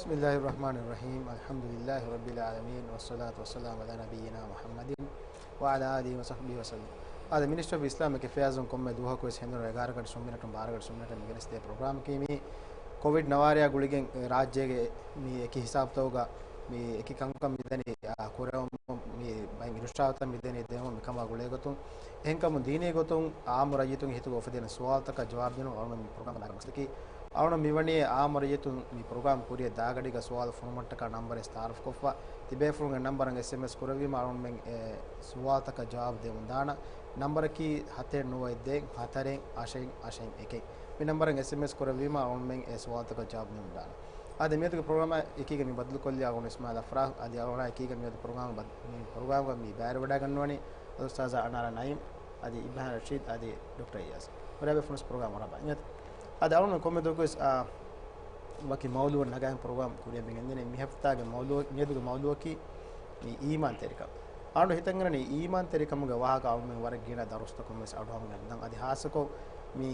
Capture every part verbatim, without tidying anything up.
بسم الله الرحمن الرحيم. الحمد لله رب العالمين، والصلاة والسلام على نبينا محمد وعلى آله وصحبه وسلم. އާދެ، މިނިސްޓްރީ އޮފް އިސްލާމިކް އެފެއާޒުން ކޮންމެ ދުވަހަކުވެސް ހެނދުނު އެގާރަ ގަޑި ސުންމިނެޓުން ބާރަ ގަޑި ސުންމިނެޓަށް މި ގެނެސްދޭ ޕްރޮގްރާމަކީ މި ކޮވިޑް ނަވާރަޔާ ގުޅިގެން ރާއްޖޭގެ މި އެކި ހިސާބުތަކުގަ މި އެކި ކަންކަން މިދަނީ، އާ، ކުރެވުމުން މި ބައި މި ރުޝާވަތައް މިދެނީ ދެމުން މިކަމާ ގުޅޭގޮތުން. އެހެންކަމުން ދީނީ ގޮތުން އާއްމު ރައްޔިތުންގެ ހިތުގަ އުފެދޭނެ ސުވާލުތަކަށް ޖަވާބު ދިނުން އަޅުގަނޑު މި ޕްރޮގްރާމް ގޮސްދެއްކީ. އަޅުގަނޑު މިވަނީ އާއްމު ރައްޔިތުން މި ޕްރޮގްރާމް ކުރިއަށް ދާގަޑީގަ ސުވާލު ފޮނުވުމަށްޓަކާ ނަންބަރެއް ތައާރަފްކޮށްފަ. ތިބޭފުޅުންގެ ނަންބަރަށް އެސްއެމްއެސް ކުރެއްވީމަ އަޅުގަނޑުމެން އެ ސުވާލުތަކަށް ޖަވާބު ދެމުން ދާނަން. ނަންބަރަކީ ހަތެއް ނުވައެއް ދޭއް ހަތަރެއް އަށެއް އަށެއް އެކެއް. މި ނަންބަރަށް އެސްއެމްއެސް ކުރެއްވީމަ އަޅުގަނޑުމެން އެ ސުވާލުތަކަށް ޖަވާބު ދެމުން ދާނަން. އާދެ، މިއަދުގެ ޕްރޮގްރާމާ އެކީގަ މި ބަދަލުކޮށްލި އަޅުގަނޑު އިސްމާއިލް އަފްރާހް. އަދި އަޅުގަނޑާ އެކީގަ މިއަދު ޕްރޮގްރާމް ބަ-، މި ޕްރޮގްރާމްގަ މި ބައިވެރިވެވަޑައިގަންނަވަނީ އަލްއުސްތާޒާ އަނާރާ ނައީމް، އަދި އިބްރާހިމް ރަޝީދް، އަދި ޑޮކްޓަރ އިޔާސް. ހުރިހާ ބޭފުޅުން ޕްރޮގްރާމް އަރާ ބައި. އަދި އަޅުގަނޑު ކޮންމެ ދުވަހަކުވެސް، އާ، ވަކި މައުޟޫއެއް ނަގާގެން ޕްރޮގްރާމް ކުރިއަށް މި ގެންދަނީ. މި ހަފްތާގެ މައުޟޫ-، މިއަދުގެ މައުޟޫއަކީ މި އީމާންތެރިކަން. އަޅުގަނޑު ހިތަށްއަރަނީ އީމާންތެރިކަމުގެ ވާހަކަ އަޅުގަނޑުމެން ވަރަށް ގިނަ ދަރުސްތަކުން ވެސް އަޑުއަހަން އެބަ ދަން. އަދި ހާއްސަކޮށް މި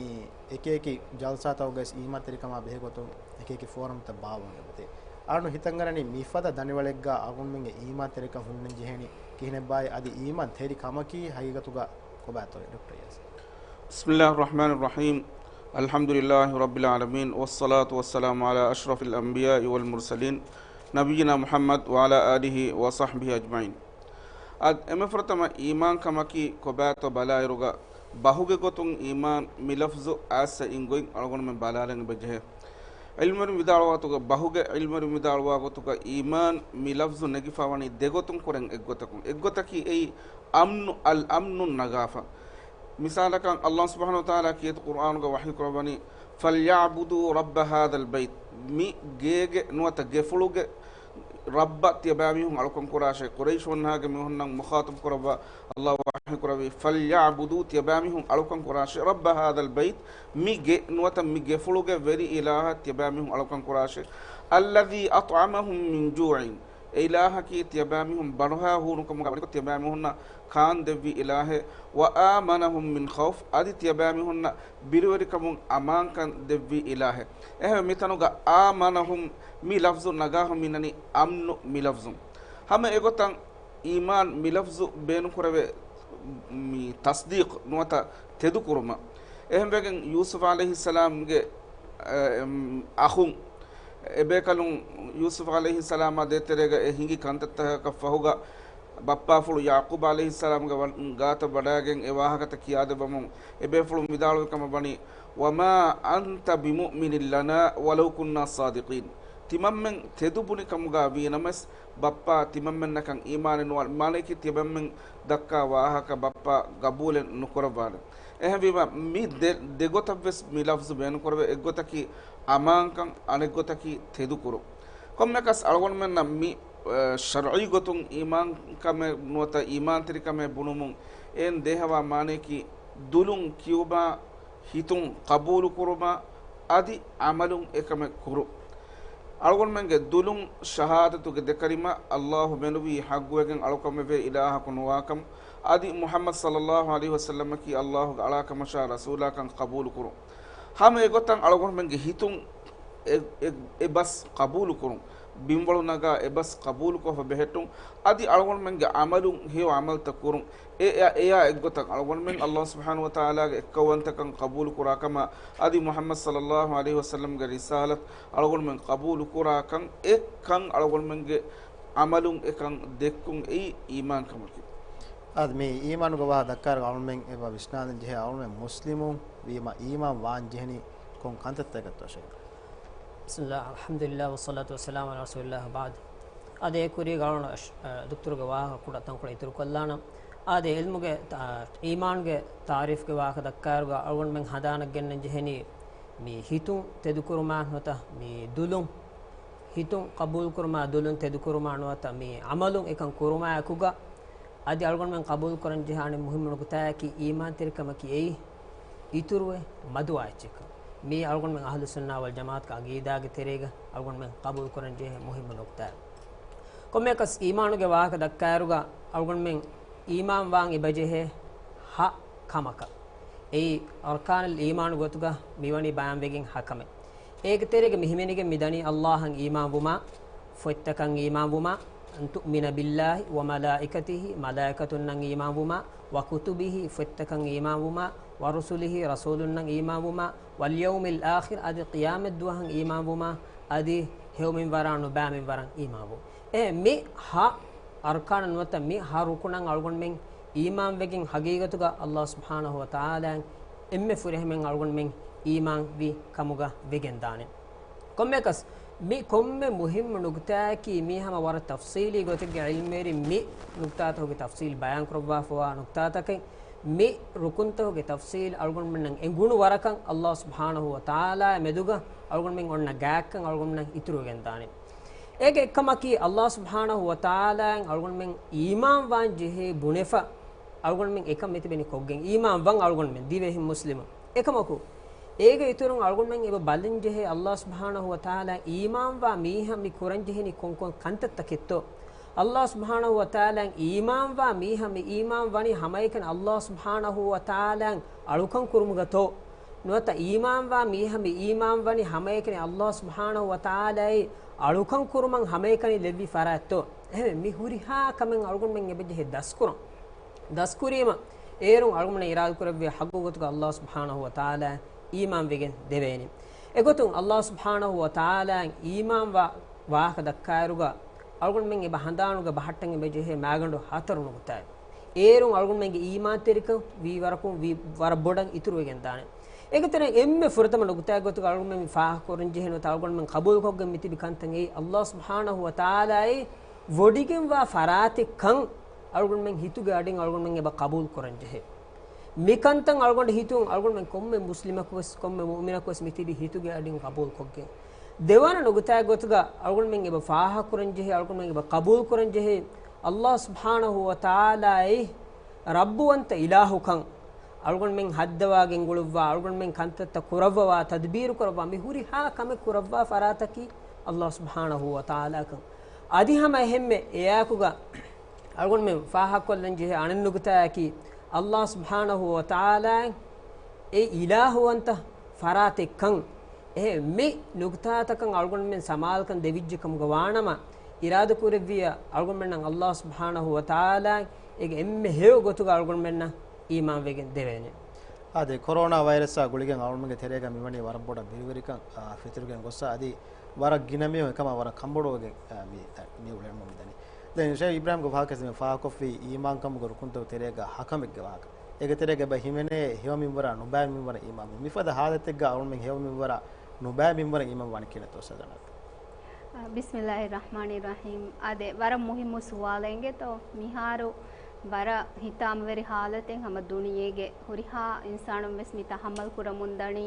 އެކިއެކި ޖަލްސާތަކުގައި އީމާންތެރިކަމާ ބެހޭގޮތުން އެކިއެކި ފޯރަމްތައް ބާއްވަމުން އެބަތި. އަޅުގަނޑު ހިތަށްއަރަނީ މިފަދަ ދަނޑިވަޅެއްގަ އަޅުގަނޑުމެންގެ އީމާންތެރިކަން ހުންނަން ޖެހޭނީ ކިހިނެއްބާއޭ؟ އަދި އީމާންތެރިކަމަކީ ހަގީގަތުގަ ކޮބާތޯ؟ ޑޮކްޓަރ އިޔާސް. بسم الله الرحمن الرحيم. الحمد لله رب العالمين، والصلاة والسلام على أشرف الأنبياء والمرسلين، نبينا محمد وعلى آله وصحبه أجمعين. އަދި އެންމެ ފުރަތަމަ އީމާންކަމަކީ ކޮބާތޯ ބަލާއިރުގަ، ބަހުގެ ގޮތުން އީމާން މި ލަފްޒު އާއްސަ އިން ގޮތް އަޅުގަނޑުމެން ބަލާލަން އެބަޖެހޭ. ޢިލްމުވެރިން ވިދާޅުވާ ގޮތުގަ، ބަހުގެ ޢިލްމުވެރިން ވިދާޅުވާ ގޮތުގަ އީމާން މި ލަފްޒު ނެގިފަވަނީ ދެގޮތުން ކުރެން އެއްގޮތަކުން. އެއްގޮތަކީ އެއީ އަމްނު، އަލްއަމްނު ނަގާފަ. މިސާލަކަށް، ﷲ ސުބްޙާނަހޫ ވަތަޢާލާ ކީރިތި ޤުރްއާނުގަ ވަޙީ ކުރައްވަނީ، "فَلْيَعْبُدُوا رَبَّ هَذَا الْبَيْتِ." މި ގޭގެ ނުވަތަ ގެފުޅުގެ ރައްބަށް ތިޔަބައިމީހުން އަޅުކަން ކުރާށޭ. ޤުރައިޝު ވަންހާގެ މީހުންނަށް މުޚާޠަބު ކުރައްވާ ﷲ ވަޙީ ކުރެއްވީ، "فَلْيَعْبُدُوا." ތިޔަބައިމީހުން އަޅުކަން ކުރާށޭ. "رَبَّ هَذَا الْبَيْتِ." މި ގެ ނުވަތަ މި ގެފުޅުގެ ވެރި އިލާހަށް ތިޔަބައިމީހުން އަޅުކަން ކުރާށޭ. "الَّذِي أَطْعَمَهُمْ مِنْ جُوعٍ." އެ އިލާހަކީ ތިޔަބައިމީހުން ބަނޑުހައި ހޫނުކަމުގަ ވަނިކޮށް ތިޔަބައިމީހުންނަށް ކާން ދެއްވި އިލާހެއް، "وَآمَنَهُمْ مِنْ خَوْفٍ." އަދި ތިޔަބައިމީހުންނަށް ބިރުވެރިކަމުން އަމާންކަން ދެއްވި އިލާހެއް. އެހެންވެ، މިތަނުގަ އާމަނަހުމް މި ލަފްޒު ނަގާހުން މިނަނީ އަމްނު މި ލަފްޒުން. ހަމަ އެގޮތަށް އީމާން މި ލަފްޒު ބޭނުންކުރެވޭ މި ތަޞްދީޤް ނުވަތަ ތެދުކުރުމަށް. އެހެންވެގެން ޔޫސުފް ޢަލައިހިއްސަލާމްގެ، އަ، އެމް، އަޚުން އެބޭކަލުން ޔޫސުފް ޢަލައިހިއްސަލާމާ ދޭތެރޭގަ އެ ހިނގި ކަންތައްތަކަކަށް ފަހުގަ ބައްޕާފުޅު ޔަޢުޤޫބް ޢަލައިހިއްސަލާމްގެ ވަ-، ގާތަށް ވަޑައިގެން އެ ވާހަކަތައް ކިޔާދެއްވަމުން އެބޭފުޅުން ވިދާޅުވި ކަމަށް ވަނީ، "وَمَا أَنْتَ بِمُؤْمِنٍ لَنَا وَلَوْ كُنَّا صَادِقِينَ." ތިމަންމެން ތެދުބުނި ކަމުގަ ވީނަމަވެސް، ބައްޕާ ތިމަންމެންނަކަށް އީމާނެއް ނުވާނެ. މާނައަކީ ތިމަންމެން ދައްކާ ވާހަކަ ބައްޕާ ގަބޫލެއް ނުކުރައްވާނެ. އެހެންވީމަ މި ދެ-، ދެގޮތަށްވެސް މި ލަފްޒު ބޭނުންކުރެވޭ. އެއްގޮތަކީ އަމާންކަން، އަނެއްގޮތަކީ ތެދުކުރުން. ކޮންމެއަކަސް އަޅުގަނޑުމެންނަށް މި، އަ، ޝަރްޢީ ގޮތުން އީމާންކަމެއް ނުވަތަ އީމާންތެރިކަމެއް ބުނުމުން އެއިން ދޭހަވާ މާނައަކީ ދުލުން ކިޔުމާ، ހިތުން ޤަބޫލުކުރުމާ، އަދި ޢަމަލުން އެކަމެއް ކުރުން. އަޅުގަނޑުމެންގެ ދުލުން ޝަހާދަތުގެ ދެކަލިމަ، ﷲ މެނުވީ ޙައްޤުވެގެން އަޅުކަންވެވޭ އިލާހަކު ނުވާކަން، އަދި މުޙައްމަދު ޞައްލައްލާހު ޢަލައިހި ވަސައްލަމަކީ ﷲގެ އަޅާކަމަށާ ރަސޫލާކަން ޤަބޫލުކުރުން. ހަމަ އެގޮތަށް އަޅުގަނޑުމެންގެ ހިތުން އެ، އެ، އެ ބަސް ޤަބޫލުކުރުން، ބިންވަޅު ނަގާ އެ ބަސް ޤަބޫލުކޮށްފަ ބެހެއްޓުން، އަދި އަޅުގަނޑުމެންގެ ޢަމަލުން ހެޔޮ ޢަމަލުތައް ކުރުން. އެ، އެ، އެޔާ އެއްގޮތަށް އަޅުގަނޑުމެން ﷲ ސުބްޙާނަހޫ ވަތަޢާލާގެ އެއްކައުވަންތަކަން ޤަބޫލުކުރާ ކަމަށް، އަދި މުޙައްމަދު ޞައްލައްލާހު ޢަލައިހި ވަސައްލަމްގެ ރިސާލަތު އަޅުގަނޑުމެން ޤަބޫލުކުރާ ކަން، އެ ކަން އަޅުގަނޑުމެންގެ ޢަމަލުން އެކަން ދެއްކުން އެއީ އީމާންކަމަކީ. އާދެ، މި އީމާނުގެ ވާހަކަ ދައްކާއިރު އަޅުމެން އެބަ ވިސްނާލަން ޖެހޭ، އަޅުމެން މުސްލިމުން ވީމަ އީމާން ވާން ޖެހެނީ ކޮން ކަންތައްތަކަށްތޯ ޝޭޚް؟ بسم الله، الحمد لله، والصلاة والسلام على رسول الله، وبعد. އާދެ، އެ ކުރީގަ އަޅުން އަށް-، އަ، ދޮކްތަރުގެ ވާހަކަ ކުޑަ ތަންކޮޅެއް އިތުރުކޮށްލާނަން. އާދެ، ޢިލްމުގެ ތާ-، އީމާންގެ ތާރީފްގެ ވާހަކަ ދައްކާއިރުގަ އަޅުގަނޑުމެން ހަނދާނަށް ގެންނަން ޖެހެނީ މި ހިތުން ތެދުކުރުމާ ނުވަތަ މި ދުލުން، ހިތުން ޤަބޫލުކުރުމާ، ދުލުން ތެދުކުރުމާ ނުވަތަ މި ޢަމަލުން އެކަން ކުރުމާއެކުގަ، އަދި އަޅުގަނޑުމެން ޤަބޫލުކުރަން ޖެހޭ އަނެއް މުހިއްމު ނުކުތާއަކީ އީމާންތެރިކަމަކީ އެއީ އިތުރުވެ މަދުވާ އެއްޗެއްކަން. މީ އަޅުގަނޑުމެން އަހްލުއްސުންނާ ވަލްޖަމާޢަތުގެ ޢަޤީދާގެ ތެރޭގަ އަޅުގަނޑުމެން ޤަބޫލުކުރަން ޖެހޭ މުހިއްމު ނުކުތާއެއް. ކޮންމެއަކަސް އީމާނުގެ ވާހަކަ ދައްކާއިރުގަ އަޅުގަނޑުމެން އީމާން ވާން އެބަޖެހޭ ހަ ކަމަކަށް. އެއީ އަރްކާނުލް އީމާނު ގޮތުގަ މިވަނީ ބަޔާންވެގެން ހަ ކަމެއް. އޭގެ ތެރޭގަ މި ހިމެނިގެން މި ދަނީ އައްލާހަށް އީމާންވުމާ، ފޮތްތަކަށް އީމާންވުމާ، أن تؤمن بالله وملائكته، މަލާއިކަތުންނަށް އީމާންވުމާ، وكتبه، ފޮތްތަކަށް އީމާންވުމާ، ورسله، ރަސޫލުންނަށް އީމާންވުމާ، واليوم الآخر، އަދި ޤިޔާމަތް ދުވަހަށް އީމާންވުމާ، އަދި ހެޔޮ މިންވަރާ ނުބައި މިންވަރަށް އީމާންވުން. އެ މި ހަ އަރްކާނަށް ނުވަތަ މި ހަ ރުކުނަށް އަޅުގަނޑުމެން އީމާންވެގެން ހަގީގަތުގަ އައްލާހު ސުބްޙާނަހު ވަތަޢާލާއަށް އެންމެ ފުރިހަމައިން އަޅުގަނޑުމެން އީމާންވި ކަމުގަ ވެގެންދާނެ. ކޮންމެއަކަސް މި ކޮންމެ މުހިއްމު ނުކުތާއަކީ މީ ހަމަ ވަރަށް ތަފްސީލީ ގޮތެއްގެ ޢިލްމުވެރިން މި ނުކުތާތަކުގެ ތަފްސީލް ބަޔާންކުރައްވާފަވާ ނުކުތާތަކެއް. މި ރުކުންތަކުގެ ތަފްސީލް އަޅުގަނޑުމެންނަށް އެނގުނު ވަރަކަށް އައްލާހު ސުބްޙާނަހު ވަތަޢާލާއާ މެދުގަ އަޅުގަނޑުމެން އޮންނަ ގާތްކަން އަޅުގަނޑުމެންނަށް އިތުރުވެގެންދާނެ. އޭގެ އެއްކަމަކީ، އައްލާހު ސުބްޙާނަހު ވަތަޢާލާއަށް އަޅުގަނޑުމެން އީމާންވާން ޖެހޭ ބުނެފަ، އަޅުގަނޑުމެން އެކަން މިތިބެނީ ކޮށްގެން، އީމާން ވަން އަޅުގަނޑުމެން ދިވެހި މުސްލިމުން. އެކަމަކު، އޭގެ އިތުރުން އަޅުގަނޑުމެން އެބަ ބަލަން ޖެހޭ، އައްލާހު ސުބްޙާނަހު ވަތަޢާލާއަށް އީމާންވާ މީހާ މި ކުރަން ޖެހެނީ ކޮންކޮން ކަންތައްތަކެއްތޯ؟ އައްލާހު ސުބްޙާނަހު ވަތަޢާލާއަށް އީމާންވާ މީހާ މި އީމާން ވަނީ ހަމައެކަނި އައްލާހު ސުބްޙާނަހު ވަތަޢާލާއަށް އަޅުކަން ކުރުމުގަތޯ؟ ނުވަތަ އީމާންވާ މީހާ މި އީމާން ވަނީ ހަމައެކަނި އައްލާހު ސުބްޙާނަހު ވަތަޢާލާއަށް އަޅުކަން ކުރުމަށް ހަމައެކަނި ލެއްވި ފަރާތްތޯ؟ އެހެންވެ، މި ހުރިހާ ކަމެއް އަޅުގަނޑުމެން އެބަޖެހޭ ދަސްކުރަން. ދަސްކުރީމަ، އޭރުން އަޅުގަނޑުމެން އިރާދަކުރެއްވިޔާ ޙައްޤު ގޮތުގަ އައްލާހު ސުބްޙާނަހު ވަތަޢާލާއަށް އީމާންވެގެން ދެވޭނެ. އެގޮތުން އައްލާހު ސުބްޙާނަހު ވަތަޢާލާއަށް އީމާންވާ ވާހަކަ ދައްކާއިރުގަ، އަޅުގަނޑުމެން އެބަ ހަނދާނުގަ ބަހައްޓަން އެބަޖެހޭ މައިގަނޑު ހަތަރު ނުކުތާއެއް. އޭރުން އަޅުގަނޑުމެންގެ އީމާންތެރިކަން ވީވަރަކުން ވީ ވަރަށް ބޮޑަށް އިތުރުވެގެންދާނެ. އޭގެ ތެރެއިން އެންމެ ފުރަތަމަ ނުކުތާގެ ގޮތުގަ އަޅުގަނޑުމެން ފާހަގަކުރަން ޖެހޭ ނުވަތަ އަޅުގަނޑުމެން ޤަބޫލުކޮށްގެން މިތިބި ކަންތައް އެއީ، އައްލާހު ސުބްޙާނަހު ވަތަޢާލާއަށް ވޮޑިގެންވާ ފަރާތެއްކަން އަޅުގަނޑުމެން ހިތުގެ އަޑިން އަޅުގަނޑުމެން އެބަ ޤަބޫލުކުރަން ޖެހޭ. މިކަންތައް އަޅުގަނޑު ހިތުން އަޅުގަނޑުމެން ކޮންމެ މުސްލިމަކުވެސް، ކޮންމެ މުއުމިނަކުވެސް މިތިބި ހިތުގެ އަޑިން ޤަބޫލުކޮށްގެން. ދެވަނަ ނުކުތާގެ ގޮތުގަ އަޅުގަނޑުމެން އެބަ ފާހަގަކުރަން ޖެހޭ، އަޅުގަނޑުމެން އެބަ ޤަބޫލުކުރަން ޖެހޭ، އައްލާހު ސުބްޙާނަހު ވަތަޢާލާއަށް ރައްބުވަންތަ އިލާހުކަން، އަޅުގަނޑުމެން ހައްދަވާ ގެންގުޅުއްވާ، އަޅުގަނޑުމެން ކަންތައްތައް ކުރައްވަވާ، ތަދުބީރު ކުރައްވާ، މި ހުރިހާ ކަމެއް ކުރައްވާ ފަރާތަކީ އައްލާހު ސުބްޙާނަހު ވަތަޢާލާކަން. އަދި ހަމަ އެހެންމެ އެއާއެކުގަ އަޅުގަނޑުމެން ފާހަގަކޮށްލަން ޖެހޭ އަނެއް ނުކުތާއަކީ، އައްލާހު ސުބްޙާނަހު ވަތަޢާލާއަށް އެ އިލާހުވަންތަ ފަރާތެއްކަން. އެހެން މި ނުކުތާތަކަށް އަޅުގަނޑުމެން ސަމާލުކަން ދެވިއްޖެ ކަމުގަ ވާނަމަ، އިރާދަކުރެއްވިޔާ އަޅުގަނޑުމެންނަށް އައްލާހު ސުބްޙާނަހު ވަތަޢާލާއަށް އޭގެ އެންމެ ހެޔޮ ގޮތުގަ އަޅުގަނޑުމެންނަށް އީމާންވެގެން ދެވޭނެ. އާދެ، ކޮރޯނާ ވައިރަސްއާ ގުޅިގެން އަޅުގަނޑުމެންގެ ތެރޭގަ މިވަނީ ވަރަށް ބޮޑަށް ބިރުވެރިކަން، އާ، ފެތުރިގެން ގޮއްސަ އަދި ވަރަށް ގިނަ މީހުން އެކަމާ ވަރަށް ކަންބޮޑުވެގެން، އާ، މި، އާ، މި އުޅެން މިދަނީ. ދެން ޝޭޚް އިބްރާހިމްގެ ވާހަކަ މި ފާހަކޮށްފި އީމާންކަމުގެ ރުކުންތަކުގެ ތެރޭގަ ހަކަމެއްގެ ވާހަކަ. އޭގެ ތެރޭގަ އެބަ ހިމެނޭ ހެޔޮ މިންވަރާ ނުބައި މިންވަރަށް އީމާންވުން. މިފަދަ ހާލަތެއްގަ އަޅުމެން ހެޔޮ މިންވަރާ ނުބައި މިންވަރަށް އީމާން ވާނެ ކިހިނެއްތޯ ސަޖާނާތަ؟ ބިސްމިﷲ ރަޙްމާނި ރަޙީމް. އާދެ، ވަރަށް މުހިއްމު ސުވާލެއް އިނގޭތޯ. މިހާރު ވަރަށް ހިތާމަވެރި ހާލަތެއް ހަމަ ދުނިޔޭގެ ހުރިހާ އިންސާނުން ވެސް މި ތަޙައްމަލް ކުރަމުން ދަނީ.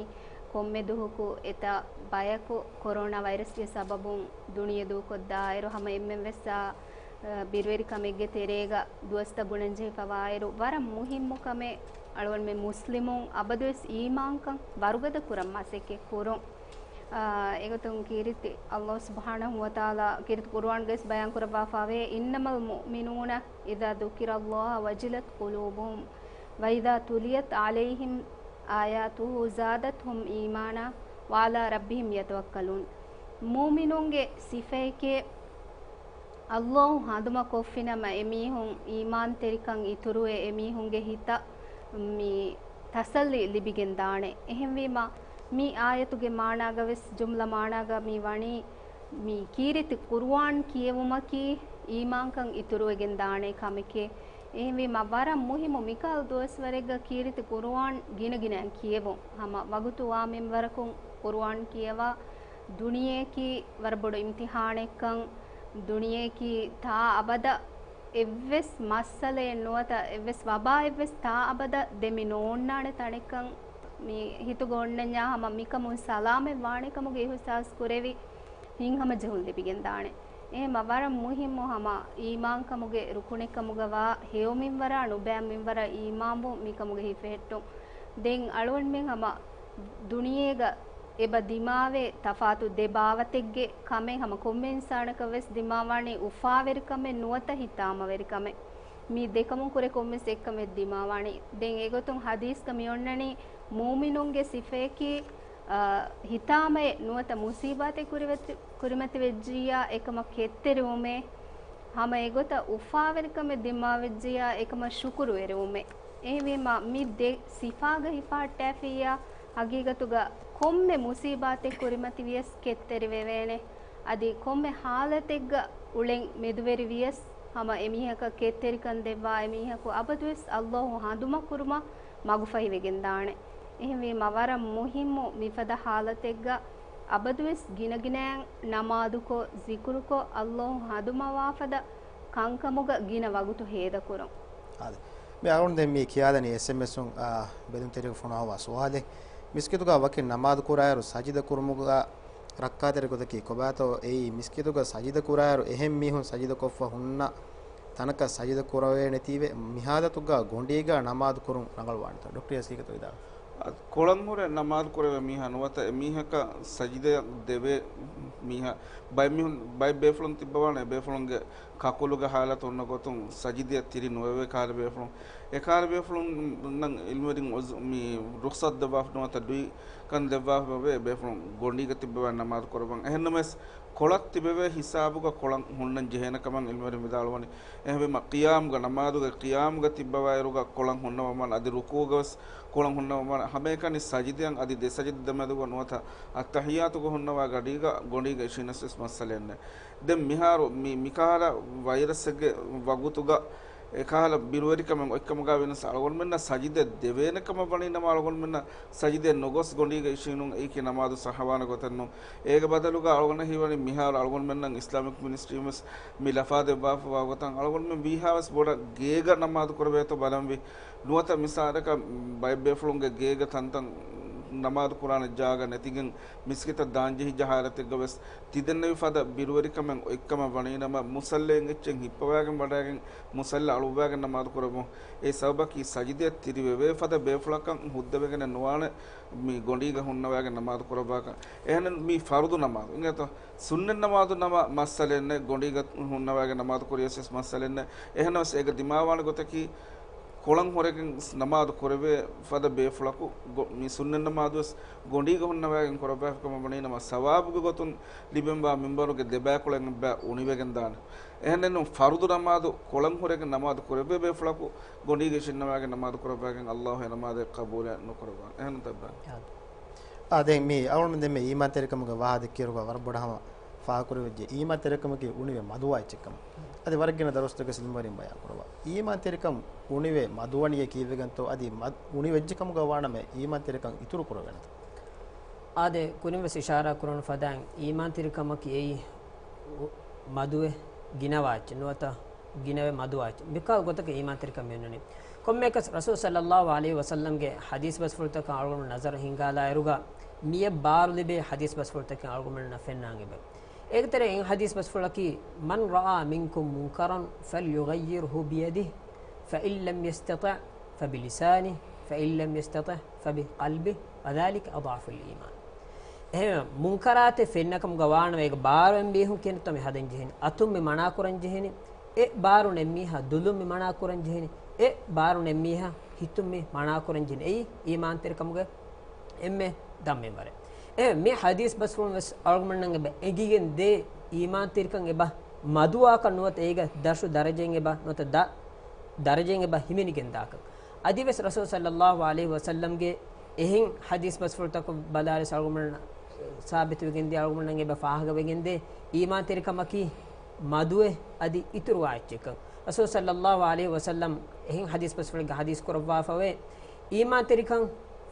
ކޮންމެ ދުވަހަކު އެތައް ބަޔަކު ކޮރޯނާ ވައިރަސްގެ ސަބަބުން ދުނިޔެ ދޫކޮށްދާއިރު ހަމަ އެންމެން ވެސް އާ، ބިރުވެރިކަމެއްގެ ތެރޭގަ ދުވަސްތައް ބުނަންޖެހިފަވާއިރު، ވަރަށް މުހިއްމު ކަމެއް އަޅުގަނޑުމެން މުސްލިމުން އަބަދުވެސް އީމާންކަން ވަރުގަދަ ކުރަން މަސައްކަތް ކުރުން. އާ، އެގޮތުން ކީރިތި އައްލާހު ސުބްޙާނަހު ވަތަޢާލާ ކީރިތި ޤުރުއާންގައި ވެސް ބަޔާން ކުރައްވާފަވޭ، إنما المؤمنون إذا ذكر الله وجلت قلوبهم وإذا تليت عليهم آياته زادتهم إيمانا وعلى ربهم يتوكلون. މުއުމިނުންގެ ސިފައެކޭ، އައްލާހު ހަނދުމަކޮށްފިނަމަ އެމީހުން އީމާންތެރިކަން އިތުރުވެ، އެމީހުންގެ ހިތަށް މި ތަސައްލި ލިބިގެން ދާނެ. އެހެންވީމަ، މި އާޔަތުގެ މާނާގަ ވެސް، ޖުމްލަ މާނާގަ މި ވަނީ، މި ކީރިތި ޤުރުއާން ކިޔެވުމަކީ އީމާންކަން އިތުރުވެގެން ދާނެ ކަމެކޭ. އެހެންވީމަ، ވަރަށް މުހިއްމު މިކަހަލަ ދުވަސްވަރެއްގަ ކީރިތި ޤުރުއާން ގިނަގިނައިން ކިޔެވުން. ހަމަ ވަގުތު ވާ މިންވަރަކުން ޤުރުއާން ކިޔަވާ، ދުނިޔެއަކީ ވަރަށް ބޮޑު އިމްތިޙާނެއްކަން، ދުނިޔެއަކީ ތާ އަބަދަށް އެއްވެސް މައްސަލައެއް ނުވަތަ އެއްވެސް ވަބާއެއްވެސް ތާ އަބަދަށް ދެމި ނޯންނާނެ ތަނެއްކަން މި ހިތުގަ އޮންނަންޏާ ހަމަ މިކަމުން ސަލާމަތް ވާނެ ކަމުގެ އިޙުސާސް ކުރެވި ހިތްހަމަޖެހުން ލިބިގެން ދާނެ. އެހެންމަ ވަރަށް މުހިއްމު ހަމަ އީމާންކަމުގެ ރުކުނެއްކަމުގަވާ ހެޔޮ މިންވަރާ ނުބައި މިންވަރަށް އީމާންވުން މިކަމުގެ ހިފެހެއްޓުން. ދެން އަޅުގަނޑުމެން ހަމަ ދުނިޔޭގަ އެބަ ދިމާވޭ ތަފާތު ދެ ބާވަތެއްގެ ކަމެއް ހަމަ ކޮންމެ އިންސާނަކަށް ވެސް ދިމާވާނީ އުފާވެރިކަމެއް ނުވަތަ ހިތާމަވެރިކަމެއް. މި ދެކަމުން ކުރެ ކޮންމެސް އެއްކަމެއް ދިމާވާނީ. ދެން އެގޮތުން ޙަދީޘްގަ މިއޮންނަނީ މުއުމިނުންގެ ސިފަޔަކީ އާ، ހިތާމައެއް ނުވަތަ މުސީބާތެއް ކުރިމަތި-، ކުރިމަތިވެއްޖިއްޔާ އެކަމަށް ކެތްތެރިވުމޭ، ހަމަ އެގޮތަށް އުފާވެރިކަމެއް ދިމާވެއްޖިއްޔާ އެކަމަށް ޝުކުރުވެރިވުމޭ. އެހެންވީމަ، މި ދެ ސިފާގަ ހިފަހައްޓާފިއްޔާ، ހަގީގަތުގަ ކޮންމެ މުސީބާތެއް ކުރިމަތިވިޔަސް ކެތްތެރިވެވޭނެ. އަދި ކޮންމެ ހާލަތެއްގަ އުޅެން މެދުވެރިވިޔަސް، ހަމަ އެމީހަކަށް ކެތްތެރިކަން ދެއްވާ އެމީހަކު އަބަދުވެސް ﷲ ހަނދުމަކުރުމަށް މަގުފަހިވެގެންދާނެ. އެހެންވީމަ، ވަރަށް މުހިއްމު މިފަދަ ހާލަތެއްގަ އަބަދުވެސް ގިނަގިނައިން ނަމާދުކޮށް، ޒިކުރުކޮށް، ﷲ ހަނދުމަވާފަދަ ކަންކަމުގަ ގިނަ ވަގުތު ހޭދަކުރުން. އާދެ. މި އަޅުގަނޑު ދެން މި ކިޔާދަނީ އެސްއެމްއެސުން، އާ، ބެލުންތެރިއަކު ފޮނުވާ ސުވާލެއް. މިސްކިތުގަ ވަކި ނަމާދު ކުރާއިރު ސަޖިދަ ކުރުމުގަ ރައްކާތެރި ގޮތަކީ ކޮބާތޯ؟ އެއީ، މިސްކިތުގަ ސަޖިދަ ކުރާއިރު އެހެން މީހުން ސަޖިދަ ކޮށްފަ ހުންނަ ތަނަކަށް ސަޖިދަ ކުރެވޭނެތީވެ، މި ހާލަތުގަ ގޮނޑީގަ ނަމާދު ކުރުން ރަނގަޅުވާނެތޯ؟ ޑޮކްޓަރ ޔަސީކަތޯ ވިދާޅު. އަދި ކޮޅަން ހުރެ ނަމާދު ކުރެވޭ މީހާ ނުވަތަ އެމީހަކަށް ސަޖިދަ ދެވޭ މީހާ، ބައެއް މީހުން، ބައެއް ބޭފުޅުން ތިއްބަވާނެ، ބޭފުޅުންގެ ކަކުލުގެ ހާލަތު އޮންނަ ގޮތުން ސަޖިދަޔަށް ތިރި ނުވެވޭ ކަހަލަ ބޭފުޅުން. އެކަހަލަ ބޭފުޅުންނަށް ޢިލްމުވެރިން ޢުޒު-، މި ރުޚްޞަތު ދެއްވާފަ ނުވަތަ ޑުއިކަން ދެއްވާފަ ވޭ ބޭފުޅުން ގޮނޑީގަ ތިއްބަވާ ނަމާދު ކުރައްވަން. އެހެންނަމަވެސް، ކޮޅަށް ތިބެވޭ ހިސާބުގަ ކޮޅަށް ހުންނަން ޖެހޭނެ ކަމަށް ޢިލްމުވެރިން ވިދާޅުވަނީ. އެހެންވީމަ، ޤިޔާމުގަ ނަމާދުގެ ޤިޔާމުގަ ތިއްބަވާއިރުގަ ކޮޅަށް ހުންނަވަމާ، އަދި ރުކޫޢުގަވެސް ކޮޅަށް ހުންނަވަމާ، ހަމައެކަނި ސަޖިދައަށް އަދި ދެ ސަޖިދަ ދެމެދުގަ ނުވަތަ އައްތަޙިއްޔާތުގަ ހުންނަވާ ގޮނޑީގަ، ގޮނޑީގަ އިށީނަސްވެސް މައްސަލައެއް ނެތް. ދެން މިހާރު މި، މިކަހަލަ ވައިރަސްއެއްގެ ވަގުތުގަ އެކަހަލަ ބިރުވެރިކަމެއް އޮތްކަމުގަ ވެސް އަޅުގަނޑުމެންނަށް ސަޖިދަ ދެވޭނެ ކަމަށް ވަނީ ނަމަ، އަޅުގަނޑުމެންނަށް ސަޖިދައަށް ނުގޮސް ގޮނޑީގަ އިށީނުން އެއީކީ ނަމާދު ޞައްޙަވާނެ ގޮތެއް ނޫން. އޭގެ ބަދަލުގަ އަޅުގަނޑަށް ހީވަނީ މިހާރު އަޅުގަނޑުމެންނަށް އިސްލާމިކް މިނިސްޓްރީން ވެސް މި ލަފާ ދެއްވާފަވާ ގޮތަށް އަޅުގަނޑުމެން ވީހާވެސް ބޮޑަށް ގޭގަ ނަމާދު ކުރެވޭތޯ ބަލަންވީ. ނުވަތަ މިސާލަކަށް ބައެއް ބޭފުޅުންގެ ގޭގަ ތަންތަން ނަމާދު ކުރާނެ ޖާގަ ނެތިގެން މިސްކިތަށް ދާންޖެހިއްޖެ ހާލަތެއްގަ ވެސް ތިދެންނެވި ފަދަ ބިރުވެރިކަމެއް އޮތްކަމަށް ވަނީނަމަ، މުސައްލައިން އެއްޗެއް ހިއްޕަވާގެން ވަޑައިގެން މުސައްލަ އަޅުއްވާގެން ނަމާދު ކުރައްވުން. އެ ސަބަބަކީ ސަޖިދަޔަށް ތިރިވެވޭ ފަދަ ބޭފުޅަކަށް ހުއްދަވެގެނެއް ނުވާނެ މި ގޮނޑީގަ ހުންނަވާގެން ނަމާދު ކުރައްވާކަށް. އެހެން މި ފަރުދު ނަމާދު އިނގޭތޯ؟ ސުންނަތް ނަމާދު ނަމަ މައްސަލައެއް ނެތް، ގޮނޑީގަ ހުންނަވާގެން ނަމާދު ކުރިޔަސް ވެސް މައްސަލައެއް ނެތް. އެހެނަސް އޭގަ ދިމާވާނެ ގޮތަކީ، ކޮޅަން ހުރެގެން ނަމާދު ކުރެވޭ ފަދަ ބޭފުޅަކު ގޮ-، މި ސުންނަތް ނަމާދު ވެސް ގޮނޑީގަ ހުންނަވާގެން ކުރައްވާފި ކަމަށް ވަނީ ނަމަ، ސަވާބުގެ ގޮތުން ލިބެންވާ މިންބަރުގެ ދެބައިކުޅައިން އެއްބައި އުނިވެގެން ދާނެ. އެހެންނޫން ފަރުދު ނަމާދު ކޮޅަން ހުރެގެން ނަމާދު ކުރެވޭ ބޭފުޅަކު ގޮނޑީގަ އިށީންނަވާގެން ނަމާދު ކުރައްވާގެން ﷲ އެ ނަމާދެއް ޤަބޫލެއް ނުކުރައްވާނެ. އެހެން ތައްބާ. އާ، ދެން މި އަޅުގަނޑު ދެންމެ އީމާންތެރިކަމުގެ ވާހަކަ ދެއްކިއިރުގަ ވަރަށް ބޮޑަށް ހަމަ ފާހަގަކުރެވިއްޖެ. އީމާންތެރިކަމަކީ އުނިވެ މަދުވާ އެއްޗެއްކަމަށް. އަދި ވަރަށް ގިނަ ދަރުސްތަކެއް ސިލްމަރިން ބަޔާން ކުރައްވާ. އީމާންތެރިކަން އުނިވެ މަދުވަނީ ކީއްވެގެންތޯ؟ އަދި މަދު-، އުނިވެއްޖެ ކަމުގަ ވާނަމަ އީމާންތެރިކަން އިތުރު ކުރެވޭނެތަ؟ އާދެ، ކުރިން ވެސް އިޝާރާ ކުރުނު ފަދައިން އީމާންތެރިކަމަކީ އެއީ އު-، މަދުވެ ގިނަވާ އެއްޗެއް ނުވަތަ ގިނަވެ މަދުވާ އެއްޗެއް. މިކަހަލަ ގޮތަކަށް އީމާންތެރިކަން މި އޮންނަނީ. ކޮންމެއަކަސް ރަސޫލު ޞައްލައްލާހު ޢަލައިހި ވަސައްލަމްގެ ޙަދީޘް ބަސްފުޅުތަކަށް އަޅުގަނޑު ނަޒަރު ހިންގާލާއިރުގަ، މިއަށް ބާރު ލިބޭ ޙަދީޘް ބަސްފުޅުތަކެއް އަޅުގަނޑުމެންނަށް ފެންނާން އެބަ. އޭގެ ތެރެއިން އެއް ޙަދީޘް ބަސްފުޅަކީ، من رأى منكم منكرا فليغيره بيده، فإن لم يستطع فبلسانه، فإن لم يستطع فبقلبه، وذلك أضعف الإيمان. އެހެން މުންކަރާތެއް ފެންނަކަމުގަ ވާނަމަ، އޭގަ ބާރު އެއް މީހުން ކިޔަންތޯ މި ހަދަން ޖެހެނީ. އަތުން މި މަނާ ކުރަން ޖެހެނީ. އެ ބާރު ނެއް މީހާ ދުލުން މި މަނާ ކުރަން ޖެހެނީ. އެ ބާރު ނެއް މީހާ ހިތުން މި މަނާ ކުރަން ޖެހެނީ. އެއީ އީމާންތެރިކަމުގެ އެންމެ ދަށް މިންވަރެއް. އެ މި ޙަދީޘް ބަސްފުޅުން ވެސް އަޅުގަނޑުމެންނަށް އެބަ އެނގިގެން ދޭ، އީމާންތެރިކަން އެބަ މަދުވާކަށް ނުވަތަ އޭގެ ދަށު ދަރަޖައިން އެބަ ނުވަތަ ދަށް ދަރަޖައިން އެބަ ހިމެނިގެން ދާކަށް. އަދިވެސް ރަސޫލު ޞައްލައްލާހު ޢަލައިހި ވަސައްލަމްގެ އެހެން ޙަދީޘް ބަސްފުޅުތަކު ބަލާލި ސަ-، އަޅުގަނޑުމެން ސާބިތުވެގެންދޭ، އަޅުގަނޑުމެން އެބަ ފާހަގަވެގެންދޭ، އީމާންތެރިކަމަކީ މަދުވެ އަދި އިތުރުވާ އެއްޗެއްކަން. ރަސޫލު ޞައްލައްލާހު ޢަލައިހި ވަސައްލަމް އެހެން ޙަދީޘް ބަސްފުޅެއްގަ ޙަދީޘް ކުރައްވާފަވޭ، އީމާންތެރިކަން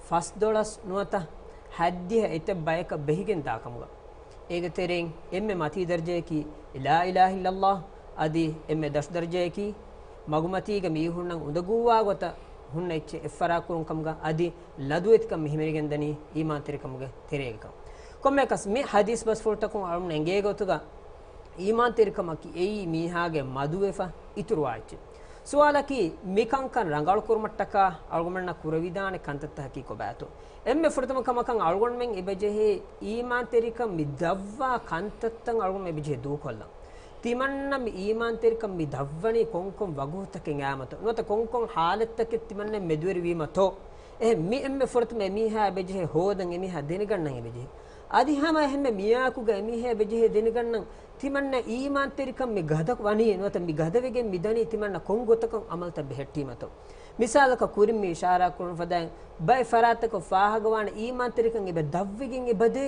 ފަސްދޮޅަސް ނުވަތަ ހަތްދިހަ އެތައް ބަޔަކަށް ބެހިގެން ދާކަމުގަ. އޭގެ ތެރެއިން އެންމެ މަތީ ދަރަޖަޔަކީ ލާ އިލާހަ އިއްލައްލާހު، އަދި އެންމެ ދަށު ދަރަޖަޔަކީ މަގުމަތީގަ މީހުންނަށް އުނދަގޫވާ ގޮތަށް ހުންނަ އެއްޗެއް އެއްފަރާތްކުރުން ކަމުގަ، އަދި ލަދުވެތިކަން މި ހިމެނިގެންދަނީ އީމާންތެރިކަމުގެ ތެރޭގަކަން. ކޮންމެއަކަސް މި ޙަދީޘް ބަސްފުޅުތަކުން އަޅުން އެނގޭ ގޮތުގަ އީމާންތެރިކަމަކީ އެއީ މީހާގެ މަދުވެފަ އިތުރުވާ އެއްޗެއް. ސުވާލަކީ، މި ކަންކަން ރަނގަޅުކުރުމަށްޓަކާ އަޅުގަނޑުމެންނަށް ކުރެވިދާނެ ކަންތައްތަކަކީ ކޮބާތޯ؟ އެންމެ ފުރަތަމަ ކަމަކަށް އަޅުގަނޑުމެން އެބަޖެހޭ އީމާންތެރިކަން މި ދަށްވާ ކަންތައްތައް އަޅުގަނޑުމެން އެބަޖެހޭ ދޫކޮށްލަން. ތިމަންނަ މި އީމާންތެރިކަން މި ދަށްވަނީ ކޮންކޮން ވަގުތުތަކެއް އައިމަތޯ؟ ނުވަތަ ކޮންކޮން ޙާލަތްތަކެއް ތިމަންނަ މެދުވެރިވީމަތޯ؟ އެހެން މި އެންމެ ފުރަތަމަ އެމީހާ އެބަޖެހޭ ހޯދަން، އެމީހާ ދެނެގަންނަން އެބަޖެހޭ. އަދި ހަމަ އެހެންމެ މިއާކުގަ އެމީހާ އެބަޖެހޭ ދެނެގަންނަން ތިމަންނަ އީމާންތެރިކަން މި ގަދަ ވަނީ ނުވަތަ މި ގަދަވެގެން މި ދަނީ ތިމަންނަ ކޮން ގޮތަކަށް އަމަލުތައް ބެހެއްޓީމަތޯ. މިސާލަކަށް ކުރިން މި އިޝާރާ ކުރުނު ފަދައިން ބައެއް ފަރާތްތަކަށް ފާހަގަވާނެ އީމާންތެރިކަން އެބަ ދަށްވެގެން އެބަދޭ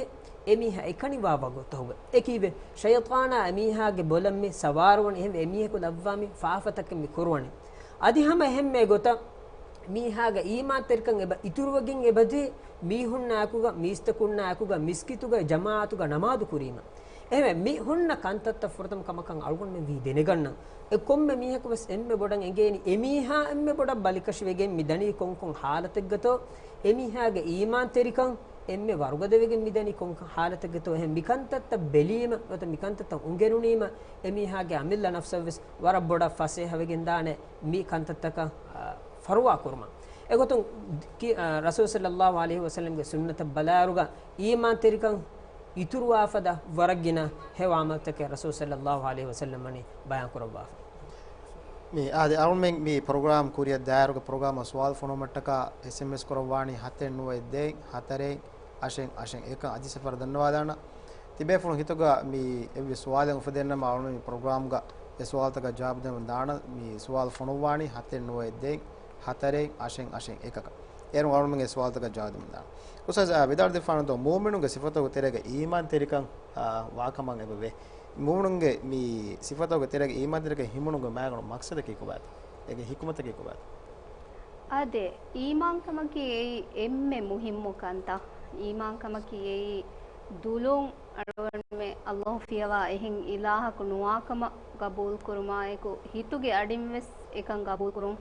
އެމީހާ އެކަނިވާ ވަގުތުތަކުގަ. އެކީވެ ޝައިޠާނާ އެމީހާގެ ބޮލަށް މި ސަވާރުވަނީ، އެހެންވެ އެމީހަކު ލައްވާ މި ފާފަތަކެއް މި ކުރުވަނީ. އަދި ހަމަ އެހެންމެ ގޮތަށް މީހާގެ އީމާންތެރިކަން އެބަ އިތުރުވެގެން އެބަދޭ މީހުންނާއެކުގަ، މީސްތަކުންނާއެކުގަ، މިސްކިތުގައި ޖަމާޢަތުގަ ނަމާދު ކުރީމަ. އެހެންވެ މި ހުންނަ ކަންތައްތައް ފުރަތަމަ ކަމަކަށް އަޅުގަނޑުމެން ވީ ދެނެގަންނަން. އެ ކޮންމެ މީހަކު ވެސް އެންމެ ބޮޑަށް އެނގޭނީ އެމީހާ އެންމެ ބޮޑަށް ބަލިކަށިވެގެން މި ދަނީ ކޮންކޮން ހާލަތެއްގަތޯ، އެމީހާގެ އީމާންތެރިކަން އެންމެ ވަރުގަދަވެގެން މިދަނީ ކޮންކަން ހާލަތެއްގަތޯ އެހެން މިކަންތައްތައް ބެލީމަ ނުވަތަ މިކަންތައްތައް އުނގެނުނީމަ އެމީހާގެ އަމިއްލަ ނަފްސަށްވެސް ވަރަށް ބޮޑަށް ފަސޭހަވެގެންދާނެ މި ކަންތައްތަކަށް، އާ، ފަރުވާ ކުރުމަށް. އެގޮތުން ކި-، އާ، ރަސޫލު ޞައްލައްލާހު ޢަލައިހި ވަސައްލަމްގެ ސުންނަތަށް ބަލާއިރުގަ އީމާންތެރިކަން އިތުރުވާފަދަ ވަރަށް ގިނަ ހެޔޮ ޢަމަލުތަކެއް ރަސޫލު ޞައްލައްލާހު ޢަލައިހި ވަސައްލަމް ވަނީ ބަޔާން ކުރައްވާފަ. މި އާދެ، އަޅުމެން މި ޕްރޮގްރާމް ކުރިއަށް ދާއިރުގަ ޕްރޮގްރާމަށް ސުވާލު ފޮނުވުމަށްޓަކާ އެސްއެމްއެސް ކުރައްވާނީ ހަތެއް ނުވައެއް ދޭއް ހަތަރެއް އަށެއް އަށެއް އެކަށް. އަދި ސަފަރ ދަންނަވާލާނަ. ތިބޭފުޅުން ހިތުގަ މި އެއްވެސް ސުވާލެއް އުފެދެންނަމަ އަޅުމެން މި ޕްރޮގްރާމްގަ އެ ސުވާލުތަކަށް ޖަވާބު ދެމުން ދާނަ. މި ސުވާލު ފޮނުއްވާނީ ހަތެއް ނުވައެއް ދޭއް ހަތަރެއް އަށެއް އަށެއް އެކަކަށް. އޭރުން އަޅުމެންގެ ސުވާލުތަކަށް ޖަވާބު ދެމުން ދާނަ. އުސްތާޒް، އާ، ވިދާޅު ދެއްވާނެތޯ މުއުމިނުންގެ ސިފަތަކުގެ ތެރޭގަ އީމާންތެރިކަން، އާ، ވާކަމަށް އެބަވޭ. މުއުމިނުންގެ މި ސިފަތަކުގެ ތެރޭގަ އީމާންތެރިކަން ހިމުނުމުގެ މައިގަނޑު މަޤްޞަދަކީ ކޮބާތަ؟ އޭގެ ޙިކުމަތަކީ ކޮބާތަ؟ އާދެ، އީމާންކަމަކީ އެއީ އެންމެ މުހިއްމު ކަންތައް. އީމާންކަމަކީ އެއީ ދުލުން އަޅުގަނޑުމެން ﷲ ފިޔަވާ އެހެން އިލާހަކު ނުވާކަމަށް ގަބޫލުކުރުމާއެކު، ހިތުގެ އަޑިންވެސް އެކަން ގަބޫލުކުރުން.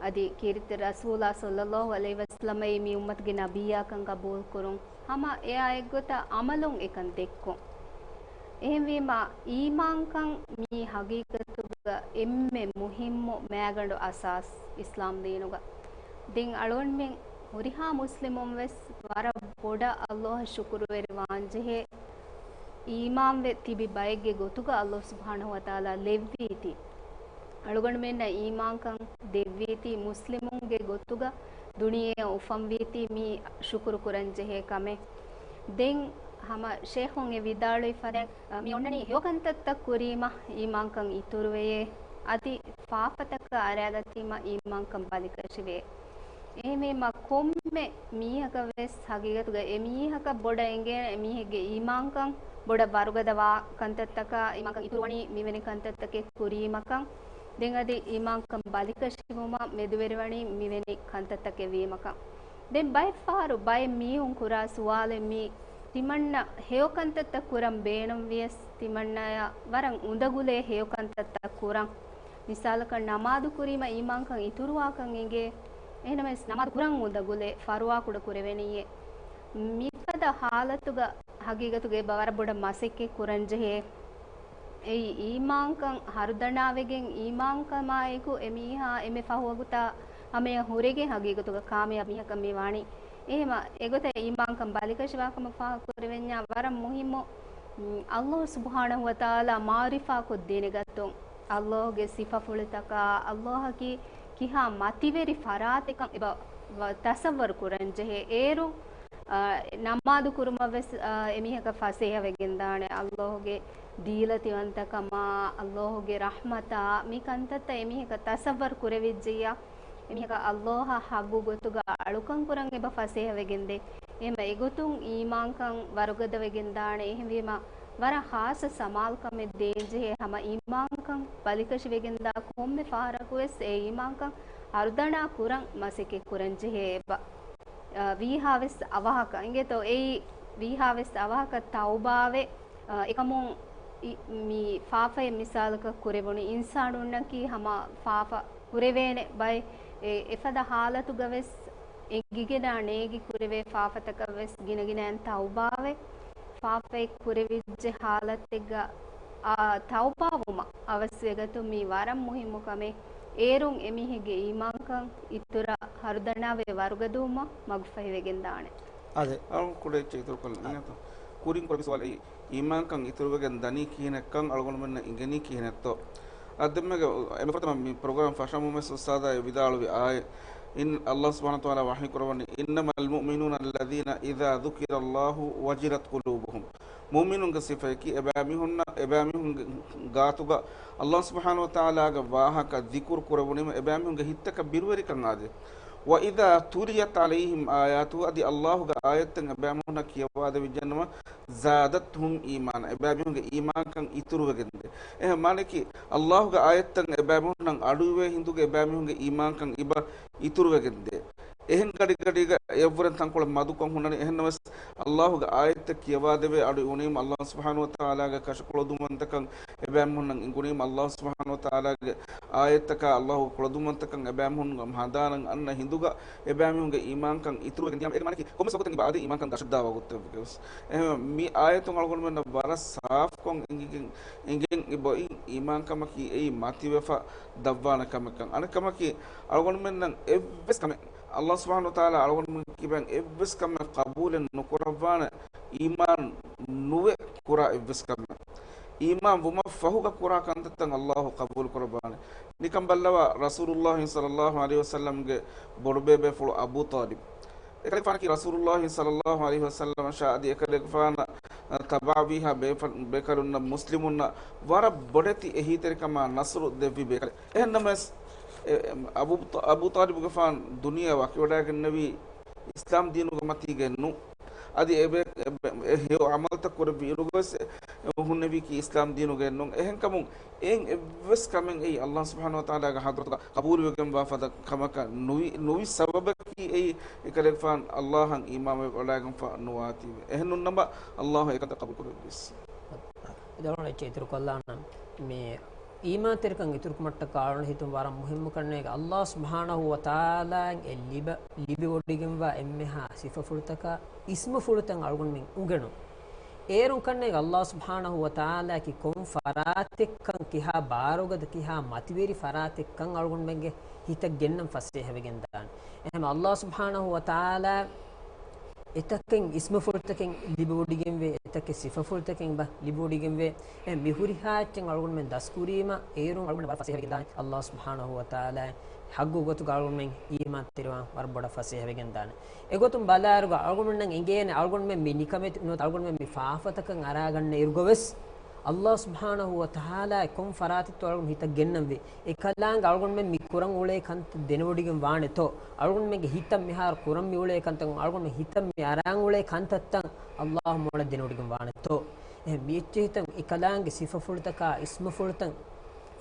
އަދި ކީރިތި ރަސޫލާ ޞައްލައްލާހު ޢަލައިހި ވަސައްލަމައީ މި އުއްމަތުގެ ނަބިއްޔާކަން ގަބޫލުކުރުން. ހަމަ އެއާ އެއްގޮތަށް ޢަމަލުން އެކަން ދެއްކުން. އެހެންވީމަ، އީމާންކަން މީ ޙަޤީޤަތުގަ އެންމެ މުހިއްމު މައިގަނޑު އަސާސް އިސްލާމް ދީނުގަ. ދެން އަޅުގަނޑުމެން ހުރިހާ މުސްލިމުން ވެސް ވަރަށް ބޮޑަށް ﷲ އަށް ޝުކުރުވެރިވާން ޖެހޭ. އީމާންވެ ތިބި ބައެއްގެ ގޮތުގަ ﷲ ސުބްޙާނަހޫ ވަތަޢާލާ ލެއްވީތީ. އަޅުގަނޑުމެންނަށް އީމާންކަން ދެއްވީތީ މުސްލިމުންގެ ގޮތުގަ ދުނިޔެއަށް އުފަންވީތީ މީ ޝުކުރު ކުރަން ޖެހޭ ކަމެއް. ދެން ހަމަ ޝޭޚުން އެ ވިދާޅުވި ފަދައިން، މި އޮންނަނީ ހެޔޮ ކަންތައްތައް ކުރީމަ އީމާންކަން އިތުރުވެޔޭ، އަދި ފާފަތަކަށް އަރާގަތީމަ އީމާންކަން ބަލިކަށިވެޔޭ. އެހެންވީމަ ކޮންމެ މީހަކަށް ވެސް ހަގީގަތުގަ އެމީހަކަށް ބޮޑަށް އެނގޭނެ އެމީހެއްގެ އީމާންކަން ބޮޑަށް ވަރުގަދަވާ ކަންތައްތަކާ، އީމާންކަން އިތުރުވަނީ މިވެނި ކަންތައްތަކެއް ކުރީމަކަށް، ދެން އަދި އީމާންކަން ބަލިކަށިވުމަށް މެދުވެރިވަނީ މިވެނި ކަންތައްތަކެއް ވީމަކަށް. ދެން ބައެއްފަހަރު ބައެއް މީހުން ކުރާ ސުވާލެއް މީ، ތިމަންނަ ހެޔޮ ކަންތައްތައް ކުރަން ބޭނުންވިޔަސް، ތިމަންނަޔަށް ވަރަށް އުނދަގުލޭ ހެޔޮ ކަންތައްތައް ކުރަން. މިސާލަކަށް ނަމާދު ކުރީމަ އީމާންކަން އިތުރުވާކަން އެނގޭ. އެހެނަމަވެސް ނަމާދު ކުރަން އުނދަގުލޭ، ފަރުވާކުޑަ ކުރެވެނީއޭ. މިފަދަ ހާލަތުގަ ހަގީގަތުގަ އެބަ ވަރަށް ބޮޑަށް މަސައްކަތް ކުރަންޖެހޭ. އެއީ އީމާންކަން ހަރުދަނާވެގެން، އީމާންކަމާއެކު އެމީހާ އެންމެ ފަހު ވަގުތާ ހަމަޔަށް ހުރެގެން ހަގީގަތުގަ ކާމިޔާބު މީހަކަށް މި ވާނީ. އެހެމަ އެގޮތަށް އީމާންކަން ބަލިކަށިވާކަމަށް ފާހަގަކުރެވެންޏާ ވަރަށް މުހިއްމު، މް، ﷲ ސުބްޙާނަހޫ ވަތަޢާލާ މަޢުރިފާކޮށް ދެނެގަތުން، ﷲގެ ސިފަފުޅުތަކާ، ﷲއަކީ ކިހާ މަތިވެރި ފަރާތެއްކަން އެބަ ވަ-، ތަޞައްވަރު ކުރަންޖެހޭ. އޭރު، އާ، ނަމާދު ކުރުމަށް ވެސް، އާ، އެމީހަކަށް ފަސޭހަވެގެންދާނެ. ﷲގެ ދީލަތިވަންތަކަމާ، ﷲގެ ރަޙްމަތާ، މި ކަންތައްތައް އެމީހަކަށް ތަޞައްވަރު ކުރެވިއްޖެއްޔާ، އެމީހަކަށް ﷲއަށް ޙައްގު ގޮތުގަ އަޅުކަން ކުރަން އެބަ ފަސޭހަވެގެންދޭ. އެހެމަ އެގޮތުން އީމާންކަން ވަރުގަދަވެގެންދާނެ. އެހެންވީމަ، ވަރަށް ޚާއްޞަ ސަމާލުކަމެއް ދޭންޖެހޭ ހަމަ އީމާންކަން ބަލިކަށިވެގެންދާ ކޮންމެ ފަހަރަކުވެސް އެ އީމާންކަން ހަރުދަނާ ކުރަން މަސައްކަތް ކުރަންޖެހޭ އެބަ. އަ، ވީހާވެސް އަވަހަކަށް އިނގޭތޯ، އެއީ ވީހާވެސް އަވަހަކަށް ތައުބާވެ، އަ، އެކަމުން އި-، މި ފާފައެއް މިސާލަކަށް ކުރެވުނު އިންސާނުންނަކީ ހަމަ ފާފަ ކުރެވޭނެ ބައެއް، އެ، އެފަދަ ހާލަތުގަވެސް އެނގިގެން ނޭގި ކުރެވޭ ފާފަތަކަށްވެސް ގިނަގިނައިން ތައުބާވެ، ފާފައެއް ކުރެވިއްޖެ ހާލަތެއްގަ، އާ، ތައުބާވުމަށް އަވަސްވެގަތު މީ ވަރަށް މުހިއްމު ކަމެއް. އޭރުން އެމީހެއްގެ އީމާންކަން އިތުރަށް ހަރުދަނާވެ ވަރުގަދަވުމަށް މަގުފަހިވެގެންދާނެ. އާދެ. އަޅު ކުޑަ އެއްޗެއް އިތުރުކޮށްލަން. އާ. އިނގޭތޯ؟ ކުރިން ކުރެވި ސުވާލެއް. އީމާންކަން އިތުރުވެގެން ދަނީ ކިހިނެއްކަން އަޅުގަނޑުމެންނަށް އިނގެނީ ކިހިނެއްތޯ؟ އަދި ދެންމެގެ އެންމެ ފުރަތަމަ މި ޕްރޮގްރާމް ފަށަމުން ވެސް އުސްތާދާ އެ ވިދާޅުވި އާއެއް، އިން، އައްލާހު ސުބްޙާނަހު ވަތަޢާލާ ވަޙީ ކުރައްވަނީ، إنما المؤمنون الذين إذا ذكر الله وجلت قلوبهم. މުއުމިނުންގެ ސިފައަކީ، އެބައިމީހުންނަށް، އެބައިމީހުންގެ ގާތުގަ އައްލާހު ސުބްޙާނަހު ވަތަޢާލާގެ ވާހަކަ ޛިކުރު ކުރެވުނީމަ، އެބައިމީހުންގެ ހިތްތަކަށް ބިރުވެރިކަން އާދޭ. وإذا تليت عليهم آياته، އަދި އައްލާހުގެ އާޔަތްތައް އެބައިމީހުންނަށް ކިޔަވާދެވިއްޖެނަމަ، زادتهم إيمانا، އެބައިމީހުންގެ އީމާންކަން އިތުރުވެގެންދޭ. އެހެން މާނައަކީ، އައްލާހުގެ އާޔަތްތައް އެބައިމީހުންނަށް އަޑުއިވޭ ހިނދުގެ އެބައިމީހުންގެ އީމާންކަން އިބަ އިތުރުވެގެންދޭ. އެހެން ގަޑިގަޑީގަ އެއަށްވުރެން ތަންކޮޅެއް މަދުކޮށް ހުންނަނީ. އެހެންނަމަވެސް، އައްލާހުގެ އާޔަތްތައް ކިޔަވާދެވޭ އަޑު އިވުނީމަ، އައްލާހު ސުބްޙާނަހު ވަތަޢާލާގެ ކަށަކޮޅުދުންވަންތަކަން އެބައިމީހުންނަށް އިނގުނީމަ، އައްލާހު ސުބްޙާނަހު ވަތަޢާލާގެ އާޔަތްތަކާ އައްލާހުގެ ކޮޅުދުންވަންތަކަން އެބައިމީހުންގެ ހަނދާނަށް އަންނަ ހިނދުގަ އެބައިމީހުންގެ އީމާންކަން އިތުރުވެގެން ދިޔަމަ، އޭގެ މާނައަކީ، ކޮންމެސް ވަގުތެއް އެބަ އާދޭ އީމާންކަން ދަށުދާ ވަގުތެއްވެގެންވެސް. އެހެން މި އާޔަތުން އަޅުގަނޑުމެންނަށް ވަރަށް ސާފުކޮށް އެނގިގެން، އެނގެން އިބައިން އީމާންކަމަކީ އެއީ މަތިވެފަ ދަށްވާނެ ކަމެއްކަން. އަނެއްކަމަކީ، އަޅުގަނޑުމެންނަށް އެއްވެސް ކަމެއް، އައްލާހު ސުބްޙާނަހު ވަތަޢާލާ އަޅުގަނޑުމެން ކިބައިން އެއްވެސް ކަމެއް ޤަބޫލެއް ނުކުރައްވާނެ، އީމާން ނުވެ ކުރާ އެއްވެސް ކަމެއް. އީމާން ވުމަށް ފަހުގަ ކުރާ ކަންތައްތައް އައްލާހު ޤަބޫލު ކުރައްވާނެ. ނިކަން ބައްލަވާ، ރަސޫލުއްލާހި ޞައްލައްލާހު ޢަލައިހި ވަސައްލަމްގެ ބޮޑުބޭބޭފުޅު އަބޫ ޠާލިބް. އެކަލޭގެފާނަކީ ރަސޫލުއްލާހި ޞައްލައްލާހު ޢަލައިހި ވަސައްލަމަށާ އަދި އެކަލޭގެފާނަށް ތަބާވީހާ ބޭފަ-، ބޭކަލުންނަށް މުސްލިމުންނަށް ވަރަށް ބޮޑެތި އެހީތެރިކަމާ ނަޞްރު ދެއްވި ބޭކަލެއް. އެހެންނަމަވެސް، އެ، އެ، އަބޫ، އަބޫޠާލިބުގެފާން ދުނިޔެ ވަކިވަޑައިގެންނެވީ އިސްލާމް ދީނުގެ މަތީގައެއްނު. އަދި އެ ބޭ-، އެ ބޭ-، އެ ހެޔޮ ޢަމަލުތައް ކުރެއްވި އިރުގަވެސް އެ ހުންނެވީކީ އިސްލާމް ދީނުގައެއްނު. އެހެންކަމުން އެއިން އެއްވެސް ކަމެއް އެއީ އައްލާހު ސުބްޙާނަހު ވަތަޢާލާގެ ޙަޟްރަތުގަ ޤަބޫލުވެގެންވާ ފަދަ ކަމަކަށް ނުވި، ނުވި ސަބަބަކީ އެއީ އެކަލޭގެފާން އައްލާހަށް އީމާންވެ ވަޑައިގެންފަ ނުވާތީވެ. އެހެންނޫންނަމަ އައްލާހު އެކަންތައް ޤަބޫލު ކުރެއްވިއްސް. އެދޮޅުން އެއްޗެއް އިތުރުކޮށްލާނަން. މި އީމާންތެރިކަން އިތުރުކުމަށްޓަކާ އަޅުގަނޑު ހިތުން ވަރަށް މުހިއްމު ކަންނޭގެ، އައްލާހު ސުބްޙާނަހު ވަތަޢާލާއަށް އެ ލިބ-، ލިބިވޮޑިގެންވާ އެންމެހާ ސިފަފުޅުތަކާ އިސްމުފުޅުތައް އަޅުގަނޑުމެން އުނގެނުން. އޭރުން ކަންނޭގެ އައްލާހު ސުބްޙާނަހު ވަތަޢާލާއަކީ ކޮން ފަރާތެއްކަން، ކިހާ ބާރުގަދަ، ކިހާ މަތިވެރި ފަރާތެއްކަން އަޅުގަނޑުމެންގެ ހިތަށް ގެންނަން ފަސޭހަވެގެން ދާނެ. އެހެން އައްލާހު ސުބްޙާނަހު ވަތަޢާލާ އެތަކެއް އިސްމުފުޅުތަކެއް ލިބިވޮޑިގެންވޭ، އެތަކެއް ސިފަފުޅުތަކެއް ބަ ލިބިވޮޑިގެންވޭ. އެ މި ހުރިހާ އެއްޗެއް އަޅުގަނޑުމެން ދަސްކުރީމަ، އޭރުން އަޅުގަނޑު ވަރަށް ފަސޭހަވެގެންދާނެ. އައްލާހު ސުބްޙާނަހު ވަތަޢާލާ ޙައްޤު ގޮތުގަ އަޅުގަނޑުމެން އީމާންތެރިވާން ވަރަށް ބޮޑަށް ފަސޭހަވެގެންދާނެ. އެގޮތުން ބަލާއިރުގަ އަޅުގަނޑުމެންނަށް އެނގޭނެ، އަޅުގަނޑުމެން މި ނިކަމެތި ނުވަތަ އަޅުގަނޑުމެން މި ފާފަތަކަށް އަރާގަންނަ އިރުގަވެސް، އައްލާހު ސުބްޙާނަހު ވަތަޢާލާ ކޮން ފަރާތެއްތޯ އަޅުގަނޑު ހިތަށް ގެންނަންވީ. އެކަލާނގެ އަޅުގަނޑުމެން މި ކުރަން އުޅޭ ކަންތައް ދެނެވޮޑިގެން ވާނެތޯ؟ އަޅުގަނޑުމެންގެ ހިތަށް މިހާރު ކުރަން މި އުޅޭ ކަންތައް، އަޅުގަނޑުމެން ހިތަށް މި އަރާން އުޅޭ ކަންތައްތައް އައްލާހު މޯޅަށް ދެނެވޮޑިގެން ވާނެތޯ؟ އެހެން މި އެއްޗެހިތަން އެކަލާނގެ ސިފަފުޅުތަކާ އިސްމުފުޅުތަން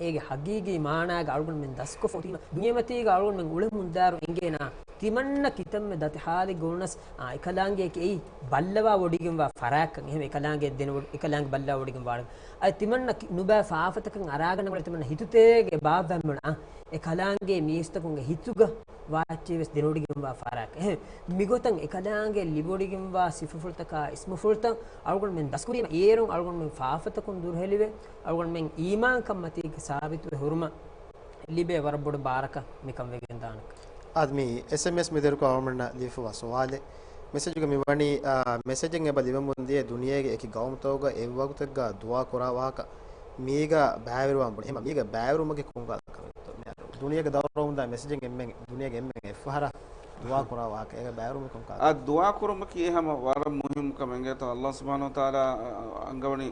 އޭގެ ހަގީގީ މާނާގަ އަޅުގަނޑުމެން ދަސްކޮށްފަ އޮތީމަ، ދުނިޔެމަތީގަ އަޅުގަނޑުމެން އުޅެމުންދާއިރު އެނގޭނާ ތިމަންނަ ކިތަންމެ ދަތި ހާލެއްގަ ވުނަސް، އާ، އެކަލާނގެއަކީ އެއީ ބައްލަވާ ވޮޑިގެންވާ ފަރާތްކަން. އެހެން އެކަލާނގެ ދެނެވޮޑި-، އެކަލާނގެ ބައްލަވާ ވޮޑިގެން ވާނެ. އަދި ތިމަންނަ ކި-، ނުބައި ފާފަތަކަށް އަރާގަންނަ ގޮތަށް ތިމަންނަ ހިތުތޭގެ ބާއްވަމުން، އާ، އެކަލާނގެ މީސްތަކުންގެ ހިތުގަ ވާ އެއްޗެއް ވެސް ދެނެވޮޑިގެންވާ ފަރާތް. އެހެން މިގޮތަށް އެކަލާނގެ ލިބިވޮޑިގެންވާ ސިފަފުޅުތަކާ އިސްމުފުޅުތައް އަޅުގަނޑުމެން ދަސްކުރީމަ، އޭރުން އަޅުގަނޑުމެން ފާފަތަކުން ދުރުހެލިވެ، އަޅުގަނޑުމެން އީމާންކަން މަތީގަ ސާބިތުވެ ހުރުމަށް ލިބޭ ވަރަށް ބޮޑު ބާރަކަށް މިކަން ވެގެންދާނެ. އާދެ، މި އެސްއެމްއެސް މި ދިރިއުޅުމުންނަށް ލިބިފައިވާ ސުވާލެއް. މެސެޖުގަ މިވަނީ، އާ، މެސެޖެއް އެބަ ލިބެމުންދިޔަ ދުނިޔޭގެ އެކި ގައުމުތަކުގަ އެއްވަގުތެއްގަ ދުޢާ ކުރާ ވާހަކަ މީގަ ބައިވެރިވާން ބުނި. އެހެންމަ މީގަ ބައިވެރުމަކީ ކޮންކަހަލަ ކަމެއްތޯ؟ މި ދުނިޔޭގަ ދައުރުވަމުންދާ މެސެޖެއް އެންމެން، ދުނިޔޭގެ އެންމެން އެއްފަހަރަށް ދުޢާ ކުރާ ވާހަކަ އޭގަ ބައިވެރުމަކީ ކޮންކަހަލަ؟ އާ، ދުޢާ ކުރުމަކީ ހަމަ ވަރަށް މުހިއްމު ކަމެއް. އިނގޭތޯ އައްލާހު ސުބްޙާނަހު ވަތަޢާލާ އަންގަވަނީ،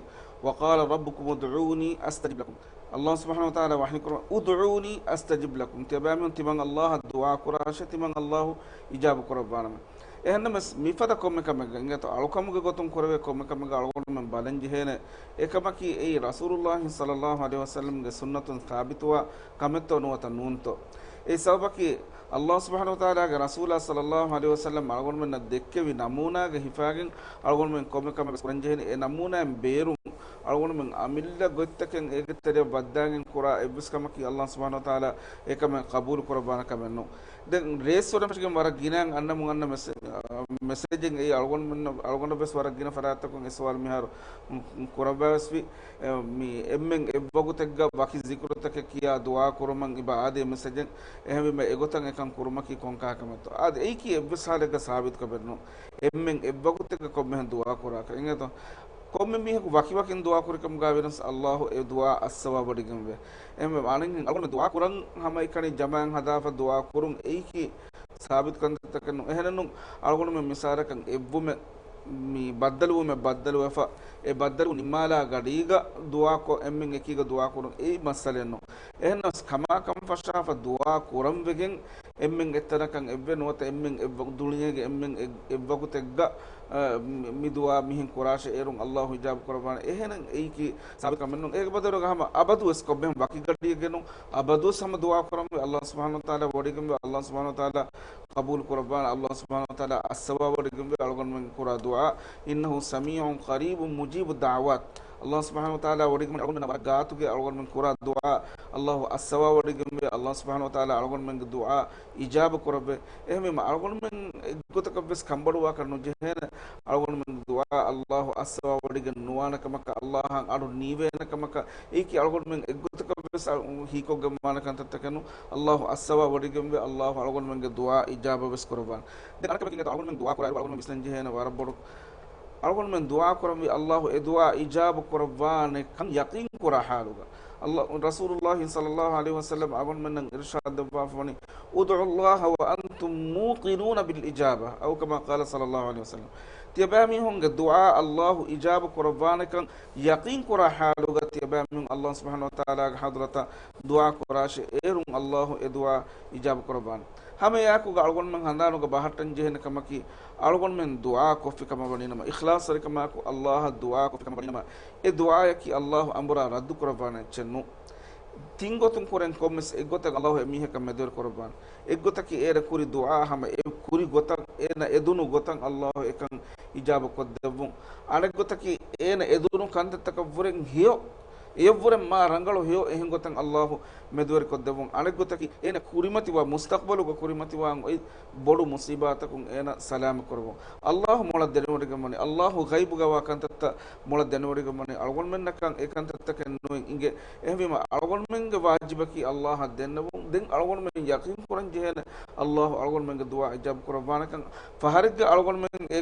وقال ربكم ادعوني أستجب لكم. އައްލާހު ސުބްޙާނަހު ވަތަޢާލާ ވަޙީކުރަން، ادعوني أستجب لكم. ތިޔަބައިމީހުން ތިމަން އައްލާހަށް ދުޢާ ކުރާށޭ، ތިމަން އައްލާހު އިޖާބަ ކުރައްވާނަމޭ. އެހެންނަމަވެސް، މިފަދަ ކޮންމެ ކަމެއްގަ، އިނގޭތޯ އަޅުކަމުގެ ގޮތުން ކުރެވޭ ކޮންމެ ކަމެއްގަ އަޅުގަނޑުމެން ބަލަން ޖެހޭނެ އެކަމަކީ އެއީ ރަސޫލުއްލާހި ޞައްލައްލާހު ޢަލައިހި ވަސައްލަމްގެ ސުންނަތުން ސާބިތުވާ ކަމެއްތޯ ނުވަތަ ނޫންތޯ. އެއީ ސަބަބަކީ، އައްލާހު ސުބްޙާނަހު ވަތަޢާލާގެ ރަސޫލާ ޞައްލައްލާހު ޢަލައިހި ވަސައްލަމް އަޅުގަނޑުމެންނަށް ދެއްކެވި ނަމޫނާގެ ހިފާގެން އަޅުގަނޑުމެން ކޮންމެ ކަމެއް ވެސް ކުރަން ޖެހޭނެ. އެ ނަމޫނާއިން ބޭރުން އަޅުގަނޑުމެން އަމިއްލަ ގޮތްތަކެއް އޭގެ ތެރެއަށް ވައްދާގެން ކުރާ އެއްވެސް ކަމަކީ އައްލާހު ސުބްޙާނަހު ވަތަޢާލާ އެކަމެއް ޤަބޫލު ކުރައްވާނެ ކަމެއް ނޫން. ދެން ރޭސް ވަރަށް ފެށިގެން ވަރަށް ގިނައިން އަންނަމުން އަންނަ މެސެ-، އަ، މެސެޖެއް އެއީ އަޅުގަނޑުމެން، އަޅުގަނޑަށް ވެސް ވަރަށް ގިނަ ފަރާތްތަކުން އެ ސުވާލު މިހާރު ކުރައްވާވެސް ވި. އެ، މި އެންމެން އެއްވަގުތެއްގަ ވަކި ޒިކުރުތަކެއް ކިޔާ ދުޢާ ކުރުމަށް އިބަ އާދޭ މެސެޖެއް. އެހެންވީމަ އެގޮތަށް އެކަން ކުރުމަކީ ކޮންކަހަލަ ކަމެއްތޯ؟ އާދެ، އެއީކީ އެއްވެސް ހާލެއްގަ ސާބިތު ކަމެއް ނޫން. އެންމެން އެއްވަގުތެއްގަ ކޮންމެހެން ދުޢާ ކުރާކަށް. އިނގޭތޯ؟ ކޮންމެ މީހަކު ވަކިވަކިން ދުޢާ ކުރިކަމުގަ ވިޔަސް އައްލާހު އެ ދުޢާ އައްސަވާ ވޮޑިގެންވޭ. އެހެންވެ، އަނެއްހެން އަޅުގަނޑު ދުޢާ ކުރަން ހަމައެކަނި ޖަމާޢަތް ހަދާފަ ދުޢާ ކުރުން އެއީކީ ސާބިތު ކަންތައްތަކެއް ނޫން. އެހެނެއްނު އަޅުގަނޑުމެން މިސާލަކަށް އެއްވުމެއް މި ބައްދަލުވުމެއް ބައްދަލުވެފަ، އެ ބައްދަލު ނިންމާލާ ގަޑީގަ ދުޢާކޮށް އެންމެން އެކީގަ ދުޢާކުރުން އެއީ މައްސަލައެއްނު. އެހެންނަމަވެސް ކަމާ ކަން ފަށާފަ ދުޢާ ކުރަން ވެގެން އެންމެން އެއްތަނަކަށް އެއްވެ ނުވަތަ އެންމެން އެއްވަ-، ދުނިޔޭގެ އެންމެން އެއް-، އެއްވަގުތެއްގަ، އަ، މި، މި ދުޢާ މިހެން ކުރާށޭ އޭރުން އައްލާހު އިޖާބަ ކުރައްވާނެ. އެހެނެއް އެއީކީ ސާބިތު ކަމެއްނު. އޭގެ ބަދަލުގަ ހަމަ އަބަދުވެސް ކޮންމެހެން ވަކި ގަޑިއެއްގެނު އަބަދުވެސް ހަމަ ދުޢާ ކުރަންވީ އައްލާހު ސުބްޙާނަހު ވަތަޢާލާ ވޮޑިގެންވީ، އައްލާހު ސުބްޙާނަހު ވަތަޢާލާ ޤަބޫލު ކުރައްވާނެ. އައްލާހު ސުބްޙާނަހު ވަތަޢާލާ އައްސަވާވޮޑިގެންވީ އަޅުގަނޑުމެން ކުރާ ދުޢާ. إنه سميع قريب مجيب الدعوات. އައްލާހު ސުބްޙާނަހު ވަތަޢާލާ ވޮޑިގެން އަޅުގަނޑުމެންނަށް ވަރަށް ގާތުގައި އަޅުގަނޑުމެން ކުރާ ދުޢާ އައްލާހު އައްސަވާވޮޑިގެންވީ. އައްލާހު ސުބްޙާނަހު ވަތަޢާލާ އަޅުގަނޑުމެންގެ ދުޢާ އިޖާބަ ކުރައްވޭ. އެހެންވީމަ އަޅުގަނޑުމެން އެއްގޮތަކަށްވެސް ކަންބޮޑުވާކަށް ނުޖެހޭނެ. އަޅުގަނޑުމެންގެ ދުޢާ އައްލާހު އައްސަވާވޮޑިގެން ނުވާނެ ކަމަކަށް، އައްލާހަށް އަޑު ނީވޭނެ ކަމަކަށް، އެއީކީ އަޅުގަނޑުމެން އެއްގޮތަކަށްވެސް އަ-، ހީކޮށްގެންވާނެ ކަންތައްތަކެއްނު. އައްލާހު އައްސަވާވޮޑިގެންވީ، އައްލާހު އަޅުގަނޑުމެންގެ ދުޢާ އިޖާބަވެސް ކުރައްވާނެ. ދެން އަނެއްކަމަކީ އަޅުގަނޑުމެން ދުޢާ ކުރާއިރު އަޅުގަނޑުމެން ވިސްނަން ޖެހޭނެ ވަރަށް ބޮޑު. އަޅުގަނޑުމެން ދުޢާ ކުރަންވީ އައްލާހު އެ ދުޢާ އިޖާބަ ކުރައްވާނެ ކަން ޔަޤީން ކުރާ ޙާލުގަ. އައްލާ، ރަސޫލުﷲ ޞައްލަﷲު ޢަލައިހި ވަސައްލަމަ އަޅުގަނޑުމެންނަށް އިރުޝާދު ދެއްވާފަ ވަނީ، "ادعوا الله وأنتم موقنون بالإجابة، أو كما قال صلى الله عليه وسلم." ތިޔަބައިމީހުންގެ ދުޢާ އައްލާހު އިޖާބަ ކުރައްވާނެކަން ޔަޤީން ކުރާ ޙާލުގަ ތިޔަބައިމީހުން އައްލާހު ސުބްޙާނަހު ވަތަޢާލާގެ ޙަޟްރަތަށް ދުޢާ ކުރާށޭ، އޭރުން އައްލާހު އެ ދުޢާ އިޖާބަ ކުރައްވާނެ. ހަމަ އެއާއެކުގަ އަޅުގަނޑުމެން ހަނދާނުގަ ބަހައްޓަން ޖެހޭނެ ކަމަކީ، އަޅުގަނޑުމެން ދުޢާ ކޮށްފި ކަމަށް ވަނީނަމަ، އިޚްލާޞްތެރިކަމާއެކު އައްލާހަށް ދުޢާ ކޮށްފި ކަމަށް ވަނީނަމަ، އެ ދުޢާއަކީ އައްލާހު އަނބުރާ ރައްދު ކުރައްވާނެ އެއްޗެއް ނޫން. ތިން ގޮތުން ކުރެން ކޮންމެސް އެއްގޮތަށް އައްލާހު އެމީހަކަށް މެދުވެރި ކުރައްވާނެ. އެއްގޮތަކީ އޭރަށް ކުރި ދުޢާ ހަމަ އެ ކުރި ގޮތަށް އޭނަ އެދުނު ގޮތަށް އައްލާހު އެކަން އިޖާބަ ކޮށްދެއްވުން. އަނެއްގޮތަކީ އޭނަ އެދުނު ކަންތައްތަކަށްވުރެން ހެޔޮ، އެޔަށްވުރެން މާ ރަނގަޅު ހެޔޮ އެހެން ގޮތަށް އައްލާހު މެދުވެރިކޮށްދެއްވުން. އަނެއްގޮތަކީ އޭނަ ކުރިމަތިވާ، މުސްތަޤްބަލުގަ ކުރިމަތިވާ އޮތް ބޮޑު މުޞީބާތަކުން އޭނަ ސަލާމަތް ކުރައްވުން. އައްލާހު މޮޅަށް ދެނެވޮޑިގެންވަނީ، އައްލާހު ޣައިބުގަ ވާ ކަންތައްތައް މޮޅަށް ދެނެވޮޑިގެންވަނީ، އަޅުގަނޑުމެންނަކަށް އެ ކަންތައްތަކެއް ނުއިން އިނގޭ. އެހެންވީމަ އަޅުގަނޑުމެންގެ ވާޖިބަކީ އައްލާހަށް ދެންނެވުން. ދެން އަޅުގަނޑުމެން ޔަޤީން ކުރަން ޖެހޭނެ އައްލާހު އަޅުގަނޑުމެންގެ ދުޢާ އިޖާބަ ކުރައްވާނެކަން. ފަހަރެއްގަ އަޅުގަނޑުމެން އެ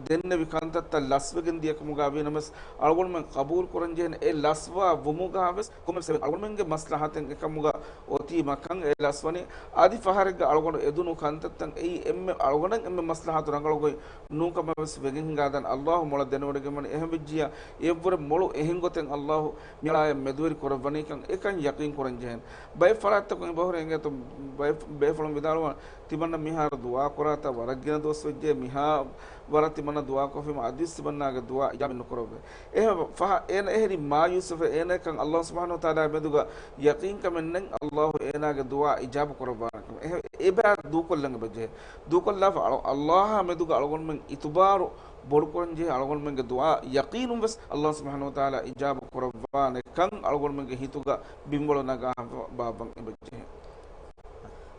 ދެންނެވި ކަންތައްތައް ލަސްވެގެން ދިޔަކަމުގަ ވީނަމަވެސް، އަޅުގަނޑުމެން ޤަބޫލު ކުރަން ޖެހޭނެ އެ ލަސްވާ ވުމުގަވެސް ކޮންމެސް އެވެ އަޅުގަނޑުމެންގެ މަސްލަހަތެއް އެކަމުގަ އޮތީމަ ކަން އެ ލަސްވަނީ. އަދި ފަހަރެއްގަ އަޅުގަނޑު އެދުނު ކަންތައްތައް އެއީ އެންމެ އަޅުގަނޑަށް އެންމެ މަސްލަހަތު ރަނގަޅު ގޮތް ނޫންކަމަށް ވެސް ވެގެން ހިނގާދާނެ. އައްލާހު މޮޅަށް ދެނެވޮޑިގެންވަނީ. އެހެންވެއްޖިއްޔާ އެއަށްވުރެ މޮޅު އެހެން ގޮތެއް އައްލާހު މިއަޅާޔަށް މެދުވެރި ކުރައްވަނީކަން އެކަން ޔަޤީން ކުރަން ޖެހޭނެ. ބައެއް ފަރާތްތަކުން އެބަހުރި އެނގޭތޯ، ބައެއް ބޭފުޅުން ވިދާޅުވާ، ތިމަންނަ މިހާރު ދުޢާ ކުރާތާ ވަރަށް ގިނަ ދުވަސް ވެއްޖެ، މިހާ ވަރަށް ތިމަންނަ ދުޢާ ކޮށްފީމަ އަދިވެސް ތިމަންނާގެ ދުޢާ އިޖާބަ ނުކުރައްވޭ. އެހެން ފަހަ އޭނަ އެހެރީ މާޔޫސްވެފަ އޭނައަކަށް އައްލާހު ސުބްޙާނަހު ވަތަޢާލާ މެދުގަ ޔަޤީންކަމެއް ނެތް އައްލާހު އޭނާގެ ދުޢާ އިޖާބަ ކުރައްވާނެކަމަށް. އެހެން އެބަ ދޫކޮށްލަން އެބަޖެހޭ. ދޫކޮށްލާފަ އަޅު-، އައްލާހާ މެދުގަ އަޅުގަނޑުމެން އިތުބާރު ބޮޑުކުރަންޖެހޭ. އަޅުގަނޑުމެންގެ ދުޢާ ޔަޤީނުން ވެސް އައްލާހު ސުބްޙާނަހު ވަތަޢާލާ އިޖާބަ ކުރައްވާނެކަން އަޅުގަނޑުމެންގެ ހިތުގަ ބިންވަޅު ނަގާ ބާއްވަން އެބަޖެހޭ.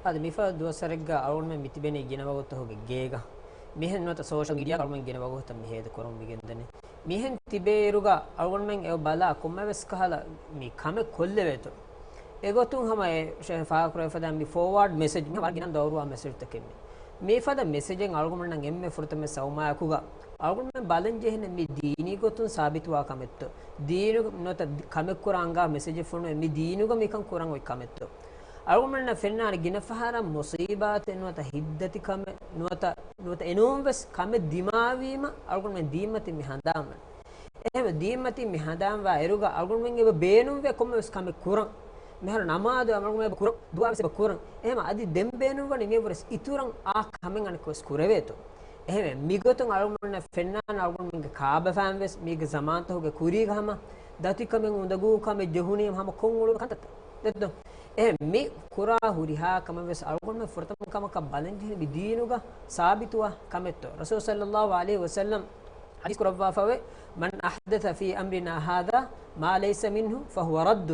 އާދެ، މިފަދަ ދުވަސްވަރެއްގަ އަޅުގަނޑުމެން މިތިބެނީ ގިނަ ވަގުތުތަކުގެ ގޭގަ. މިހެން ނުވަތަ ސޯޝަލް މީޑިއާގަ އަޅުގަނޑުމެން ގިނަ ވަގުތުތައް މި ހޭދަ ކުރަމުން މިގެންދަނީ. މިހެން ތިބޭއިރުގަ އަޅުގަނޑުމެން އެ ބަލާ ކޮންމެވެސް ކަހަލަ މި ކަމެއް ކޮށްލެވޭތޯ. އެގޮތުން ހަމަ އެ ޝޭހް ފާހަގަކުރެވިފަދަ މި ފޯވާޑް މެސެޖް މި ވަރަށް ގިނަ ދައުރުވާ މެސެޖްތަކެއް މި. މިފަދަ މެސެޖެއް އަޅުގަނޑުމެންނަށް އެންމެ ފުރަތަމަ ސައުމާއަކުގަ އަޅުގަނޑުމެން ބަލަން ޖެހޭނެ މި ދީނީ ގޮތުން ސާބިތުވާ ކަމެއްތޯ. ދީނު ނުވަތަ ކަމެއް ކުރާ އަނގާ މެސެޖެއް ފޮނުވޭ މި ދީނުގަ މިކަން ކުރަން އޮތް ކަމެއްތޯ. އަޅުގަނޑުމެންނަށް ފެންނާނެ ގިނަ ފަހަރަށް މުޞީބާތެއް ނުވަތަ ހިތްދަތި ކަމެއް ނުވަތަ، ނުވަތަ އެނޫން ވެސް ކަމެއް ދިމާވީމަ އަޅުގަނޑުމެން ދީންމަތިން މި ހަނދާންވަން. އެހެން ދީންމަތިން މި ހަނދާންވާ އިރުގަ އަޅުގަނޑުމެން އެބަ ބޭނުންވޭ ކޮންމެވެސް ކަމެއް ކުރަން. މިހާރު ނަމާދު އަޅުގަނޑުމެން އެބަ ކުރަން، ދުޢާ ވެސް އެބަ ކުރަން. އެހެން އަދި ދެން ބޭނުންވަނީ މިއަށްވުރެސް އިތުރަށް އާ ކަމެއް އަނެއްކޮށް ވެސް ކުރެވޭތޯ. އެހެންވެ، މިގޮތުން އަޅުގަނޑުމެންނަށް ފެންނާނެ އަޅުގަނޑުމެންގެ ކާބަފައިން ވެސް މީގެ ޒަމާންތަކުގެ ކުރީގަ ހަމަ ދަތިކަމެއް އުނދަގޫ ކަމެއް ޖެހުނީމަ ހަމަ ކޮށް އުޅުނު ކަންތައްތައް. ދެއްތޯ؟ އެހެން މި ކުރާ ހުރިހާ ކަމެއް ވެސް އަޅުގަނޑުމެން ފުރަތަމަ ކަމަކަށް ބަލަންޖެހޭ މި ދީނުގަ ސާބިތުވާ ކަމެއްތޯ. ރަސޫލު ޞައްލައްލާހު ޢަލައިހި ވަސައްލަމް ޙަދީޘް ކުރައްވާފަވޭ، من أحدث في أمرنا هذا ما ليس منه فهو رد.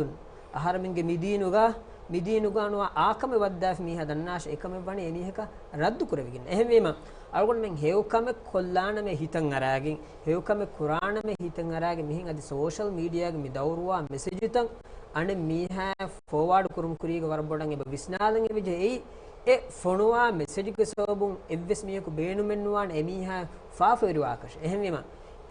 އަހަރެމެންގެ މި ދީނުގަ، މި ދީނުގަ ނުވާ އާ ކަމެއް ވައްދާފި މީހާ ދަންނާށޭ، އެކަމެއް ވަނީ އެމީހަކަށް ރައްދު ކުރެވިގެން. އެހެންވީމަ، އަޅުގަނޑުމެން ހެޔޮ ކަމެއް ކޮށްލާނަމޭ ހިތަށް އަރާގެން، ހެޔޮ ކަމެއް ކުރާނަމޭ ހިތަށް އަރާގެން، މިހެން އަދި ސޯޝަލް މީޑިއާގެ މި ދައުރުވާ މެސެޖުތައް އަނެއް މީހާ ފޯވާޑް ކުރުމު ކުރީގަ ވަރަށް ބޮޑަށް އެބަ ވިސްނާލަން އެބަޖެހޭ. އެއީ އެ ފޮނުވާ މެސެޖުގެ ސަބަބުން އެއްވެސް މީހަކު ބޭނުމެއް ނުވާނެ އެ މީހާ ފާފަވެރިވާކަށެއް. އެހެންވީމަ،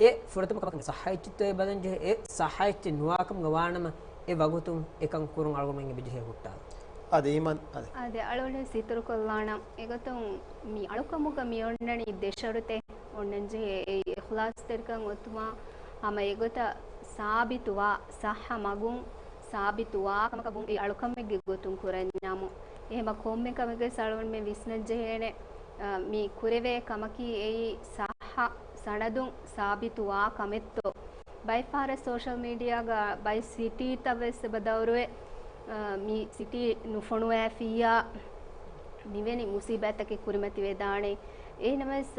އެ ފުރަތަމަ ކަމަކަށް ޞައްޙަ އެއްޗެއްތޯއޭ ބަލަން ޖެހޭ، އެ ޞައްޙަ އެއްޗެއް ނުވާކަމުގަ ވާނަމަ، އެ ވަގުތުން އެކަން ކުރުން އަޅުގަނޑުމެން އެބަޖެހޭ ހުއްޓާލަން. އާދެ، އީމާން، އާދެ. އާދެ، އަޅުގަނޑު ސިތުރުކޮށްލާނަން. އެގޮތުން މި އަޅުކަމުގަ މި އޮންނަނީ ދެ ޝަރުތެއް އޮންނަންޖެހޭ. އެއީ އިޚްލާޞްތެރިކަން އޮތުމާ ހަމަ އެގޮތަށް ސާބިތުވާ، ޞައްޙަ މަގުން ސާބިތުވާ ކަމަކަށް ވުން އެ އަޅުކަމެއްގެ ގޮތުން ކުރަންޏާމު. އެހެމަ ކޮންމެ ކަމެއްގެ އަޅުގަނޑުމެން ވިސްނަންޖެހޭނެ، އަ، މި ކުރެވޭ ކަމަކީ އެއީ ޞައްޙަ ސަނަދުން ސާބިތުވާ ކަމެއްތޯ. ބައެއް ފަހަރަށް ސޯޝަލް މީޑިއާގަ ބައެއް ސިޓީތައް ވެސް އެބަ ދައުރުވެ، އަ، މި ސިޓީ ނުފޮނުވައިފިއްޔާ މިވެނި މުސީބާތްތަކެއް ކުރިމަތިވެދާނެ. އެހެނަމަވެސް،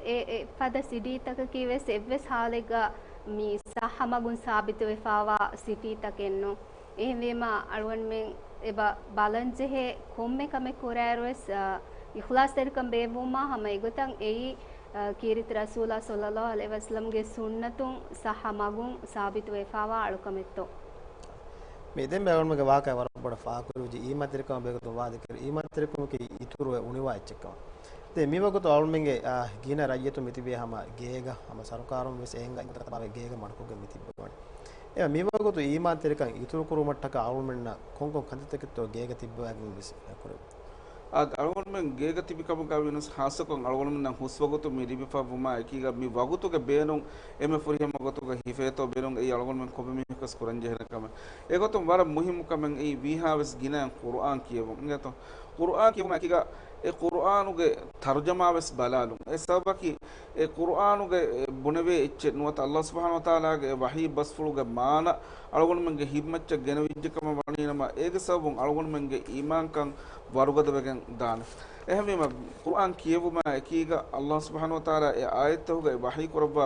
އެ، އެ ފަދަ ސިޓީތަކަކީ ވެސް އެއްވެސް ހާލެއްގަ މި ޞައްޙަ މަގުން ސާބިތުވެފާވާ ސިޓީތަކެއްނު. އެހެންވީމަ، އަޅުގަނޑުމެން އެބަ ބަލަންޖެހޭ ކޮންމެ ކަމެއް ކުރާއިރުވެސް، އިޚްލާޞްތެރިކަން ބޭއްވުމާ ހަމަ އެގޮތަށް އެއީ، އަ، ކީރިތި ރަސޫލާ ޞައްލައްލާހު ޢަލައިހި ވަސައްލަމްގެ ސުންނަތުން ޞައްޙަ މަގުން ސާބިތުވެފާވާ އަޅުކަމެއްތޯ. މި ދެން އަޅުގަނޑުމެންގެ ވާޤިޢާ ވަރަށް ބޮޑަށް ފާހަގަކުރި ވެއްޖެ އީމާންތެރިކަމާ ބެހޭގޮތުން ވާދަކުރި، އީމާންތެރިކަމަކީ އިތުރުވެ އުނިވާ އެއްޗެއްކަމަށް. ދެން މިވަގުތު އަޅުމެންގެ، އާ، ގިނަ ރައްޔިތުން މިތިބޭ ހަމަ ގޭގަ، ހަމަ ސަރުކާރުން ވެސް އެހެން ގައިމުތަކާ ގޭގަ މަޑުކޮށްގެން މިތިއްބަވަނީ. އެ މިވަގުތު އީމާންތެރިކަން އިތުރުކުރުމަށްޓަކާ އަޅުމެންނަށް ކޮންކޮން ކަންތައްތަކެއްތޯ ގޭގަ ތިއްބަވައިގެން ވެސް ކުރެވޭ. އާދެ، އަޅުގަނޑުމެން ގޭގަ ތިބި ކަމުގަ ވިޔަސް ޚާއްޞަކޮށް އަޅުގަނޑުމެންނަށް ހުސްވަގުތު މި ލިބިފަ ވުމާ އެކީގަ މި ވަގުތުގެ ބޭނުން އެންމެ ފުރިހަމަ ގޮތުގަ ހިފޭތޯ ބޭނުން އެއީ އަޅުގަނޑުމެން ކޮންމެ މީހަކަސް ކުރަންޖެހޭނެ ކަމެއް. އެގޮތުން ވަރަށް މުހިއްމު ކަމެއް އެއީ ވީހާވެސް ގިނައިން ޤުރުއާން ކިޔެވުން. އިނގޭތޯ؟ ޤުރުއާން ކިޔެވުމާ އެކީގަ އެ ޤުރުއާނުގެ ތަރުޖަމާވެސް ބަލާލުން. އެ ސަބަބަކީ އެ ޤުރުއާނުގެ އެ ބުނެވޭ އެއްޗެއް ނުވަތަ ﷲ ސުބްޙާނަހޫ ވަތަޢާލާގެ އެ ވަޙީ ބަސްފުޅުގެ މާނަ އަޅުގަނޑުމެންގެ ހިތްމައްޗަށް ގެނެވިއްޖެ ކަމަށް ވަނީނަމަ، އޭގެ ސަބަބުން އަޅުގަނޑުމެންގެ އީމާންކަން ވަރުގަދަވެގެން ދާނެ. އެހެންވީމަ، ޤުރުއާން ކިޔެވުމާ އެކީގަ ﷲ ސުބްޙާނަހޫ ވަތަޢާލާ އެ އާޔަތްތަކުގައި ވަޙީ ކުރައްވާ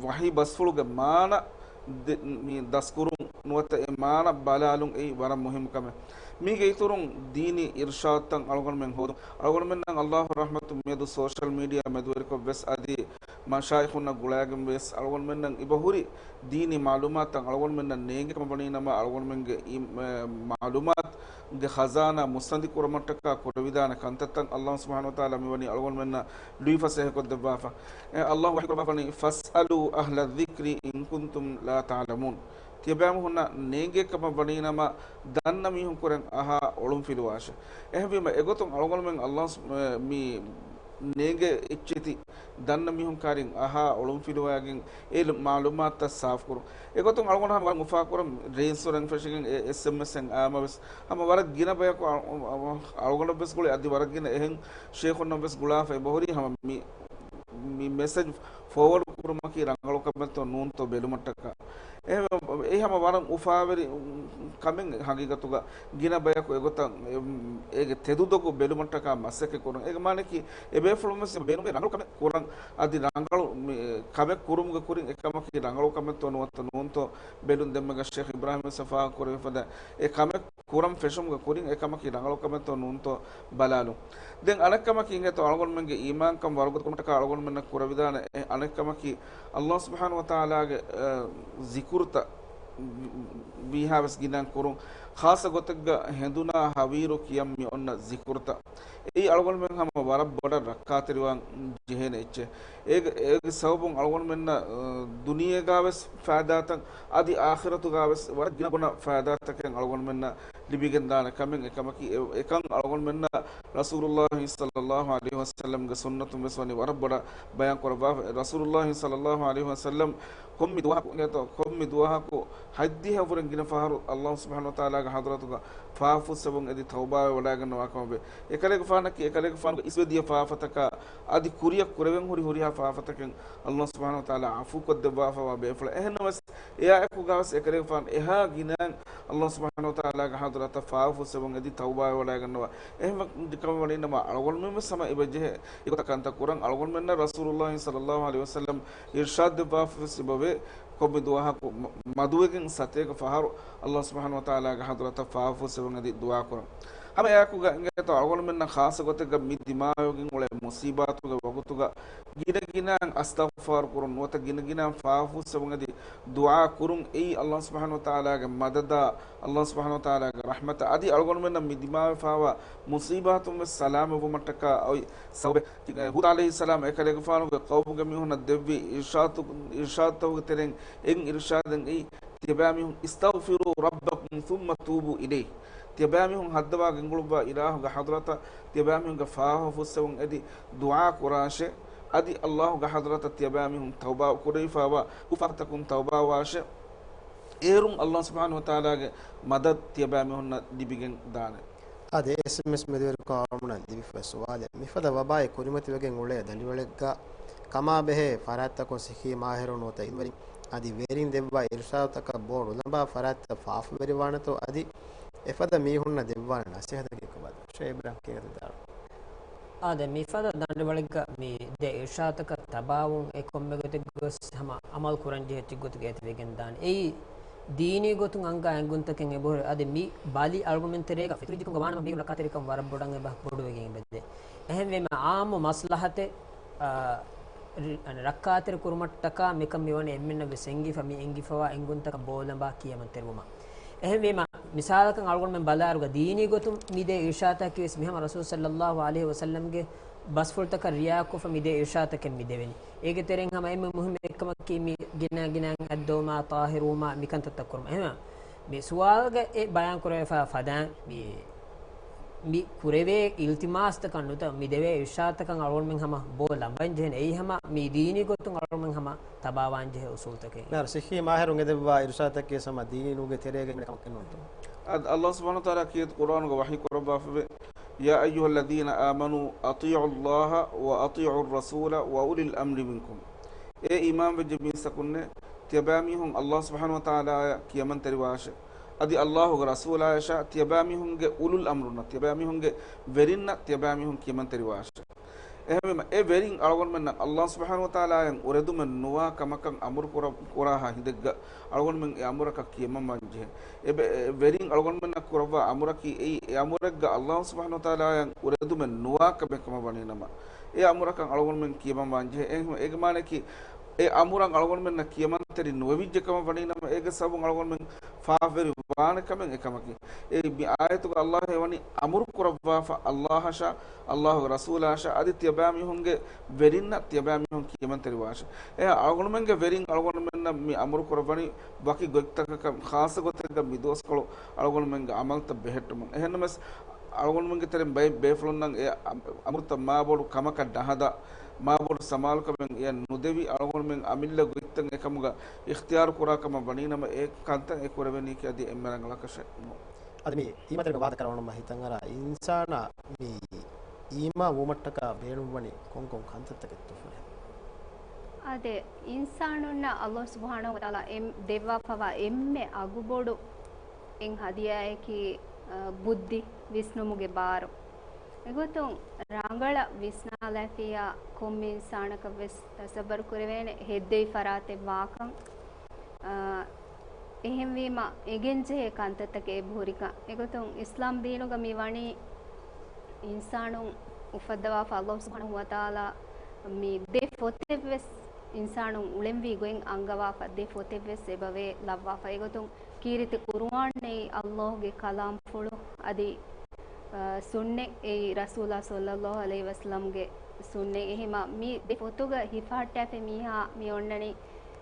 ވަޙީ ބަސްފުޅުގެ މާނަ ދެ-، މި ދަސްކުރުން ނުވަތަ އެ މާނަ ބަލާލުން އެއީ ވަރަށް މުހިއްމު ކަމެއް. މީގެ އިތުރުން ދީނީ އިރުޝާދުތައް އަޅުގަނޑުމެން ހޯދުން. އަޅުގަނޑުމެންނަށް ﷲ ރަޙްމަތު މިއަދު ސޯޝަލް މީޑިއާ މެދުވެރިކޮށް ވެސް އަދި މަޝާއިޚުންނަށް ގުޅާގެން ވެސް އަޅުގަނޑުމެންނަށް އިބަހުރި ދީނީ މަޢުލޫމާތުތައް އަޅުގަނޑުމެންނަށް ނޭނގޭ ކަމަށް ވަނީ ނަމަ، އަޅުގަނޑުމެންގެ އި-، މަ-، މަޢުލޫމާތުގެ ޚަޒާނާ މުއްސަނދި ކުރުމަށްޓަކާ ކުރެވިދާނެ ކަންތައްތައް ﷲ ސުބްޙާނަހޫ ވަތަޢާލާ މިވަނީ އަޅުގަނޑުމެންނަށް ލުއިފަސޭހަކޮށްދެއްވާފަ. އެ ﷲ ވަޙީކުރައްވާފަނީ، "فَاسْأَلُوا أَهْلَ الذِّكْرِ إِنْ كُنْتُمْ لَا تَعْلَمُونَ." ތިޔަބައިމީހުންނަށް ނޭނގޭ ކަމަށް ވަނީނަމަ، ދަންނަ މީހުން ކުރެން އަހާ އޮޅުންފިލުވާށޭ. އެހެންވީމަ، އެގޮތުން އަޅުގަނޑުމެން ﷲ ސު-، މި ނޭނގޭ އެއްޗެތި ދަންނަ މީހުން ކާރިން އަހާ އޮޅުންފިލުވައިގެން އެ މަޢުލޫމާތުތައް ސާފުކުރުން. އެގޮތުން އަޅުގަނޑު ހަމަ ވަރަށް އުފާކުރަން ރޭންސުރެން ފެށިގެން އެ އެސްއެމްއެސްއެއް އާމަވެސް ހަމަ ވަރަށް ގިނަ ބަޔަކު އަ-، އަ-، އަ-، އަޅުގަނޑަށްވެސް ގުޅި އަދި ވަރަށް ގިނަ އެހެން ޝޭޚުންނަށްވެސް ގުޅާފަ އެބަހުރީ ހަމަ މި، މި މެސެޖް ފޯވަޑް ކުރުމަކީ ރަނގަޅު ކަމެއްތޯ ނޫންތޯ ބެލުމަށްޓަކާ. އެ، އެ ހަމަ ވަރަށް އުފާވެރި ކަމެއް ހަގީގަތުގަ ގިނަ ބަޔަކު އެގޮތަށް އެ، އޭގެ ތެދުދޮގު ބެލުމަށްޓަކާ މަސައްކަތް ކުރުން. އޭގެ މާނައަކީ އެބޭފުޅުންވެސް ބޭނުމޭ ރަނގަޅު ކަމެއް ކުރަން އަދި ރަނގަޅު މި ކަމެއް ކުރުމުގެ ކުރިން އެކަމަކީ ރަނގަޅު ކަމެއްތޯ ނުވަތަ ނޫންތޯ ބެލުން. ދެންމެގަ ޝޭޚް އިބްރާހިމް ވެސް ފާހަގަކުރެވިފަދަ އެ ކަމެއް ކުރަން ފެށުމުގެ ކުރިން އެކަމަކީ ރަނގަޅު ކަމެއްތޯ ނޫންތޯ ބަލާލުން. ދެން އަނެއްކަމަކީ އިނގޭތޯ އަޅުގަނޑުމެންގެ އީމާންކަން ވަރުގަދަ ކުރުމަށްޓަކާ އަޅުގަނޑުމެންނަށް ކުރެވިދާނެ އެ އަނެއްކަމަކީ ﷲ ސުބްޙާނަހޫ ވަތަޢާލާގެ، އަ، ޒިކުރުތައް ވީހާވެސް ގިނައިން ކުރުން. ޚާއްޞަ ގޮތެއްގަ ހެނދުނާ ހަވީރު ކިޔަން މި އޮންނަ ޒިކުރުތައް. އެއީ އަޅުގަނޑުމެން ހަމަ ވަރަށް ބޮޑަށް ރައްކާތެރިވާން ޖެހޭނެ އެއްޗެއް. އޭގެ، އޭގެ ސަބަބުން އަޅުގަނޑުމެންނަށް، އަ، ދުނިޔޭގަވެސް ފައިދާތައް އަދި އާޚިރަތުގަވެސް ވަރަށް ގިނަ ގުނަ ފައިދާތަކެއް އަޅުގަނޑުމެންނަށް ލިބިގެންދާނެ ކަމެއް އެކަމަކީ، އެ، އެކަން އަޅުގަނޑުމެންނަށް ރަސޫލުﷲ ޞައްލައްލާހު ޢަލައިހި ވަސައްލަމްގެ ސުންނަތުން ވެސް ވަނީ ވަރަށް ބޮޑަށް ބަޔާން ކުރައްވާފަ. ރަސޫލުﷲ ޞައްލައްލާހު ޢަލައިހި ވަސައްލަމް ކޮންމެ ދުވަހަކު އިނގޭތޯ، ކޮންމެ ދުވަހަކު ހަތްދިހަ ވުރެން ގިނަ ފަހަރު ﷲ ސުބްޙާނަހޫ ވަތަޢާލާގެ ޙަޟްރަތުގަ ފާފަފުއްސެވުން އެދި ތައުބާވެވަޑައިގަންނަވާ ކަމަށްވޭ. އެކަލޭގެފާނަކީ އެކަލޭގެފާނުގެ އިސްވެދިޔަ ފާފަތަކާ އަދި ކުރިއަށް ކުރެވެން ހުރި ހުރިހާ ފާފަތަކެއް ﷲ ސުބްޙާނަހޫ ވަތަޢާލާ ޢަފޫކޮށްދެއްވާފަވާ ބޭފުޅެއް. އެހެންނަމަވެސް، އެއާއެކުގަވެސް އެކަލޭގެފާނު އެހާ ގިނައިން ﷲ ސުބްޙާނަހޫ ވަތަޢާލާގެ ޙަޟްރަތަށް ފާފަފުއްސެވުން އެދި ތައުބާވެވަޑައިގަންނަވާ. އެހެން ކަމަށް ވަނީނަމަ އަޅުގަނޑުމެންވެސް ހަމަ އެބަޖެހޭ އެގޮތަށް ކަންތައް ކުރަން. އަޅުގަނޑުމެންނަށް ރަސޫލުﷲ ޞައްލައްލާހު ޢަލައިހި ވަސައްލަމް އިރްޝާދު ދެއްވާފަވެސް އެބަވޭ، ކޮންމެ ދުވަހަކު މަ-، މަދުވެގެން ސަތޭކަ ފަހަރު ﷲ ސުބްޙާނަހޫ ވަތަޢާލާގެ ޙަޟްރަތަށް ފާފަފުއްސެވުން އެދި ދުޢާކުރަން. ހަމަ އެއާއެކުގަ އިނގޭތޯ އަޅުގަނޑުމެންނަށް ޚާއްޞަ ގޮތެއްގަ މި ދިމާވެގެން އުޅޭ މުޞީބާތުގެ ވަގުތުގަ ގިނަ ގިނައިން އަސްތަޣްފާރު ކުރުން ނުވަތަ ގިނަ ގިނައިން ފާފަފުއްސެވުން އެދި ދުޢާ ކުރުން އެއީ ﷲ ސުބްޙާނަހޫ ވަތަޢާލާގެ މަދަދާ، ﷲ ސުބްޙާނަހޫ ވަތަޢާލާގެ ރަޙްމަތާ އަދި އަޅުގަނޑުމެންނަށް މި ދިމާވެފާވާ މުޞީބާތުން ވެސް ސަލާމަތްވުމަށްޓަކާ އޮތް ސަބަބެއް. ހޫދު ޢަލައިހިއްސަލާމް އެކަލޭގެފާނުގެ ޤައުމުގެ މީހުންނަށް ދެއްވި އިރްޝާދު، އިރްޝާދުތަކުގެ ތެރެއިން އެއް އިރްޝާދެއް އެއީ، ތިޔަބައިމީހުން، "اسْتَغْفِرُوا رَبَّكُمْ ثم توبوا إليه. ތިޔަބައިމީހުން ހައްދަވާ ގެންގުޅުއްވާ އިލާހުގެ ޙަޟްރަތަށް ތިޔަބައިމީހުންގެ ފާފަ ފުއްސެވުން އެދި ދުޢާ ކުރާށޭ. އަދި އައްލާހުގެ ޙަޟްރަތަށް ތިޔަބައިމީހުން ތައުބާ ކުރެވިފާވާ ކުފާރުތަކުން ތައުބާވާށޭ. އޭރުން އައްލާހު ސުބްޙާނަހު ވަތަޢާލާގެ މަދަދު ތިޔަބައިމީހުންނަށް ލިބިގެން ދާނެ. އާދެ، އެސްއެމްއެސް މެދުވެރިކޮށް އަޅުގަނޑުމެންނަށް ލިބިފައިވާ ސުވާލެއް. މިފަދަ ވަބާއެއް ކުރިމަތިވެގެން އުޅޭ ދަނޑިވަޅެއްގަ ކަމާބެހޭ ފަރާތްތަކުން ސިއްހީ މާހިރުން ނުވަތަ އިލްމުވެރިން އަދި ވެރިން ދެއްވާ އިރުޝާދުތަކަށް ބޯ ނުލަނބާ ފަރާތްތައް ފާފަވެރިވާނެތޯ އަދި އެފަދަ މީހުންނަށް ދެއްވާނެ ނަސޭހަތަކީ ކޮބާތޯ؟ ޝޭޚް އިބްރާހިމް ކީކޭތަ ދާން. އާދެ، މިފަދަ ދަނޑިވަޅެއްގަ މި ދޭ އިރުޝާދުތަކަށް ތަބާވުން އެ ކޮންމެ ގޮތެއްގަވެސް ހަމަ އަމަލު ކުރަންޖެހޭ އެއްޗެއްގޮތުގަ އެތިވެގެންދާނެ. އެއީ ދީނީ ގޮތުން އަންގާ އެންގުންތަކެއް އެބަހުރި. އަދި މި ބަލި އަޅުގަނޑުމެން ތެރޭގަ ފިކުރު ޖެހިކަމުގަ ވާނަމަ މީގެ ރައްކާތެރިކަން ވަރަށް ބޮޑަށް އެބަ ބޮޑުވެގެން އެބަދޭ. އެހެންވީމަ އާއްމު މަސްލަހަތެއް، އާ، ރި-، އަނެ، ރައްކާތެރި ކުރުމަށްޓަކާ މިކަން މިވަނީ އެންމެންނަށް ވެސް އެނގިފަ މި އެނގިފަވާ އެންގުންތަކަށް ބޯލަނބާ ކިޔަމަންތެރިވުމަށް. އެހެންވީމަ، މިސާލަކަށް އަޅުގަނޑުމެން ބަލާއިރުގަ ދީނީ ގޮތުން މިދޭ އިރުޝާދުތަކީ ވެސް މިހަމަ ރަސޫލު ޞައްލައްލާހު ޢަލައިހި ވަސައްލަމްގެ ބަސްފުޅުތަކަށް ރިޢާޔަތްކޮށްފަ މިދޭ އިރުޝާދުތަކެއް މި ދެވެނީ. އޭގެ ތެރެއިން ހަމަ އެންމެ މުހިއްމު އެއްކަމަކީ މި ގިނަ ގިނައިން އަތްދޮވުމާ، ޠާހިރުވުމާ، މިކަންތައްތައް ކުރުމަށް. އެހެންވީމަ، މި ސުވާލުގަ އެ ބަޔާން ކުރެވިފަ ފަދައިން މި، މި ކުރެވޭ އިލްތިމާސްތަކަށް ނުވަތަ މި ދެވޭ އިރުޝާދުތަކަށް އަޅުގަނޑުމެން ހަމަ ބޯ ލަނބަން ޖެހޭނެ. އެއީ ހަމަ މި ދީނީ ގޮތުން އަޅުގަނޑުމެން ހަމަ ތަބާވާން ޖެހޭ އުސޫލުތަކެއް. މިހާރު ސިއްހީ މާހިރުން އެދެއްވާ އިރުޝާދުތަކީ ހަމަ ދީނީ ނޫންގެ ތެރޭގަ އިންނަ ކަމެއް ނޫންތޯ؟ އަދި އައްލާހު ސުބްޙާނަހު ވަތަޢާލާ ކީރިތި ޤުރްއާނުގަ ވަޙީ ކުރައްވާފަވޭ، يا أيها الذين آمنوا أطيعوا الله وأطيعوا الرسول وأولي الأمر منكم. އޭ އީމާންވެއްޖެ މީސްތަކުންނޭ، ތިޔަބައިމީހުން އައްލާހު ސުބްޙާނަހު ވަތަޢާލާއަށް ކިޔަމަންތެރިވާށޭ. އަދި އައްލާހުގެ ރަސޫލާޔަށާ ތިޔަބައިމީހުންގެ އުލުލް އަމްރުންނަށް، ތިޔަބައިމީހުންގެ ވެރިންނަށް ތިޔަބައިމީހުން ކިޔަމަންތެރިވާށޭ. އެހެންވީމަ، އެ ވެރިން އަޅުގަނޑުމެންނަށް އައްލާހު ސުބްޙާނަހު ވަތަޢާލާއަށް އުރެދުމެއް ނުވާ ކަމަކަށް އަމުރު ކުރަ-، ކުރާހާ ހިނދެއްގަ އަޅުގަނޑުމެން އެ އަމުރަކަށް ކިޔަމަންވާން ޖެހޭ. އެ ބެ-، އެ ވެރިން އަޅުގަނޑުމެންނަށް ކުރައްވާ އަމުރަކީ އެއީ، އެ އަމުރެއްގަ އައްލާހު ސުބްޙާނަހު ވަތަޢާލާއަށް އުރެދުމެއް ނުވާ ކަމެއް ކަމަށް ވަނީ ނަމަ، އެ އަމުރަކަށް އަޅުގަނޑުމެން ކިޔަމަންވާން ޖެހޭ. އެ-، އޭގެ މާނައަކީ، އެ އަމުރަށް އަޅުގަނޑުމެންނަށް ކިޔަމަންތެރި ނުވެވިއްޖެ ކަމަށް ވަނީ ނަމަ، އޭގެ ސަބަބުން އަޅުގަނޑުމެން ފާފަވެރި ވާނެ ކަމެއް އެކަމަކީ. އެ މި އާޔަތުގަ އައްލާހު އެވަނީ އަމުރު ކުރައްވާފަ އައްލާހަށާ، އައްލާހުގެ ރަސޫލާއަށާ އަދި ތިޔަބައިމީހުންގެ ވެރިންނަށް ތިޔަބައިމީހުން ކިޔަމަންތެރިވާށޭ. އެހެން އަޅުގަނޑުމެންގެ ވެރިން އަޅުގަނޑުމެންނަށް މި އަމުރު ކުރައްވަނީ ވަކި ގޮތްތަކަކަށް ޚާއްޞަ ގޮތެއްގަ މި ދުވަސްކޮޅު އަޅުގަނޑުމެންގެ އަމަލުތައް ބެހެއްޓުމަށް. އެހެންނަމަވެސް، އަޅުގަނޑުމެންގެ ތެރެއިން ބައެއް ބޭފުޅުންނަށް އެ އަ-، އަމުރުތައް މާބޮޑު ކަމަކަށް ނަހަދާ، މާބޮޑު ސަމާލުކަމެއް އެއަށް ނުދެވި، އަޅުގަނޑުމެން އަމިއްލަ ގޮތްތައް އެކަމުގަ އިޚްތިޔާރު ކުރާ ކަމަށް ވަނީ ނަމަ، އެ ކަންތައް އެ ކުރެވެނީކީ އަދި އެންމެ ރަނގަޅަކަށެއް ނޫން. އަދި މި އީމާންތެރިކަން ވާދަ ކަރަވަނުމަށް ހިތަށް އަރާ އިންސާނާ މި އީމާން ވުމަށްޓަކާ ބޭނުންވަނީ ކޮންކޮން ކަންތައްތަކެއްތޯ ފުރޭ؟ އާދެ، އިންސާނުންނަށް އައްލާހު ސުބްޙާނަހު ވަތަޢާލާ އެ ދެއްވާފަވާ އެންމެ އަގުބޮޑު އެއް ހަދިޔާއަކީ، އަ، ބުއްދި ވިސްނުމުގެ ބާރު. އެގޮތުން ރަނގަޅަށް ވިސްނާލައިފިއްޔާ ކޮންމެ އިންސާނަކަށް ވެސް ތަސައްވަރު ކުރެވޭނެ ހެއްދެވި ފަރާތެއް ވާކަން. އާ، އެހެންވީމަ، އެނގެންޖެހޭ ކަންތައްތަކެއް އެބަހުރިކަން. އެގޮތުން އިސްލާމް ދީނުގަ މި ވަނީ އިންސާނުން އުފައްދަވާފަ އައްލާހު ސުބްޙާނަހު ވަތަޢާލާ މި ދެ ފޮތެއްވެސް އިންސާނުން އުޅެންވީ ގޮތް އަންގަވާފަ، ދެ ފޮތެއްވެސް އެބަވޭ ލައްވާފަ. އެގޮތުން ކީރިތި ޤުރުއާން އެއީ އައްލާހުގެ ކަލާމްފުޅު، އަދި، އަ، ސުންނަތް އެއީ ރަސޫލާ ޞައްލައްލާހު ޢަލައިހި ވަސައްލަމްގެ ސުންނަތް. އެހެންވީމަ މި ދެ ފޮތުގަ ހިފަހައްޓާފަ މީހާ މި އޮންނަނީ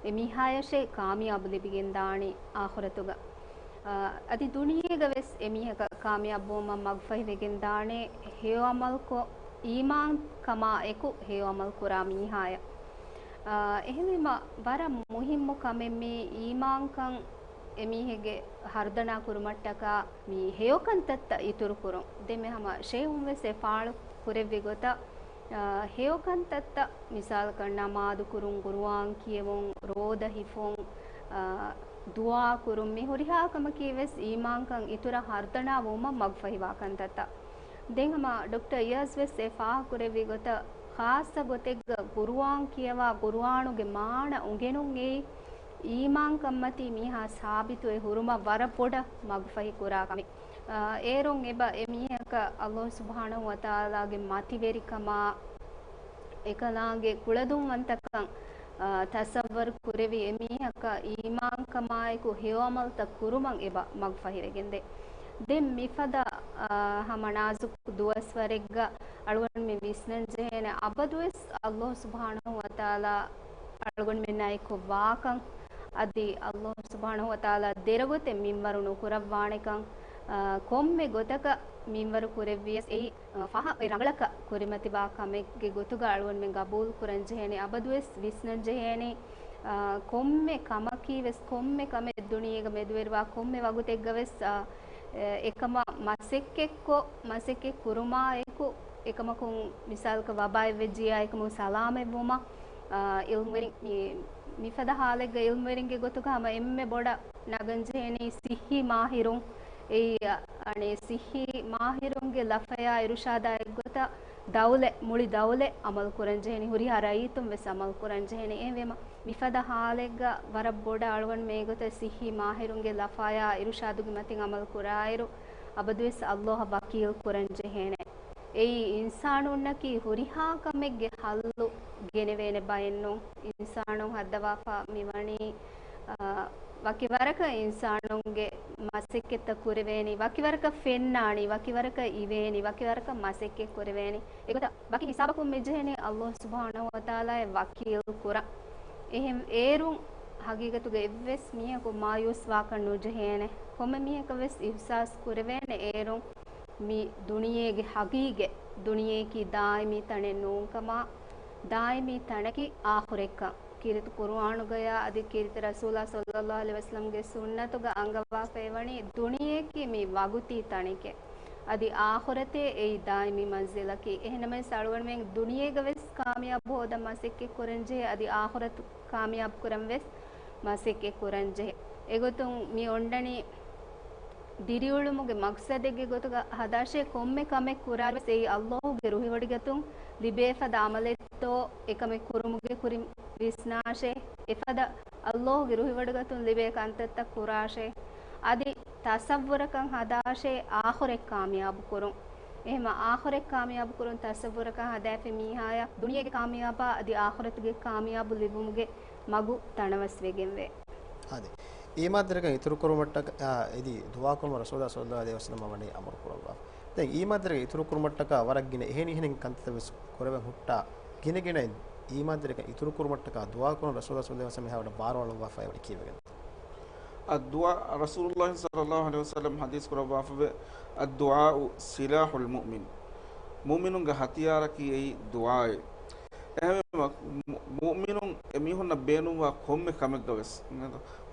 އެ މީހާޔަށޭ ކާމިޔާބު ލިބިގެންދާނީ އާޚިރަތުގަ. އަ، އަދި ދުނިޔޭގަ ވެސް އެ މީހަކަށް ކާމިޔާބުވުމަށް މަގުފަހިވެގެންދާނެ ހެޔޮ ޢަމަލުކޮށް، އީމާންކަމާ އެކު ހެޔޮ ޢަމަލު ކުރާ މީހާޔަށް. އަ، އެހެންވީމަ ވަރަށް މުހިއްމު ކަމެއް މީ އީމާންކަން އެމީހެއްގެ ހަރުދަނާ ކުރުމަށްޓަކާ މި ހެޔޮކަންތައްތައް އިތުރުކުރުން. ދެންމެ ހަމަ ޝޭހުން ވެސް އެ ފާޅު ކުރެއްވި ގޮތަށް، އާ، ހެޔޮކަންތައްތައް މިސާލަކަށް ނަމާދު ކުރުން، ޤުރުއާން ކިޔެވުން، ރޯދަ ހިފުން، އާ، ދުޢާ ކުރުން، މި ހުރިހާ ކަމަކީ ވެސް އީމާންކަން އިތުރަށް ހަރުދަނާ ވުމަށް މަގުފަހިވާ ކަންތައްތައް. ދެން ހަމަ ޑޮކްޓަރ އިޔާޒް ވެސް އެ ފާހަގަކުރެއްވި ގޮތަށް، ޚާއްޞަ ގޮތެއްގަ ޤުރުއާން ކިޔަވާ، ޤުރުއާނުގެ މާނަ އުނގެނުން އެއީ އީމާންކަންމަތީ މީހާ ސާބިތުވެ ހުރުމަށް ވަރަށް ބޮޑަށް މަގުފަހި ކުރާ ކަމެއް. އާ، އޭރުން އެބަ އެ މީހަކަށް އައްލާހު ސުބްޙާނަހު ވަތަޢާލާގެ މަތިވެރިކަމާ، އެކަލާނގެ ކުޅަދުންވަންތަކަން، އާ، ތަސައްވަރު ކުރެވި އެ މީހަކަށް އީމާންކަމާއެކު ހެޔޮ ޢަމަލުތައް ކުރުމަށް އެބަ މަގުފަހިވެގެންދޭ. ދެން މިފަދަ، އާ، ހަމަ ނާޒުކު ދުވަސްވަރެއްގަ އަޅުގަނޑުމެން ވިސްނަން ޖެހޭނެ އަބަދުވެސް އައްލާހު ސުބްޙާނަހު ވަތަޢާލާ އަޅުގަނޑުމެންނާއެކު ވާކަން، އަދި އައްލާހު ސުބްޙާނަހު ވަތަޢާލާ ދެރަގޮތެއް މިންވަރު ނުކުރައްވާނެކަން، އާ، ކޮންމެ ގޮތަކަށް މިންވަރު ކުރެއްވިޔަސް އެއީ، އާ، ފަހަށް އެ ރަނގަޅަކަށް ކުރިމަތިވާ ކަމެއްގެ ގޮތުގަ އަޅުގަނޑުމެން ގަބޫލު ކުރަން ޖެހޭނެ. އަބަދުވެސް ވިސްނަން ޖެހޭނެ، އާ، ކޮންމެ ކަމަކީ ވެސް، ކޮންމެ ކަމެއް ދުނިޔޭގަ މެދުވެރިވާ ކޮންމެ ވަގުތެއްގަ ވެސް، އާ، އެ، އެކަމަށް މަސައްކަތްކޮށް، މަސައްކަތް ކުރުމާ އެކު، އެކަމަކުން މިސާލަކަށް ވަބާއެއް ވެއްޖިއްޔާ އެކަމުން ސަލާމަތްވުމަށް، އާ، އިލްމުވެރިން މި، މިފަދަ ހާލެއްގަ އިލްމުވެރިންގެ ގޮތުގަ ހަމަ އެންމެ ބޮޑަށް ނަގަން ޖެހެނީ ސިއްހީ މާހިރުން. އެއީ، އަ، އަނެއް ސިއްހީ މާހިރުންގެ ލަފަޔާ އިރުޝާދާ އެއްގޮތަށް ދައުލަތް، މުޅި ދައުލަތް އަމަލު ކުރަން ޖެހެނީ، ހުރިހާ ރައްޔިތުން ވެސް އަމަލު ކުރަން ޖެހެނީ. އެހެންވީމަ، މިފަދަ ހާލެއްގަ ވަރަށް ބޮޑަށް އަޅުގަނޑުމެން އެގޮތަށް ސިއްހީ މާހިރުންގެ ލަފާޔާ އިރުޝާދުގެ މަތިން އަމަލު ކުރާއިރު، އަބަދުވެސް އައްލާހަށް ވަކީލް ކުރަން ޖެހޭނެ. އެއީ އިންސާނުންނަކީ ހުރިހާ ކަމެއްގެ ހައްލު ގެނެވޭނެ ބައެއްނޫން. އިންސާނުން ހައްދަވާފަ މިވަނީ، އާ، ވަކިވަރަކަށް އިންސާނުންގެ މަސައްކަތްތައް ކުރެވޭނީ، ވަކިވަރަކަށް ފެންނާނީ، ވަކިވަރަކަށް އިވޭނީ، ވަކިވަރަކަށް މަސައްކަތް ކުރެވޭނީ. އެގޮތަށް ވަކި ހިސާބަކުން މިޖެހެނީ އައްލާހު ސުބްޙާނަހު ވަތަޢާލާއަށް ވަކީލު ކުރަން. އެހެން އޭރުން ހަގީގަތުގަ އެއްވެސް މީހަކު މާޔޫސްވާކަށް ނުޖެހޭނެ. ކޮންމެ މީހަކަށް ވެސް އިޙްސާސް ކުރެވޭނެ އޭރުން މި ދުނިޔޭގެ ހަގީގަތް، ދުނިޔެއަކީ ދާއިމީ ތަނެއް ނޫންކަމާ، ދާއިމީ ތަނަކީ އާޚިރަތްކަން. ކީރިތި ޤުރުއާނުގަޔާ އަދި ކީރިތި ރަސޫލާ ޞައްލައްލާހު ޢަލައިހި ވަސައްލަމްގެ ސުންނަތުގަ އަންގަވާފައިވަނީ ދުނިޔެއަކީ މި ވަގުތީ ތަނެކޭ. އަދި އާޚިރަތޭ އެއީ ދާއިމީ މަންޒިލަކީ. އެހެންނަމަވެސް އަޅުގަނޑުމެން ދުނިޔޭގަ ވެސް ކާމިޔާބު ހޯދަން މަސައްކަތް ކުރަން ޖެހޭ، އަދި އާޚިރަތު ކާމިޔާބު ކުރަން ވެސް މަސައްކަތް ކުރަން ޖެހޭ. އެގޮތުން މި އޮންނަނީ ދިރިއުޅުމުގެ މަޤްޞަދެއްގެ ގޮތުގަ ހަދާށޭ. ކޮންމެ ކަމެއް ކުރާއިރު ވެސް އެއީ އައްލާހުގެ ރުހިވޮޑިގަތުން ލިބޭ ފަދަ ޢަމަލެއްތޯ، އެކަމެއް ކުރުމުގެ ކުރިން ވިސްނާށޭ. އެފަދަ އައްލާހުގެ ރުހިވޮޑިގަތުން ލިބޭ ކަންތައްތައް ކުރާށޭ. އަދި ތަޞައްވުރަކަށް ހަދާށޭ އާޚިރަތް ކާމިޔާބު ކުރުން. އެހެމަ އާޚިރަތް ކާމިޔާބު ކުރުން ތަޞައްވުރަކަށް ހަދާފި މީހާޔަށް ދުނިޔޭގެ ކާމިޔާބާ އަދި އާޚިރަތުގެ ކާމިޔާބު ލިބުމުގެ މަގު ތަނަވަސްވެގެންވޭ. އާދެ، އީމާންތެރިކަން އިތުރުކުރުމަށްޓަކާ، އާ، އެދި ދުޢާކުރުމަށް ރަސޫލާ ޞައްލައްލާހު ޢަލައިހި ވަސައްލަމް ވަނީ އަމުރު ކުރައްވާ. ދެން އީމާންތެރިކަން އިތުރުކުރުމަށްޓަކާ ވަރަށް ގިނަ އެހެނިހެނި ކަންތައް ވެސް ކުރެވެން ހުއްޓާ، ގިނަގިނައިން އީމާންތެރިކަން އިތުރުކުރުމަށްޓަކާ ދުޢާކުރުން ރަސޫލާ ޞައްލައްލާހު ޢަލައިހި ވަސައްލަމް މިހާރު ބާރުއަޅުއްވާފައިވަނީ ކީއްވެގެން؟ އައްދުޢާ، ރަސޫލުﷲ ޞައްލައްލާހު ޢަލައިހި ވަސައްލަމް ޙަދީޘް ކުރައްވާފައިވޭ، އައްދުޢާއު ސިލާޙުލް މުއުމިން. މުއުމިނުންގެ ހަތިޔާރަކީ އެއީ ދުޢާއޭ. އެހެންވީމަ، މު-، މުއުމިނުން އެމީހުންނަށް ބޭނުންވާ ކޮންމެ ކަމެއްގަ ވެސް،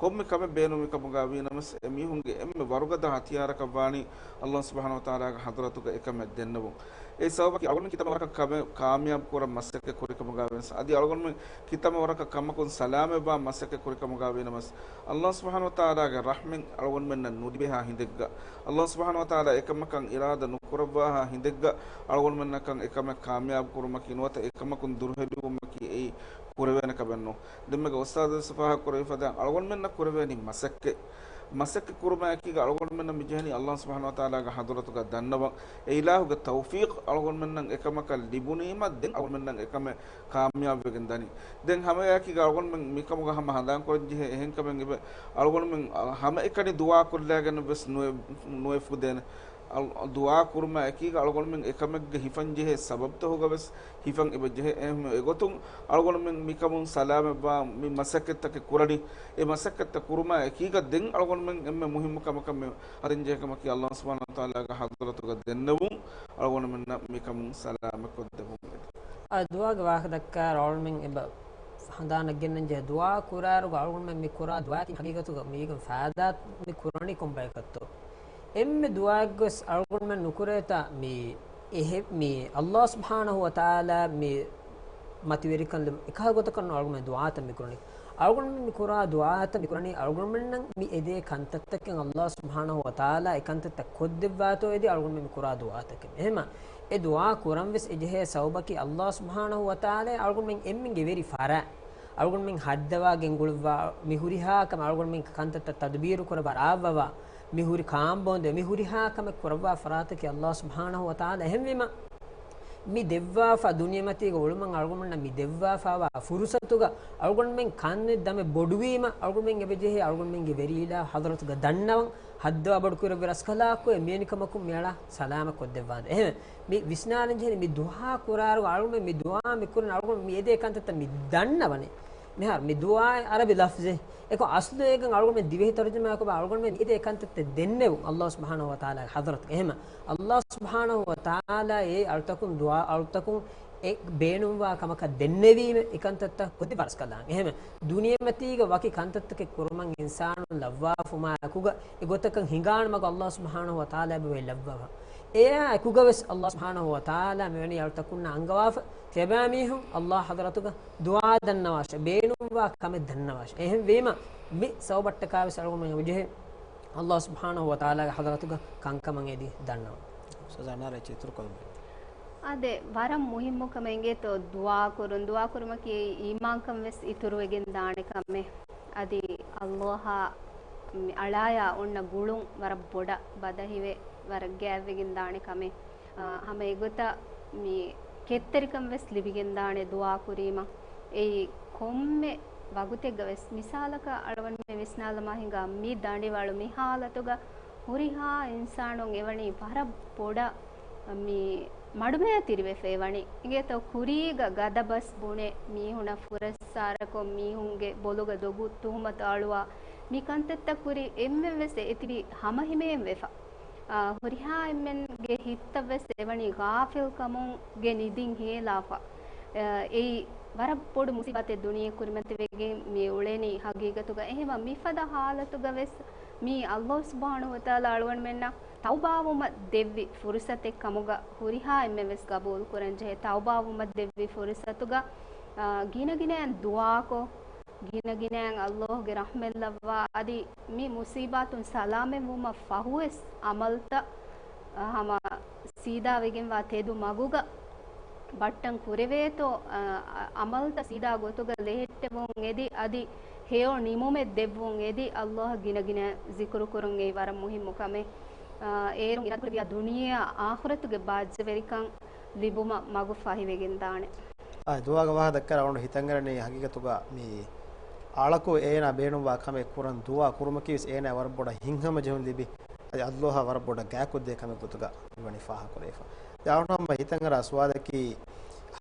ކޮންމެ ކަމެއް ބޭނުންވި ކަމުގަ ވީނަމަވެސް، އެމީހުންގެ އެންމެ ވަރުގަދަ ހަތިޔާރަކަށް ވާނީ ﷲ ސުބްޙާނަހޫ ވަތަޢާލާގެ ޙަޟްރަތުގަ އެކަމެއް ދެންނެވުން. އެ ސަބަބަކީ އަޅުގަނޑު ކިތަންމެ ވަރަކަށް ކަމެއް ކާމިޔާބު ކުރަން މަސައްކަތް ކުރި ކަމުގަ ވެސް، އަދި އަޅުގަނޑުމެން ކިތަންމެ ވަރަކަށް ކަމަކުން ސަލާމަތްވާން މަސައްކަތް ކުރި ކަމުގަ ވީނަމަވެސް، ﷲ ސުބްޙާނަހޫ ވަތަޢާލާގެ ރަޙްމަތް އަޅުގަނޑުމެންނަށް ނުލިބޭހާ ހިނދެއްގަ، ﷲ ސުބްޙާނަހޫ ވަތަޢާލާ އެކަމަކަށް އިރާދަ ނުކުރައްވާހާ ހިނދެއްގަ، އަޅުގަނޑުމެންނަކަށް އެކަމެއް ކާމިޔާބު ކުރުމަކީ ނުވަތަ އެކަމަކުން ދުރުހެލިވުމަކީ އެއީ ކުރެވޭނެ ކަމެއް ނޫން. ދެންމެގެ އުސްތާޛު ވެސް ފާހަގަކުރެވިފަދަ އަޅުގަނޑުމެންނަށް ކުރެވޭނީ މަސައްކަތް. މަސައްކަތް ކުރުމާ އެކީގަ އަޅުގަނޑުމެންނަށް މިޖެހެނީ ﷲ ސުބްޙާނަހޫ ވަތަޢާލާގެ ޙަޟްރަތުގަ ދަންނަވަން. އެ އިލާހުގެ ތައުފީޤް އަޅުގަނޑުމެންނަށް އެކަމަކަށް ލިބުނީމަ، ދެން އަޅުގަނޑުމެންނަށް އެކަމެއް ކާމިޔާބުވެގެން ދަނީ. ދެން ހަމައެއާއެކީގަ އަޅުގަނޑުމެން މިކަމުގަ ހަމަ ހަނދާންކުރަން ޖެހޭ އެހެން ކަމެއް އެބަ އަޅުގަނޑުމެން ހަމައެކަނި ދުޢާ ކުރިލާގެން ވެސް ނުއެ-، ނުއެފުދޭނެ. އަޅު-، ދުޢާ ކުރުމާ އެކީގަ އަޅުގަނޑުމެން އެކަމެއްގަ ހިފަން ޖެހޭ ސަބަބްތަހުގަ ވެސް ހިފަން އެބަ ޖެހޭ. އެހެން އެގޮތުން އަޅުގަނޑުމެން މިކަމުން ސަލާމަތްވާ މި މަސައްކަތްތަކެއް ކުރަނީ. އެ މަސައްކަތްތައް ކުރުމާ އެކީގަ ދެން އަޅުގަނޑުމެން އެންމެ މުހިއްމު ކަމަކަށް މި ހަދަންޖެހޭ ކަމަކީ ﷲ ސުބްޙާނަހޫ ވަތަޢާލާގެ ޙަޟްރަތުގަ ދެންނެވުން، އަޅުގަނޑުމެންނަށް މިކަމުން ސަލާމަތްކޮށްދެއްވުން. އާ، ދުޢާގެ ވާހަކަ ދައްކާއިރު އަޅުގަނޑުމެން އެބަ ހަނދާނަށް ގެންނަންޖެހޭ، ދުޢާ ކުރާއިރުގަ އަޅުގަނޑުމެން މި ކުރާ ދުޢާއަކީ ހަގީގަތުގަ މީގެން ފައިދާ މި ކުރަނީ ކޮން ބަޔަކަށްތޯ؟ އެންމެ ދުޢާއެއްގަވެސް އަޅުގަނޑުމެން ނުކުރޭތާ މި އެހެ-، މި ﷲ ސުބްޙާނަހޫ ވަތަޢާލާ މި މަތިވެރިކަން ލިބުން އެކަހަލަ ގޮތަކަށް ނޫން އަޅުގަނޑުމެން ދުޢާތައް މި ކުރަނީ. އަޅުގަނޑުމެން މި ކުރާ ދުޢާތައް މި ކުރަނީ އަޅުގަނޑުމެންނަށް މި އެދޭ ކަންތައްތަކެއް ﷲ ސުބްޙާނަހޫ ވަތަޢާލާ އެ ކަންތައްތައް ކޮށްދެއްވާތޯ އެދި އަޅުގަނޑުމެން މި ކުރާ ދުޢާތަކެއް. އެހެމަ އެ ދުޢާ ކުރަން ވެސް އެޖެހޭ ސަބަބަކީ ﷲ ސުބްޙާނަހޫ ވަތަޢާލާ އަޅުގަނޑުމެން އެންމެންގެ ވެރި ފަރާ އަޅުގަނޑުމެން ހައްދަވާ ގެންގުޅުއްވާ މި ހުރިހާ ކަމެއް އަޅުގަނޑުމެން ކަންތައްތައް ތަދުބީރު ކުރައްވާ ރާވަވާ މި ހުރި ކާންބޯންދެ މި ހުރިހާ ކަމެއް ކުރައްވާ ފަރާތަކީ ﷲ ސުބްޙާނަހޫ ވަތަޢާލާ. އެހެންވީމަ މި ދެއްވާފަ ދުނިޔެމަތީގަ އުޅުމަށް އަޅުގަނޑުމެންނަށް މި ދެއްވާފަވާ ފުރުސަތުގަ އަޅުގަނޑުމެން ކަންނެއް ދަމެއް ބޮޑުވީމަ އަޅުގަނޑުމެން އެބަޖެހޭ އަޅުގަނޑުމެންގެ ވެރި އިލާހު ޙަޟްރަތުގަ ދަންނަވަން ހައްދަވާ ބޮޑުކުރެއްވި ރަސްކަލާކޮއެއް މިވެނިކަމަކުން މިއަޅާ ސަލާމަތް ކޮށްދެއްވާނެ. އެހެން މި ވިސްނާލަން ޖެހެނީ މި ދުޢާ ކުރާއިރު އަޅުގަނޑުމެން މި ދުޢާ މި ކުރަން އަޅުގަނޑު މި އެދޭ ކަންތައްތައް މި ދަންނަވަނީ. މިހާރު މި ދުޢާ އަރަބި ލަފްޒެއް. އެކޮ އަސްލު އޭގަން އަޅުގަނޑުމެން ދިވެހި ތަރުޖަމާކޮށް އަޅުގަނޑުމެން އިދޭ ކަންތައްތައް ދެންނެވުން ﷲ ސުބްޙާނަހޫ ވަތަޢާލާގެ ޙަޟްރަތުގަ. އެހެމަ ﷲ ސުބްޙާނަހޫ ވަތަޢާލާ އެ އަޅުތަކުން ދުޢާ އަޅުތަކުން އެ ބޭނުންވާ ކަމަކަށް ދެންނެވީމެ އެ ކަންތައްތައް ކޮށްދިން ފަރަސްކަލާނގެ. އެހެމަ ދުނިޔެމަތީގަ ވަކި ކަންތައްތަކެއް ކުރުމަށް އިންސާނުން ލައްވާފުމާ އެކުގަ އެ ގޮތަކަށް ހިނގާނެ މަގު ﷲ ސުބްޙާނަހޫ ވަތަޢާލާ ބެހޭ ލައްވާފަ. އެއާ އެކުގަވެސް ﷲ ސުބްޙާނަހޫ ވަތަޢާލާ މިވެނި އަޅުތަކުންނާ އަންގަވާފަ ތިޔަބައިމީހުން ﷲ ޙަޟްރަތުގަ ދުޢާ ދަންނަވާށޭ، ބޭނުންވާ ކަމެއް ދަންނަވާށޭ. އެހެންވީމަ މި ސަބަބަށްޓަކާވެސް އަޅުގަނޑުމެން އެބަޖެހޭ ﷲ ސުބްޙާނަހޫ ވަތަޢާލާގެ ޙަޟްރަތުގަ ކަންކަމަށް އެދި ދަންނަވަން. ސުޒާނާ ރައްޗި އިތުރުކޮށްލުމެއް. އާދެ، ވަރަށް މުހިއްމު ކަމެއް އިނގޭތޯ ދުޢާ ކުރުން. ދުޢާ ކުރުމަކީ އީމާންކަން ވެސް އިތުރުވެގެން ދާނެ ކަމެއް. އަދި ﷲ އާ މި އަޅާޔާ އޮންނަ ގުޅުން ވަރަށް ބޮޑަށް ބަދަހިވެ، ވަރަށް ގާތްވެގެން ދާނެ ކަމެއް. އާ، ހަމަ އެގޮތަށް މި ކެތްތެރިކަން ވެސް ލިބިގެން ދާނެ ދުޢާ ކުރީމަ. އެއީ ކޮންމެ ވަގުތެއްގަ ވެސް މިސާލަކަށް އަޅުގަނޑުމެން ވިސްނާލަމާ ހިނގާ މި ދަނޑިވަޅު މި ހާލަތުގަ ހުރިހާ އިންސާނުން އެވަނީ ވަރަށް ބޮޑަށް މި މަޑުމައިތިރިވެފަ އެވަނީ. އިނގޭތޯ ކުރީގަ ގަދަ ބަސް ބުނެ، މީހުނަށް ފުރައްސާރަކޮށް، މީހުންގެ ބޮލުގަ ދޮގު ތުހުމަތު އަޅުވާ، މި ކަންތައްތައް ކުރި އެންމެން ވެސް އެތިބި ހަމަހިމޭން ވެފަ. އާ، ހުރިހާ އެންމެންގެ ހިތްތައް ވެސް އެވަނީ ޣާފިލްކަމުގެ ނިދިން ހޭލާފަ. އާ، އެއީ ވަރަށް ބޮޑު މުސީބާތެއް ދުނިޔެ ކުރިމަތިވެގެން މި އުޅެނީ ހަގީގަތުގަ. އެހެމަ މިފަދަ ހާލަތުގަ ވެސް މީ ﷲ ސުބްޙާނަހޫ ވަތަޢާލާ އަޅުގަނޑުމެންނަށް ތައުބާވުމަށް ދެއްވި ފުރުޞަތެއް ކަމުގަ ހުރިހާ އެންމެން ވެސް ގަބޫލު ކުރަން ޖެހޭ. ތައުބާވުމަށް ދެއްވި ފުރުޞަތުގަ، އާ، ގިނަގިނައިން ދުޢާކޮށް، ގިނަގިނައިން ﷲ ގެ ރަޙްމަތް ލައްވާ، އަދި މި މުޞީބާތުން ސަލާމަތްވުމަށް ފަހުވެސް ޢަމަލުތައް، އަ، ހަމަ ސީދާވެގެންވާ ތެދު މަގުގަ ބައްޓަން ކުރެވޭތޯ، އަ، އަ، ޢަމަލުތައް ސީދާ ގޮތުގަ ލެހެއްޓެވުން އެދި، އަދި ހެޔޮ ނިމުމެއް ދެއްވުން އެދި، ﷲ ގިނަގިނަ ޒިކުރު ކުރުން އެއީ ވަރަށް މުހިއްމު ކަމެއް. އަ، އޭރުން އިރާދަކުރެއްވިޔާ ދުނިޔެއާ އާޚިރަތުގެ ބާއްޖަވެރިކަން ލިބުމަށް މަގު ފަހިވެގެންދާނެ. އާ، ދުޢާގެ ވާހަކަ ދައްކާ އަޅުގަނޑު ހިތަށްއަރަނީ ހަގީގަތުގަ މި އަޅަކު އޭނާ ބޭނުންވާ ކަމެއް ކުރަން ދުޢާ ކުރުމަކީވެސް އޭނާ ވަރަށް ބޮޑަށް ހިތްހަމަޖެހުން ލިބި، އަދި ﷲ އާ ވަރަށް ބޮޑަށް ގާތްކޮށްދޭ ކަމެއް ގޮތުގަ މިވަނީ ފާހަގަކުރެވިފަ. ދެން އަޅުގަނޑު ހަމަ ހިތަށްއަރާ ސުވާލަކީ،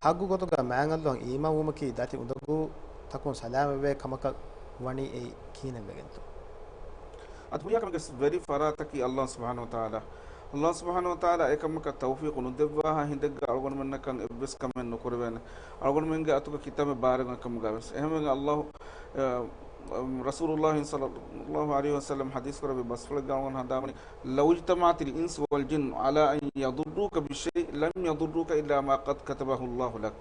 ހައްގު ގޮތުގަ މާތް ﷲ އަށް އީމާންވުމަކީ ދަތި އުނދަގޫތަކުން ސަލާމަތްވޭ ކަމަކަށް ވަނީ އެއީ ކިހިނެއްވެގެންތޯ؟ އަދި ހުރިހާ ކަމެއްގެ ވެރި ފަރާތަކީ ﷲ ސުބްޙާނަހޫ ވަތަޢާލާ. ﷲ ސުބްޙާނަހޫ ވަތަޢާލާ އެކަމަކަށް ތައުފީޤު ނުދެއްވާހާ ހިނދެއްގަ އަޅުގަނޑުމެންނަކަށް އެއްވެސް ކަމެއް ނުކުރެވޭނެ. އަޅުގަނޑުމެންގެ އަތުގަ ކިތައްމެ ބާރެއް އޮތް ކަމުގަ ވެސް. އެހެންވެގެން ﷲ، އަ، ރަސޫލުﷲ ޞައްލަﷲު ޢަލައިހި ވަސައްލަމަ ޙަދީޘް ކުރެއްވި ބަސްފުޅެއްގަ އަޅުގަނޑު ހަނދާންވަނީ، لو اجتمعت الإنس والجن على أن يضروك بشيء لم يضروك إلا ما قد كتبه الله لك.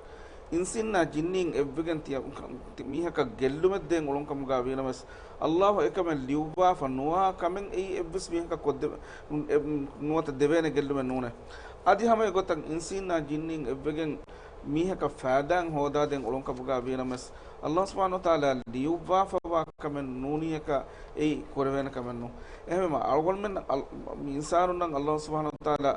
އިންސީންނާ ޖިންނީން އެއްވެގެން ތިޔަ-، ތި-، މީހަކަށް ގެއްލުމެއް ދޭން އުޅުން ކަމުގަ ވީނަމަވެސް، ﷲ އެކަމެއް ލިޔުއްވާފަ ނުވާ ކަމެއް އެއީ އެއްވެސް މީހަކަށް ކޮށްދެ-، އެ، ނުވަތަ ދެވޭނެ ގެއްލުމެއް ނޫނޭ. އަދި ހަމަ އެގޮތަށް އިންސީންނާ ޖިންނީން އެއްވެގެން މީހަކަށް ފައިދާއެއް ހޯދާދޭން އުޅުން ކަމުގަ ވީނަމަވެސް، ﷲ ސުބްޙާނަހޫ ވަތަޢާލާ ލިޔުއްވާފަވާ ކަމެއް ނޫނިއްޔަކަށް އެއީ ކުރެވޭނެ ކަމެއް ނޫން. އެހެންވީމަ އަޅުގަނޑުމެން އަލް-، މި އިންސާނުންނަށް ﷲ ސުބްޙާނަހޫ ވަތަޢާލާ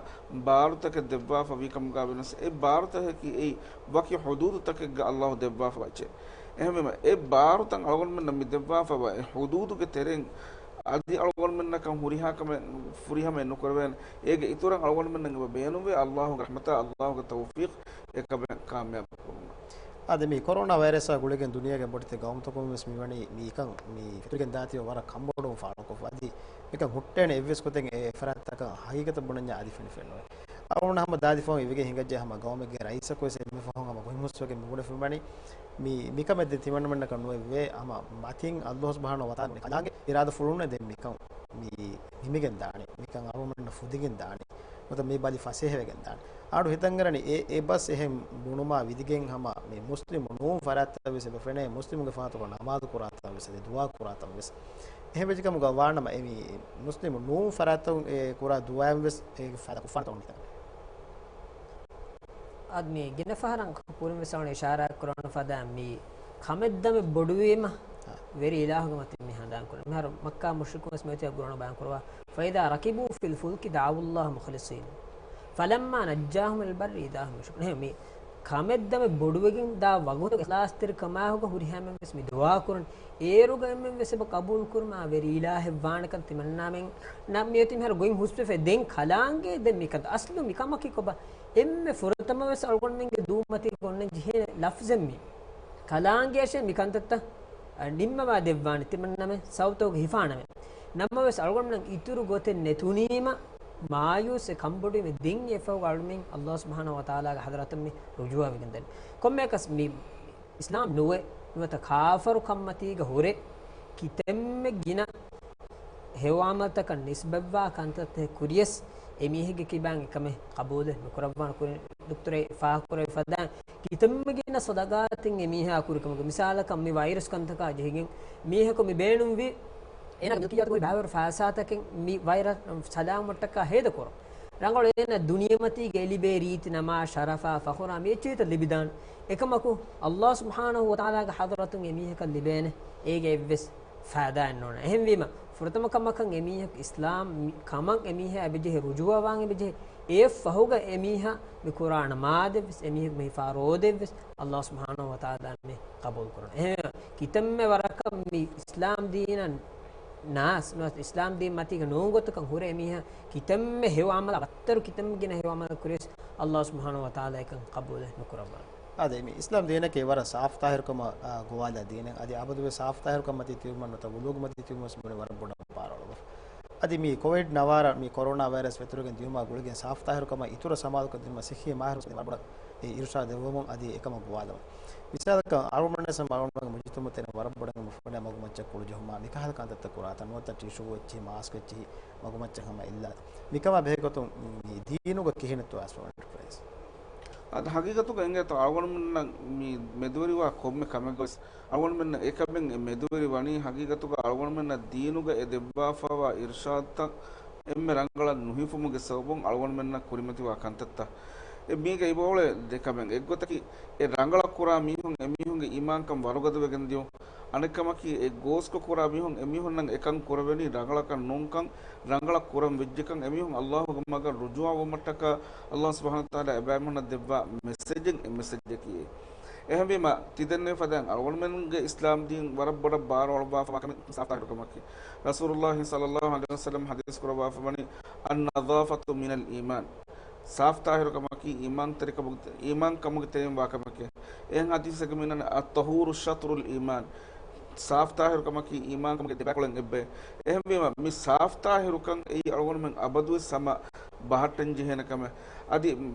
ބާރުތަކެއް ދެއްވާފަ ވީ ކަމުގަ ވީނަމަވެސް، އެ ބާރުތަކަކީ އެއީ ވަކި ޙުދޫދުތަކެއްގަ ﷲ ދެއްވާފަ އެއްޗެއް. އެހެންވީމަ އެ ބާރުތައް އަޅުގަނޑުމެންނަށް މި ދެއްވާފަވާ އެ ޙުދޫދުގެ ތެރެއިން އަދި އަޅުގަނޑުމެންނަކަށް ހުރިހާ ކަމެއް، ފުރިހަމައެއް ނުކުރެވޭނެ. އޭގެ އިތުރަށް އަޅުގަނޑުމެންނަށް އެބަ ބޭނުންވޭ ﷲގެ ރަޙްމަތާ، ﷲގެ ތައުފީޤް އެކަމެއް ކާމިޔާބު ކުރުމަށް. އާދެ، މި ކޮރޯނާ ވައިރަސްއާ ގުޅިގެން ދުނިޔޭގެ ބޮޑެތި ގައުމުތަކުން ވެސް މިވަނީ މިކަން މި ފެތުރިގެން ދާތީ ވަރަށް ކަންބޮޑުވުން ފާޅުކޮށްފަ. އަދި މިކަން ހުއްޓޭނެ އެއްވެސް ގޮތެއް އެ ފަރާތްތަކަށް ހަގީގަތަށް ބުނަންޏާ އަދި ފެނިފައެއް ނުވޭ. އަޅުގަނޑު ހަމަ ދާދިފަހުން އިވިގެން ހިނގައްޖެ ހަމަ ގައުމެއްގެ ރައީސަކު ވެސް އެންމެ ފަހުން ހަމަ ގޮތް ހުސްވެގެން މި އުޅެފަ މިވަނީ މި، މިކަމެއް ދެން ތިމަންނަމެންނަކަށް ނުވެވޭ. ހަމަ މަތިން ﷲ ސުބްޙާނަހޫ ވަތަޢާލާ ކަލާނގެ އިރާދަފުޅުންނޭ ދެން މިކަން މި ނިމިގެން ދާނީ. މިކަން އަޅުގަނޑުމެންނަށް ފުދިގެން ދާނީ. ނުވަތަ މި ބަލި ފަސޭހަވެގެން ދާނީ. އަޅު ހިތަށްއަރަނީ އެ، އެ ބަސް އެހެން ބުނުމާ ވިދިގެން ހަމަ މި މުސްލިމު ނޫން ފަރާތްތައް ވެސް އެބަ ފެނޭ، މުސްލިމުގެ ފަހަތުގަ ނަމާދު ކުރާ ތަން ވެސް އަދި ދުޢާ ކުރާ ތަން ވެސް. އެހެން ވެއްޖެ ކަމުގަ ވާނަމަ އެ މި މުސްލިމު ނޫން ފަރާތްތައް އެ ކުރާ ދުޢާއިން ވެސް އޭގެ ފައިދާ ކުރާނެ ތަން. އަދި މި ގިނަ ފަހަރަށް ކުރިން ވެސް އަޅުގަނޑު އިޝާރާތް ކުރަން ފަދަ މި ކަމެއްދަމެއް ބޮޑުވީމަ، އާ، ވެރި އިލާހުގެ މަތިން މި ހަނދާން ކުރަން. މިހާރު މައްކާ މުޝްރިކުން ވެސް މިއޮތީ ޤުރްއާނު ބަޔާން ކުރައްވާ، فإذا ركبوا في الفلك دعوا الله مخلصين فلما نجاهم إلى البر إذا هم يشركون. މި ކަމެއްދަމެއް ބޮޑުވެގެން ދާ ވަގުތު އިޚްލާޞްތެރިކަމާއެކު ހުރިހާ އެންމެން ވެސް މި ދުޢާ ކުރަން. އޭރުގަ އެންމެން ވެސް އެބަ ޤަބޫލު ކުރުމާ ވެރި އިލާހެއް ވާނެކަން ތިމަންނާމެން ނަ-، މިއޮތީ މިހާރު ގޮތް ހުސްވެފަ. ދެން ކަލާނގެ ދެން މިކަން އަސްލު މި ކަމަކީ ކޮބާ؟ އެންމެ ފުރަތަމަ ވެސް އަޅުގަނޑުމެންގެ ދޫމަތީގަ އޮންނަން ޖެހޭ ލަފްޒެއް މީ. ކަލާނގެއަށޭ މި ކަންތައްތައް، އަ، ނިންމަވާ ދެއްވާނެ ތިމަންނަމެ ސަބަބުތަކުގެ ހިފާނަމެ. ނަމަވެސް އަޅުގަނޑުމެން އިތުރު ގޮތެއް ނެތުނީމަ، މާޔޫސް އެ ކަނބޮޑުވި ދިން އެއްފަހުގަ އަޅުމެން ﷲ ސުބްޙާނަހޫ ވަތަޢާލާގެ ޙަޟްރަތަށް މި ރުޖޫޢަވެގެން ދަނީ. ކޮންމެއަކަސް މި އިސްލާމް ނުވެ، ނުވަތަ ކާފަރު ކަންމަތީގަ ހުރެ، ކިތަންމެ ގިނަ ހެޔޮ ޢަމަލުތަކަށް ނިސްބަތްވާ ކަންތައްތައް ކުރިޔަސް، އެމީހެއްގެ ކިބައިން އެކަމެއް ޤަބޫލެއް ނުކުރައްވާނެ. ކުރިން ދޮކްތަރު ފާހަގަކުރެއްވި ފަދައިން، ކިތަންމެ ގިނަ ޞަދަޤާތެއް އެމީހާ ކުރި ކަމުގެ މިސާލަކަށް، މި ވައިރަސް ކަންތަކާ ޖެހިގެން މީހަކު މި ބޭނުންވި، އޭނާ މުލްކިއްޔާތުގައި ބައިވަރު ފައިސާތަކެއް މި ވައިރަސް ސަލާމަތްކޮށްޓަކާ ހޭދަކުރުން. ރަނގަޅު އޭނަ ދުނިޔެމަތީގަ އެ ލިބޭ ރީތި ނަމާ، ޝަރަފާ، ފަޚުރާ މި އެއްޗިހިތައް ލިބިދާނެ. އެކަމަކު، ﷲ ސުބްޙާނަހޫ ވަތަޢާލާގެ ޙަޟްރަތުން އެމީހަކަށް ލިބޭނެ އޭގެ އެއްވެސް ފައިދާއެއް ނޯންނާނެ. އެހެންވީމަ، ފުރަތަމަ ކަމަކަށް އެމީހަކު އިސްލާމް މި-، ކަމަށް އެމީހާ އެބަޖެހޭ ރުޖޫޢަވާން އެބަޖެހޭ. އެއަށްފަހުގަ އެމީހާ މި ކުރާ ނަމާދެއްވެސް، އެމީހަކު މި ފަރާތް ރޯދައެއްވެސް، ﷲ ސުބްޙާނަހޫ ވަތަޢާލާ މި ޤަބޫލު ކުރަން. އެހެން ކިތަންމެ ވަރަކަށް މި އިސްލާމް ދީނަށް ނާސް ނުވަތަ އިސްލާމް ދީން މަތީގަ ނޫން ގޮތަކަށް ހުރެ އެމީހާ ކިތަންމެ ހެޔޮ ޢަމަލާ ބައްތަރު ކިތަންމެ ގިނަ ހެޔޮ ޢަމަލެއް ކުރިޔަސް، ﷲ ސުބްޙާނަހޫ ވަތަޢާލާ އެކަން ޤަބޫލެއް ނުކުރައްވާނެ. އާދެ، މި އިސްލާމް ދީނަކީ ވަރަށް ސާފުތާހިރުކަމަށް، އާ، ގޮވާލާ ދީނެއް. އަދި އަބަދުވެސް ސާފުތާހިރުކަން މަތީ ތިބުމަށް ނުވަތަ ވުޟޫގެ މަތީ ތިބުމަށް ވަނީ ވަރަށް ބޮޑަށް ބާރުއަޅުވާ. އަދި މި ކޮވިޑް ނަވާރަ މި ކޮރޯނާ ވައިރަސް ވެތުރެގެން ދިޔުމާ ގުޅިގެން ސާފުތާހިރުކަމަށް އިތުރަށް ސަމާލުކަން ދިނުމަށް ސިއްހީ މާހިރުން ވަރަށް ބޮޑަށް އިރުޝާދު ދެއްވަމުން އަދި އެކަމަށް ގޮވާލަމުން. މިސާލަކަށް އަޅުގަނޑުމެންނަށް އަޅުގަނޑުމެންގެ މުޖުތަމަޢު ތެރެއިން ވަރަށް ބޮޑަށް މުފަންނަ މަގުމައްޗަށް ކުޅު ޖެހުމާ، މިކަހަލަ ކަންތައްތައް ކުރާތާ ނުވަތަ ޓިޝޫ އެއްޗިހި، މާސްކް އެއްޗިހި، މަގުމައްޗަށް ހަމަ އިއްލާ. މިކަމާ ބެހޭގޮތުން މި ދީނުގަ ކިހިނެއްތޯ އަސްވަރު އެންޓަރޕްރައިޒް؟ އަދި ހަގީގަތުގަ އެނގޭތޯ އަޅުގަނޑުމެންނަށް މި މެދުވެރިވާ ކޮންމެ ކަމެއްގަވެސް އަޅުގަނޑުމެންނަށް އެކަމެއް އެ މެދުވެރި ވަނީ ހަގީގަތުގަ އަޅުގަނޑުމެންނަށް ދީނުގަ އެ ދެއްވާފައިވާ އިރުޝާދުތައް އެންމެ ރަނގަޅަށް ނުހިފުމުގެ ސަބަބުން އަޅުގަނޑުމެންނަށް ކުރިމަތިވާ ކަންތައްތައް. އެ މީގަ އިބައުޅޭ ދެކަމެއް. އެއްގޮތަކީ، އެ ރަނގަޅަށް ކުރާ މީހުން އެމީހުންގެ އީމާންކަން ވަރުގަދަވެގެން ދިޔުން. އަނެއްކަމަކީ، އެ ގޯސްކޮށް ކުރާ މީހުން އެމީހުންނަށް އެކަން ކުރެވެނީ ރަނގަޅަކަށް ނޫންކަން، ރަނގަޅަށް ކުރަން ވެއްޖެކަން، އެމީހުން ﷲގެ މަގަށް ރުޖޫޢަވުމަށްޓަކާ ﷲ ސުބްޙާނަހޫ ވަތަޢާލާ އެބައިމީހުންނަށް ދެއްވާ މެސެޖެއް އެ މެސެޖަކީ. އެހެންވީމަ، ތިދެންނެވި ފަދައިން އަޅުގަނޑުމެންގެ އިސްލާމް ދީން ވަރަށް ބޮޑަށް ބާރު އަޅުއްވާފަވާ ކަމެއް ސާފުތާހިރުކަމަކީ. ރަސޫލުﷲ ޞައްލަﷲ ޢަލައިހި ވަސައްލަމް ޙަދީޘް ކުރައްވާފަވަނީ، "النظافة من الإيمان." ސާފުތާހިރުކަމަކީ އީމާންތެރިކަމުގެ، އީމާންކަމުގެ ތެރެއިން ވާ ކަމެކޭ. އެހެން ޙަދީޘެއްގަ މިނަން، "الطهور شطر الإيمان." ސާފުތާހިރުކަމަކީ އީމާންކަމުގެ ދެބައިކުޅައިން އެއްބަޔަށް. އެހެންވީމަ، މި ސާފުތާހިރުކަން އެއީ އަޅުގަނޑުމެން އަބަދުވެސް ހަމަ ބަހައްޓަން ޖެހޭނެ ކަމެއް. އަދި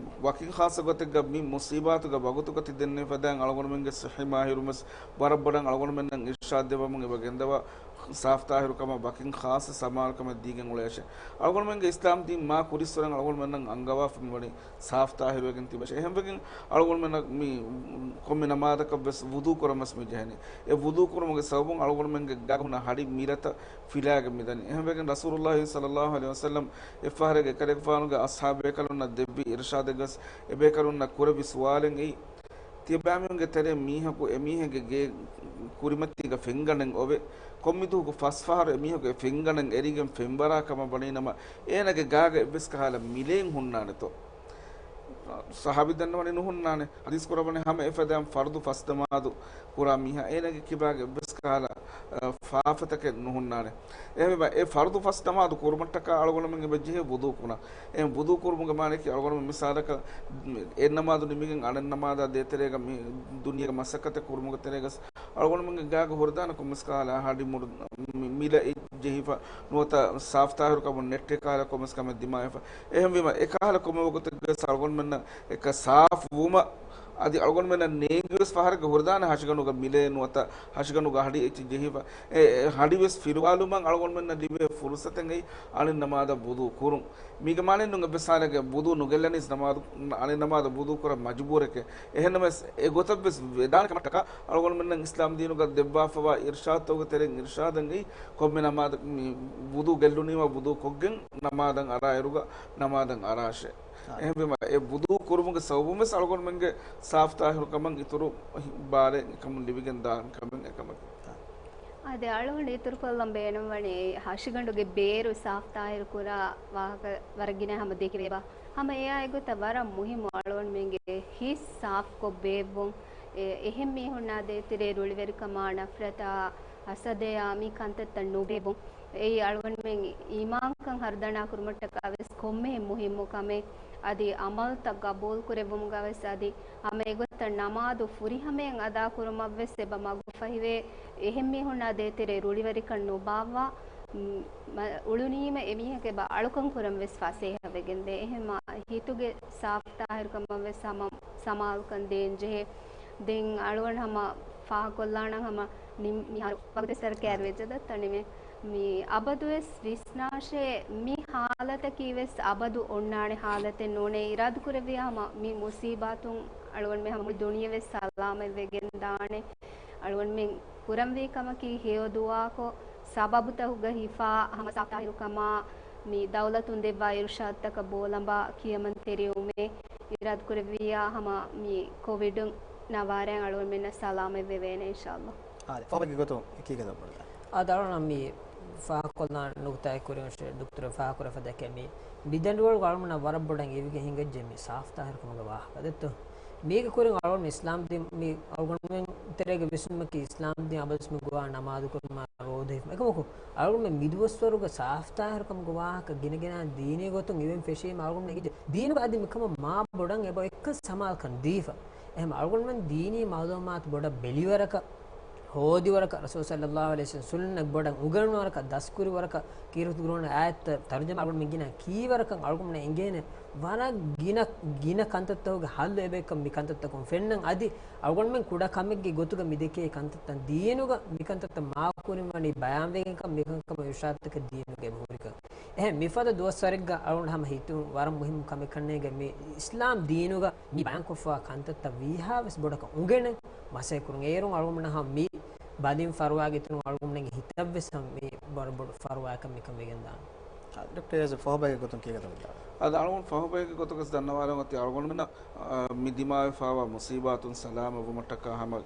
ވަކިން ޚާއްޞަ ގޮތެއްގަ މި މުޞީބާތުގަ ވަގުތުގަ ތިދެންނެވި ފަދައިން އަޅުގަނޑުމެންގެ ޞިއްޙީ މާހިރުން ވެސް ވަރަށް ބޮޑަށް އަޅުގަނޑުމެންނަށް އިރުޝާދު ދެއްވަމުން އެބަ ގެންދަވާ ސާފުތާހިރުކަމަށް ވަކިން ޚާއްޞަ ސަމާލުކަމެއް ދީގެން އުޅޭށެ. އަޅުގަނޑުމެންގެ އިސްލާމް ދީން މާ ކުރިއްސުރެން އަޅުގަނޑުމެންނަށް އަންގަވާފަ މިވަނީ ސާފުތާހިރުވެގެން ތިބޭށެ. އެހެންވެގެން އަޅުގަނޑުމެންނަށް މި ކޮންމެ ނަމާދަކަށްވެސް ވުޟޫ ކުރަންވެސް މި ޖެހެނީ. އެ ވުޟޫ ކުރުމުގެ ސަބަބުން އަޅުގަނޑުމެންގެ ގާގަ ހުންނަ ހަޑި މިލަތައް ފިލާގެން މިދަނީ. އެހެންވެގެން ރަސޫލުﷲ ޞައްލަﷲ ޢަލައިހި ވަސައްލަމް އެއްފަހަރެއްގެ އެކަލޭގެފާނުގެ އަޞްޙާބު ބޭކަލުންނަށް ދެއްވި އިރުޝާދެއްގަސް އެބޭކަލުންނަށް ކުރެއްވި ސުވާލެއް އެއީ، ތިޔަބައިމީހުންގެ ތެރޭ މީހަކު އެމީހެއްގެ ގޭ ކުރިމަތީގަ ފެންގަނޑެއް އޮވެ، ކޮންމެ ދުވަހަކު ފަސް ފަހަރު އެމީހަކު އެ ފެންގަނޑަށް އެރިގެން ފެންވަރާ ކަމަށް ވަނީނަމަ، އޭނަގެ ގާގަ އެއްވެސް ކަހަލަ މިލެއް ހުންނާނެތޯ؟ ޞަޙާބީ ދަންނަވަނީ ނުހުންނާނެ. ޙަދީޘް ކުރައްވަނީ ހަމަ އެފަދައިން ފަރުޟު ފަސް ނަމާދު ކުރާ މީހާ އޭނަގެ ކިބާގަ އެއްވެސް ކަހަލަ، އަ، ފާފަތަކެއް ނުހުންނާނެ. އެހެންވީމަ، އެ ފަރުޟު ފަސް ނަމާދު ކުރުމަށްޓަކާ އަޅުގަނޑުމެން އެބަ ޖެހޭ ވުޟޫ ކުރަން. އެ ވުޟޫ ކުރުމުގެ މާނައަކީ އަޅުގަނޑުމެން މިސާލަކަށް އެއް ނަމާދު ނިމިގެން އަނެއް ނަމާދާ ދޭތެރޭގަ މި ދުނިޔޭގެ މަސައްކަތެއް ކުރުމުގެ ތެރޭގަސް އަޅުގަނޑުމެންގެ ގާގަ ހުރެދާނެ ކޮންމެސް ކަހަލަ ހަޑި މުޑު މި-، މިލައެއް ޖެހިފަ ނުވަތަ ސާފުތާހިރުކަމުން ނެއްޓޭ ކަހަލަ ކޮންމެސް ކަމެއް ދިމާވެފަ. އެހެންވީމަ، އެކަހަލަ ކޮންމެ ވަގުތެއްގަސް އަޅުގަނޑުމެންނަށް އެކަ ސާފު ވުމަށް އަދި އަޅުގަނޑުމެންނަށް ނޭނގިވެސް ފަހަރެއްގަ ހުރެދާނެ ހަށިގަނޑުގަ މިލޭ ނުވަތަ ހަށިގަނޑުގަ ހަޑި އެއްޗެއް ޖެހިފަ. އެ، އެ ހަޑިވެސް ފިލުވާލުމަށް އަޅުގަނޑުމެންނަށް ލިބޭ ފުރުސަތެއް އެއީ އަނެއް ނަމާދަށް ވުޟޫ ކުރުން. މީގެ މާނައެއް ނޫން އެއްވެސް ހާލެއްގަ ވުޟޫ ނުގެއްލަނީސް ނަމާދު، އަނެއް ނަމާދަށް ވުޟޫ ކުރަން މަޖުބޫރެކޭ. އެހެންނަމަވެސް، އެ ގޮތަށްވެސް ވެދާނެ ކަމަށްޓަކާ އަޅުގަނޑުމެންނަށް އިސްލާމް ދީނުގަ ދެއްވާފަވާ އިރުޝާދުތަކުގެ ތެރެއިން އިރުޝާދެއް އެއީ ކޮންމެ ނަމާދަށް މި ވުޟޫ ގެއްލުނީމަ ވުޟޫ ކޮށްގެން ނަމާދަށް އަރާއިރުގަ ނަމާދަށް އަރާށޭ. އާ. އެހެންވީމަ، އެ ވުޟޫ ކުރުމުގެ ސަބަބުންވެސް އަޅުގަނޑުމެންގެ ސާފުތާހިރުކަމަށް އިތުރު ބާރެއް އެކަމުން ލިބިގެން ދާނެ ކަމެއް އެކަމަކީ. އާ. އާދެ، އަޅުގަނޑު އިތުރުކޮށްލަން ބޭނުންވަނީ ހަށިގަނޑުގެ ބޭރު ސާފުތާހިރު ކުރާ ވާހަކަ ވަރަށް ގިނަ ހަމަ ދެކެވޭ ބާ. ހަމަ އެއާ އެގޮތަށް ވަރަށް މުހިއްމު އަޅުގަނޑުމެންގެ ހިތް ސާފުކޮށް ބޭއްވުން. އެ، އެހެން މީހުންނާ ދޭތެރޭ ރުޅިވެރިކަމާ، ނަފްރަތާ، ހަސަދަޔާ މި ކަންތައްތައް ނުބޭއްވުން. އެއީ އަޅުގަނޑުމެން އީމާންކަން ހަރުދަނާ ކުރުމަށްޓަކާ ވެސް ކޮންމެހެން މުހިއްމު ކަމެއް. އަދި އަމަލުތައް ގަބޫލުކުރެއްވުމުގަވެސް އަދި ހަމަ އެގޮތަށް ނަމާދު ފުރިހަމަޔަށް އަދާކުރުމަށްވެސް އެބަ މަގުފަހިވޭ. އެހެން މީހުންނާ ދޭތެރޭ ރުޅިވެރިކަން ނުބާއްވާ، މް، މަ-، އުޅުނީމަ އެމީހަކަށް އެބަ އަޅުކަން ކުރަން ވެސް ފަސޭހަވެގެންދޭ. އެހެންމާ ހިތުގެ ސާފުތާހިރުކަމަށް ވެސް ހަމަ ސަމާލުކަން ދޭންޖެހޭ. ދެން އަޅުގަނޑު ހަމަ ފާހަގަކޮށްލާނަން ހަމަ ނިމް-، މިހާރު ވަގުތެއް ސަރަކައިރު ވެއްޖެ ދައްތަ ނިމޭ. މި އަބަދުވެސް ވިސްނާށޭ، މި ހާލަތަކީ ވެސް އަބަދު އޮންނާނެ ހާލަތެއް ނޫނޭ. އިރާދަކުރެއްވިޔާ ހަމަ މި މުސީބާތުން އަޅުގަނޑުމެން ހަމަ މުޅި ދުނިޔެ ވެސް ސަލާމަތްވެގެން ދާނެ. އަޅުގަނޑުމެން ކުރަންވީ ކަމަކީ ހެޔޮ ދުޢާކޮށް، ސަބަބުތަކުގަ ހިފާ ހަމަ ސާފުތާހިރުކަމާ، މި ދައުލަތުން ދެއްވާ އިރުޝާދުތަކަށް ބޯލަނބާ ކިޔަމަންތެރިވުމޭ. އިރާދަކުރެއްވިއްޔާ ހަމަ މި ކޮވިޑުންނާ ވާރޭން އަޅުގަނޑުމެންނަށް ސަލާމަތްވެވޭނެ އިންޝާﷲ. އާދެ، ފަހުބައިގެ ގޮތުން ކީކޭ ދައްކަންވީ؟ އާދެ، އަޅުގަނޑަށް މި ފާހަގަކޮށްލާން ނުކުތާއެއް ކުރިން ދޮކްތަރު ފާހަގަކުރެފަ ދެކެ މި މި ދަނޑިވަޅުގަ އަޅުގަނޑަށް ވަރަށް ބޮޑަށް އެވިގެން ހިނގައްޖެ މި ސާފުތާހިރުކަމުގެ ވާހަކަ ދެއްތޯ. މީގެ ކުރިން އަޅުގަނޑު އިސްލާމް ދީން މި އަޅުގަނޑުމެން ތެރޭގަ ވިސްނުމަކީ އިސްލާމް ދީން އަބަދުވެސް މި ގޮވާ ނަމާދު ކުރުމާ ރޯދަ ހިފުމާ. އެކަމަކު އަޅުގަނޑުމެން މިދުވަސްވަރުގަ ސާފުތާހިރުކަމުގެ ވާހަކަ ގިނަގިނައިން ދީނީ ގޮތުން އިވެން ފެށީމަ އަޅުގަނޑުމެން އިޖެ ދީނުގަ އަދި މިކަމަށް މާ ބޮޑަށް އެބަ އެއްކަން ސަމާލުކަން ދީފަ. އެހެން އަޅުގަނޑުމެން ދީނީ މަޢުލޫމާތު ބޮޑަށް ބެލިވަރަކަށް، ހޯދިވަރަކަށް، ރަސޫލު ޞައްލަﷲު ޢަލައިހި ވަސައްލަމް ސުންނަތް ބޮޑަށް އުނގެނުނުވަރަކަށް، ދަސްކުރިވަރަކަށް، ކީރިތި ޤުރުއާން އާޔަތްތައް ތަރުޖަމާ އަޅުގަނޑުމެން ގިނަ ކީވަރަކަށް އަޅުގަނޑުމެން އެނގޭނެ ވަރަށް ގިނަ، ގިނަ ކަންތައްތަކުގެ ޙައްލު އެބައިކަން މި ކަންތައްތަކުން ފެންނަން. އަދި އަޅުގަނޑުމެން ކުޑަ ކަމެއްގެ ގޮތުގަ މި ދެކޭ ކަންތައްތައް ދީނުގަ މި ކަންތައްތައް މާކުރިން ވަނީ ބަޔާންވެގެންކަން މި ކަންކަމަށް އިރުޝާދުތަކެއް ދީނުގަ އެބަ ހުރިކަން. އެހެން މިފަދަ ދުވަސްވަރެއްގަ އަޅުގަނޑު ހަމަ ހިތުން ވަރަށް މުހިއްމު ކަމެއް ކަންނޭނގެ މި އިސްލާމް ދީނުގަ މި ބަޔާންކޮށްފަވާ ކަންތައްތައް ވީހާވެސް ބޮޑަކަށް އުނގެނެ މަސައްކަތް ކުރުން. އޭރުން އަޅުގަނޑުމެން ހަމަ މި ބަލިން ފަރުވާގެ އިތުރުން އަޅުގަނޑުމެންގެ ހިތަށްވެސް ހަމަ މި ވަރަށް ބޮޑު ފަރުވާއަކަށް މިކަން ވެގެން ދާނެ. އާ، ޑޮކްޓަރ ޔާސިރު ފަހުބައިގެ ގޮތުން ކީގަ ދައްކަން؟ އަދި އަޅުގަނޑު ފަހުބައިގެ ގޮތަކަސް ދަންނަވާލަން އޮތީ އަޅުގަނޑުމެންނަށް، އާ، މި ދިމާވެފަވާ މުސީބާތުން ސަލާމަތްވުމަށްޓަކާ ހަމަ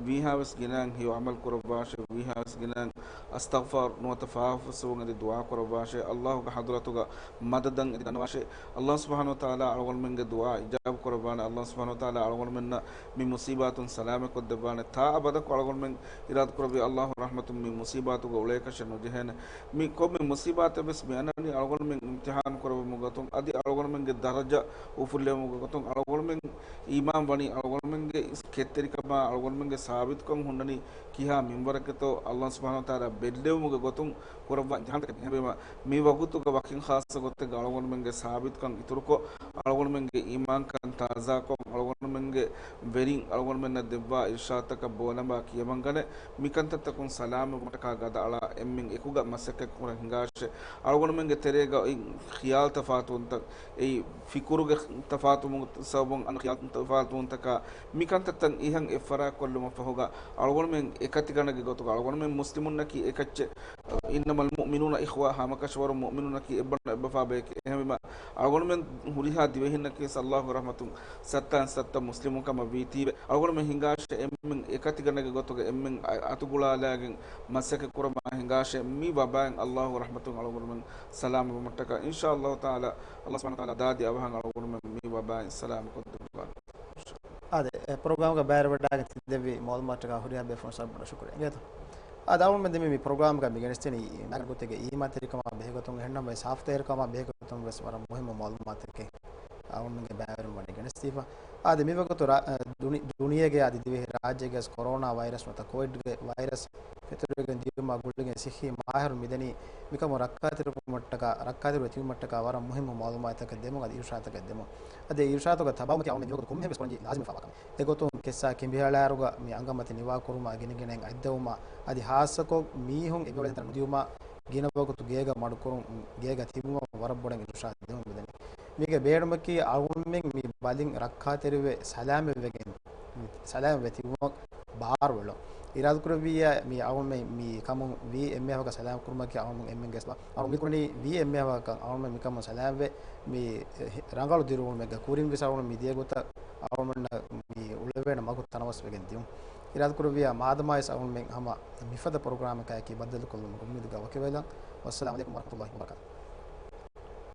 ވީހާވެސް ގިނައިން ހެޔޮ ޢަމަލު ކުރައްވާށޭ، ވީހާވެސް ގިނައިން އަސްތަޣްފާރު ނުވަތަ ފާފަފުއްސަވުން އެދި ދުޢާ ކުރައްވާށޭ، ﷲގެ ޙަޟްރަތުގަ މަދަދަށް އެދި ދަންނަވާށޭ. ﷲ ސުބްޙާނަހޫ ވަތަޢާލާ އަޅުގަނޑުމެންގެ ދުޢާ އިޖާބަ ކުރައްވާނެ. ﷲ ސުބްޙާނަހޫ ވަތަޢާލާ އަޅުގަނޑުމެންނަށް މި މުސީބާތުން ސަލާމަތް ކޮށްދެއްވާނެ. ތާ އަބަދަކު އަޅުގަނޑުމެން އިރާދަ ކުރެއްވި ﷲ ރަޙްމަތުން މި މުސީބާތުގަ އުޅޭކަށެއް ނުޖެހޭނެ. މި ކޮންމެ މުސީބާތެއް ވެސް މި އަންނަނީ އަޅުގަނޑުމެން އިމްތިޙާނު ކުރެއްވުމުގެ ގޮތުން، އަދި އަޅުގަނޑުމެންގެ ދަރަޖަ އުފުއްލެވުމުގެ ގޮތުން. އަޅުގަނޑުމެން އީމާން ވަނީ އަޅުގަނޑުމެންގެ ކެތްތެރިކަމާ، އަޅުގަނޑުމެންގެ ސާބިތުކަން ހުންނަނީ ކިހާ މިންވަރަކަށްތޯ ﷲ ސުބްޙާނަހޫ ވަތަޢާލާ ބެއްލެވުމުގެ ގޮތުން ކުރައްވާ އިމްތިޙާނުތަކެއް. އެހެންވީމަ، މި ވަގުތުގަ ވަކިން ޚާއްޞަ ގޮތެއްގަ އަޅުގަނޑުމެންގެ ސާބިތުކަން އިތުރުކޮށް، އަޅުގަނޑުމެންގެ އީމާންކަން ތާޒާކޮށް، އަޅުގަނޑުމެންގެ ވެރިން އަޅުގަނޑުމެންނަށް ދެއްވާ އިރުޝާދުތަކަށް ބޯލަނބާ ކިޔަމަންގަނެ، މިކަންތައްތަކުން ސަލާމަތްވުމަށްޓަކާ ގަދައަޅާ އެންމެން އެކުގަ މަސައްކަތް ކުރަން ހިނގާށޭ. އަޅުގަނޑުމެންގެ ތެރޭގަ އޮތް ޚިޔާލު ތަފާތުވުންތައް، އެއީ ފިކުރުގެ ތަފާތުވުމުގެ ސަބަބުން އަންނަ ޚިޔާލު ތަފާތުވުންތަކާ، މިކަންތައްތައް އިހަށް އެއްފަރާތް ކޮށްލުމަށް ފަހުގަ، އަޅުގަނޑުމެން އެކަތިގަނޑެއްގެ ގޮތުގަ އަޅުގަނޑުމެން މުސްލިމުންނަކީ އެކައްޗެއް. إنما المؤمنون إخوة، ހަމަކަށަވަރުން މުއުމިނުންނަކީ އެއްބަނޑު އެއްބަފާ ބަޔެކޭ. އެހެންވީމަ، އަޅުގަނޑުމެން ހުރިހާ ދިވެހިންނަކީ ވެސް ﷲގެ ރަޙްމަތުން ސައްތައިން ސައްތަ މުސްލިމުން ކަމަށް ވީތީވެ، އަޅުގަނޑުމެން ހިނގާށޭ އެންމެން އެކަތިގަނޑެއްގެ ގޮތުގަ އެންމެން އަ-، އަތުގުޅާލާގެން މަސައްކަތް ކުރަމާ ހިނގާށޭ، މި ވަބާއިން ﷲގެ ރަޙްމަތުން އަޅުގަނޑުމެން ސަލާމަތްވުމަށްޓަކާ. އިންޝާﷲ ތަޢާލާ، ﷲ ސުބްޙާނަހޫ ވަތަޢާލާ ދާދި އަވަހަށް އަޅުގަނޑުމެން މި ވަބާއިން ސަލާމަތް ކޮށްދެއްވާނެ. އާދެ، އެ ޕްރޮގްރާމްގަ ބައިވެރިވެވަޑައިގެން ތި ދެއްވި މަޢުލޫމާތުގަ ހުރިހާ ބޭފުޅުން ސަރުބޮޑަށް ޝުކުރިއްޔާ އިނގޭތޯ. އާދެ، އަޅުގަނޑުމެން ދެމީ މި ޕްރޮގްރާމްގަ މި ގެނެސްދިނީ މާގަނޑު ގޮތެއްގެ އީމާންތެރިކަމާ ބެހޭގޮތުން، އެހެންނަމަވެސް ސާފުތާހިރުކަމާ ބެހޭގޮތުން ވެސް ވަރަށް މުހިއްމު މަޢުލޫމާތެކޭ އަޅުގަނޑުމެންގެ ބައިވެރިން ވަނީ ގެނެސްދީފަ. އާދެ، މިވަގުތު ރާ-، އަ، ދުނި-، ދުނިޔޭގެ އަދި ދިވެހި ރާއްޖޭގެ ކޮރޯނާ ވައިރަސް ނުވަތަ ކޮވިޑްގެ ވައިރަސް ފެތުރިގެން ދިޔުމާ ގުޅިގެން ސިއްހީ މާހިރުން މިދަނީ މިކަމުން ރައްކާތެރިވުމަށްޓަކާ، ރައްކާތެރިވެ ތިބުމަށްޓަކާ ވަރަށް މުހިއްމު މަޢުލޫމާތުތަކެއް ދެމުން އަދި އިރުޝާދުތަކެއް ދެމުން. އަދި އިރުޝާދުގެ ތަބާވުމަކީ އަޅުގަނޑު މިވަގުތު ކޮންމެހެން ވެސް ކުރަންޖެހޭ ލާޒިމީ ފާވާ ކަމެއް. އެގޮތުން ކިއްސާ ކިނބިހަޅާއިރުގަ މި އަނގަމަތި ނިވާކުރުމާ ގިނަގިނައިން އަތްދެއްވުމާ އަދި ހާއްސަކޮށް މީހުން އެބިވަޅިންތަނަށް ނުދިޔުމާ ގިނަވަގުތު ގޭގަ މަޑުކުރުން، ގޭގަ ތިބުމަށް ވަރަށް ބޮޑަށް އިރުޝާދު ދެމުން މިދަނީ. މީގެ ބޭނުމަކީ އަޅުގަނޑުމެން މި ބަލިން ރައްކާތެރިވެ ސަލާމަތްވެގެން، ސަލާމަތްވެ ތިބުމަށް ބާރުއެޅުން. އިރާދަކުރެއްވިއްޔާ މި އަޅުގަނޑުމެން މި ކަމުން ވީ އެންމެ އަހަކަށް ސަލާމަތް ކުރުމަކީ އަޅުގަނޑުމެން އެންމެންގެ ސަބަބު. އަޅުގަނޑު މި ކުރަނީ ވީ އެންމެ އަހަކަށް އަޅުގަނޑުމެން މިކަމުން ސަލާމަތްވެ މި ރަނގަޅު ދިރިއުޅުމެއްގަ ކުރިން ވެސް އަޅުގަނޑު މި ދިޔަ ގޮތަށް އަޅުގަނޑުމެންނަށް މި އުޅެވޭނެ މަގު ތަނަވަސްވެގެން ދިޔުން. އިރާދަކުރެއްވިއްޔާ މާދަމާވެސް އަޅުގަނޑުމެން ހަމަ މިފަދަ ޕްރޮގްރާމަކާއެކީ ބައްދަލުކޮށްލުމުގެ އުއްމީދުގަ ވަކިވެލަން. ވައްސަލާމު ޢަލައިކުމް ވަރަޙްމަތުﷲ ވަބަރަކާތުހު.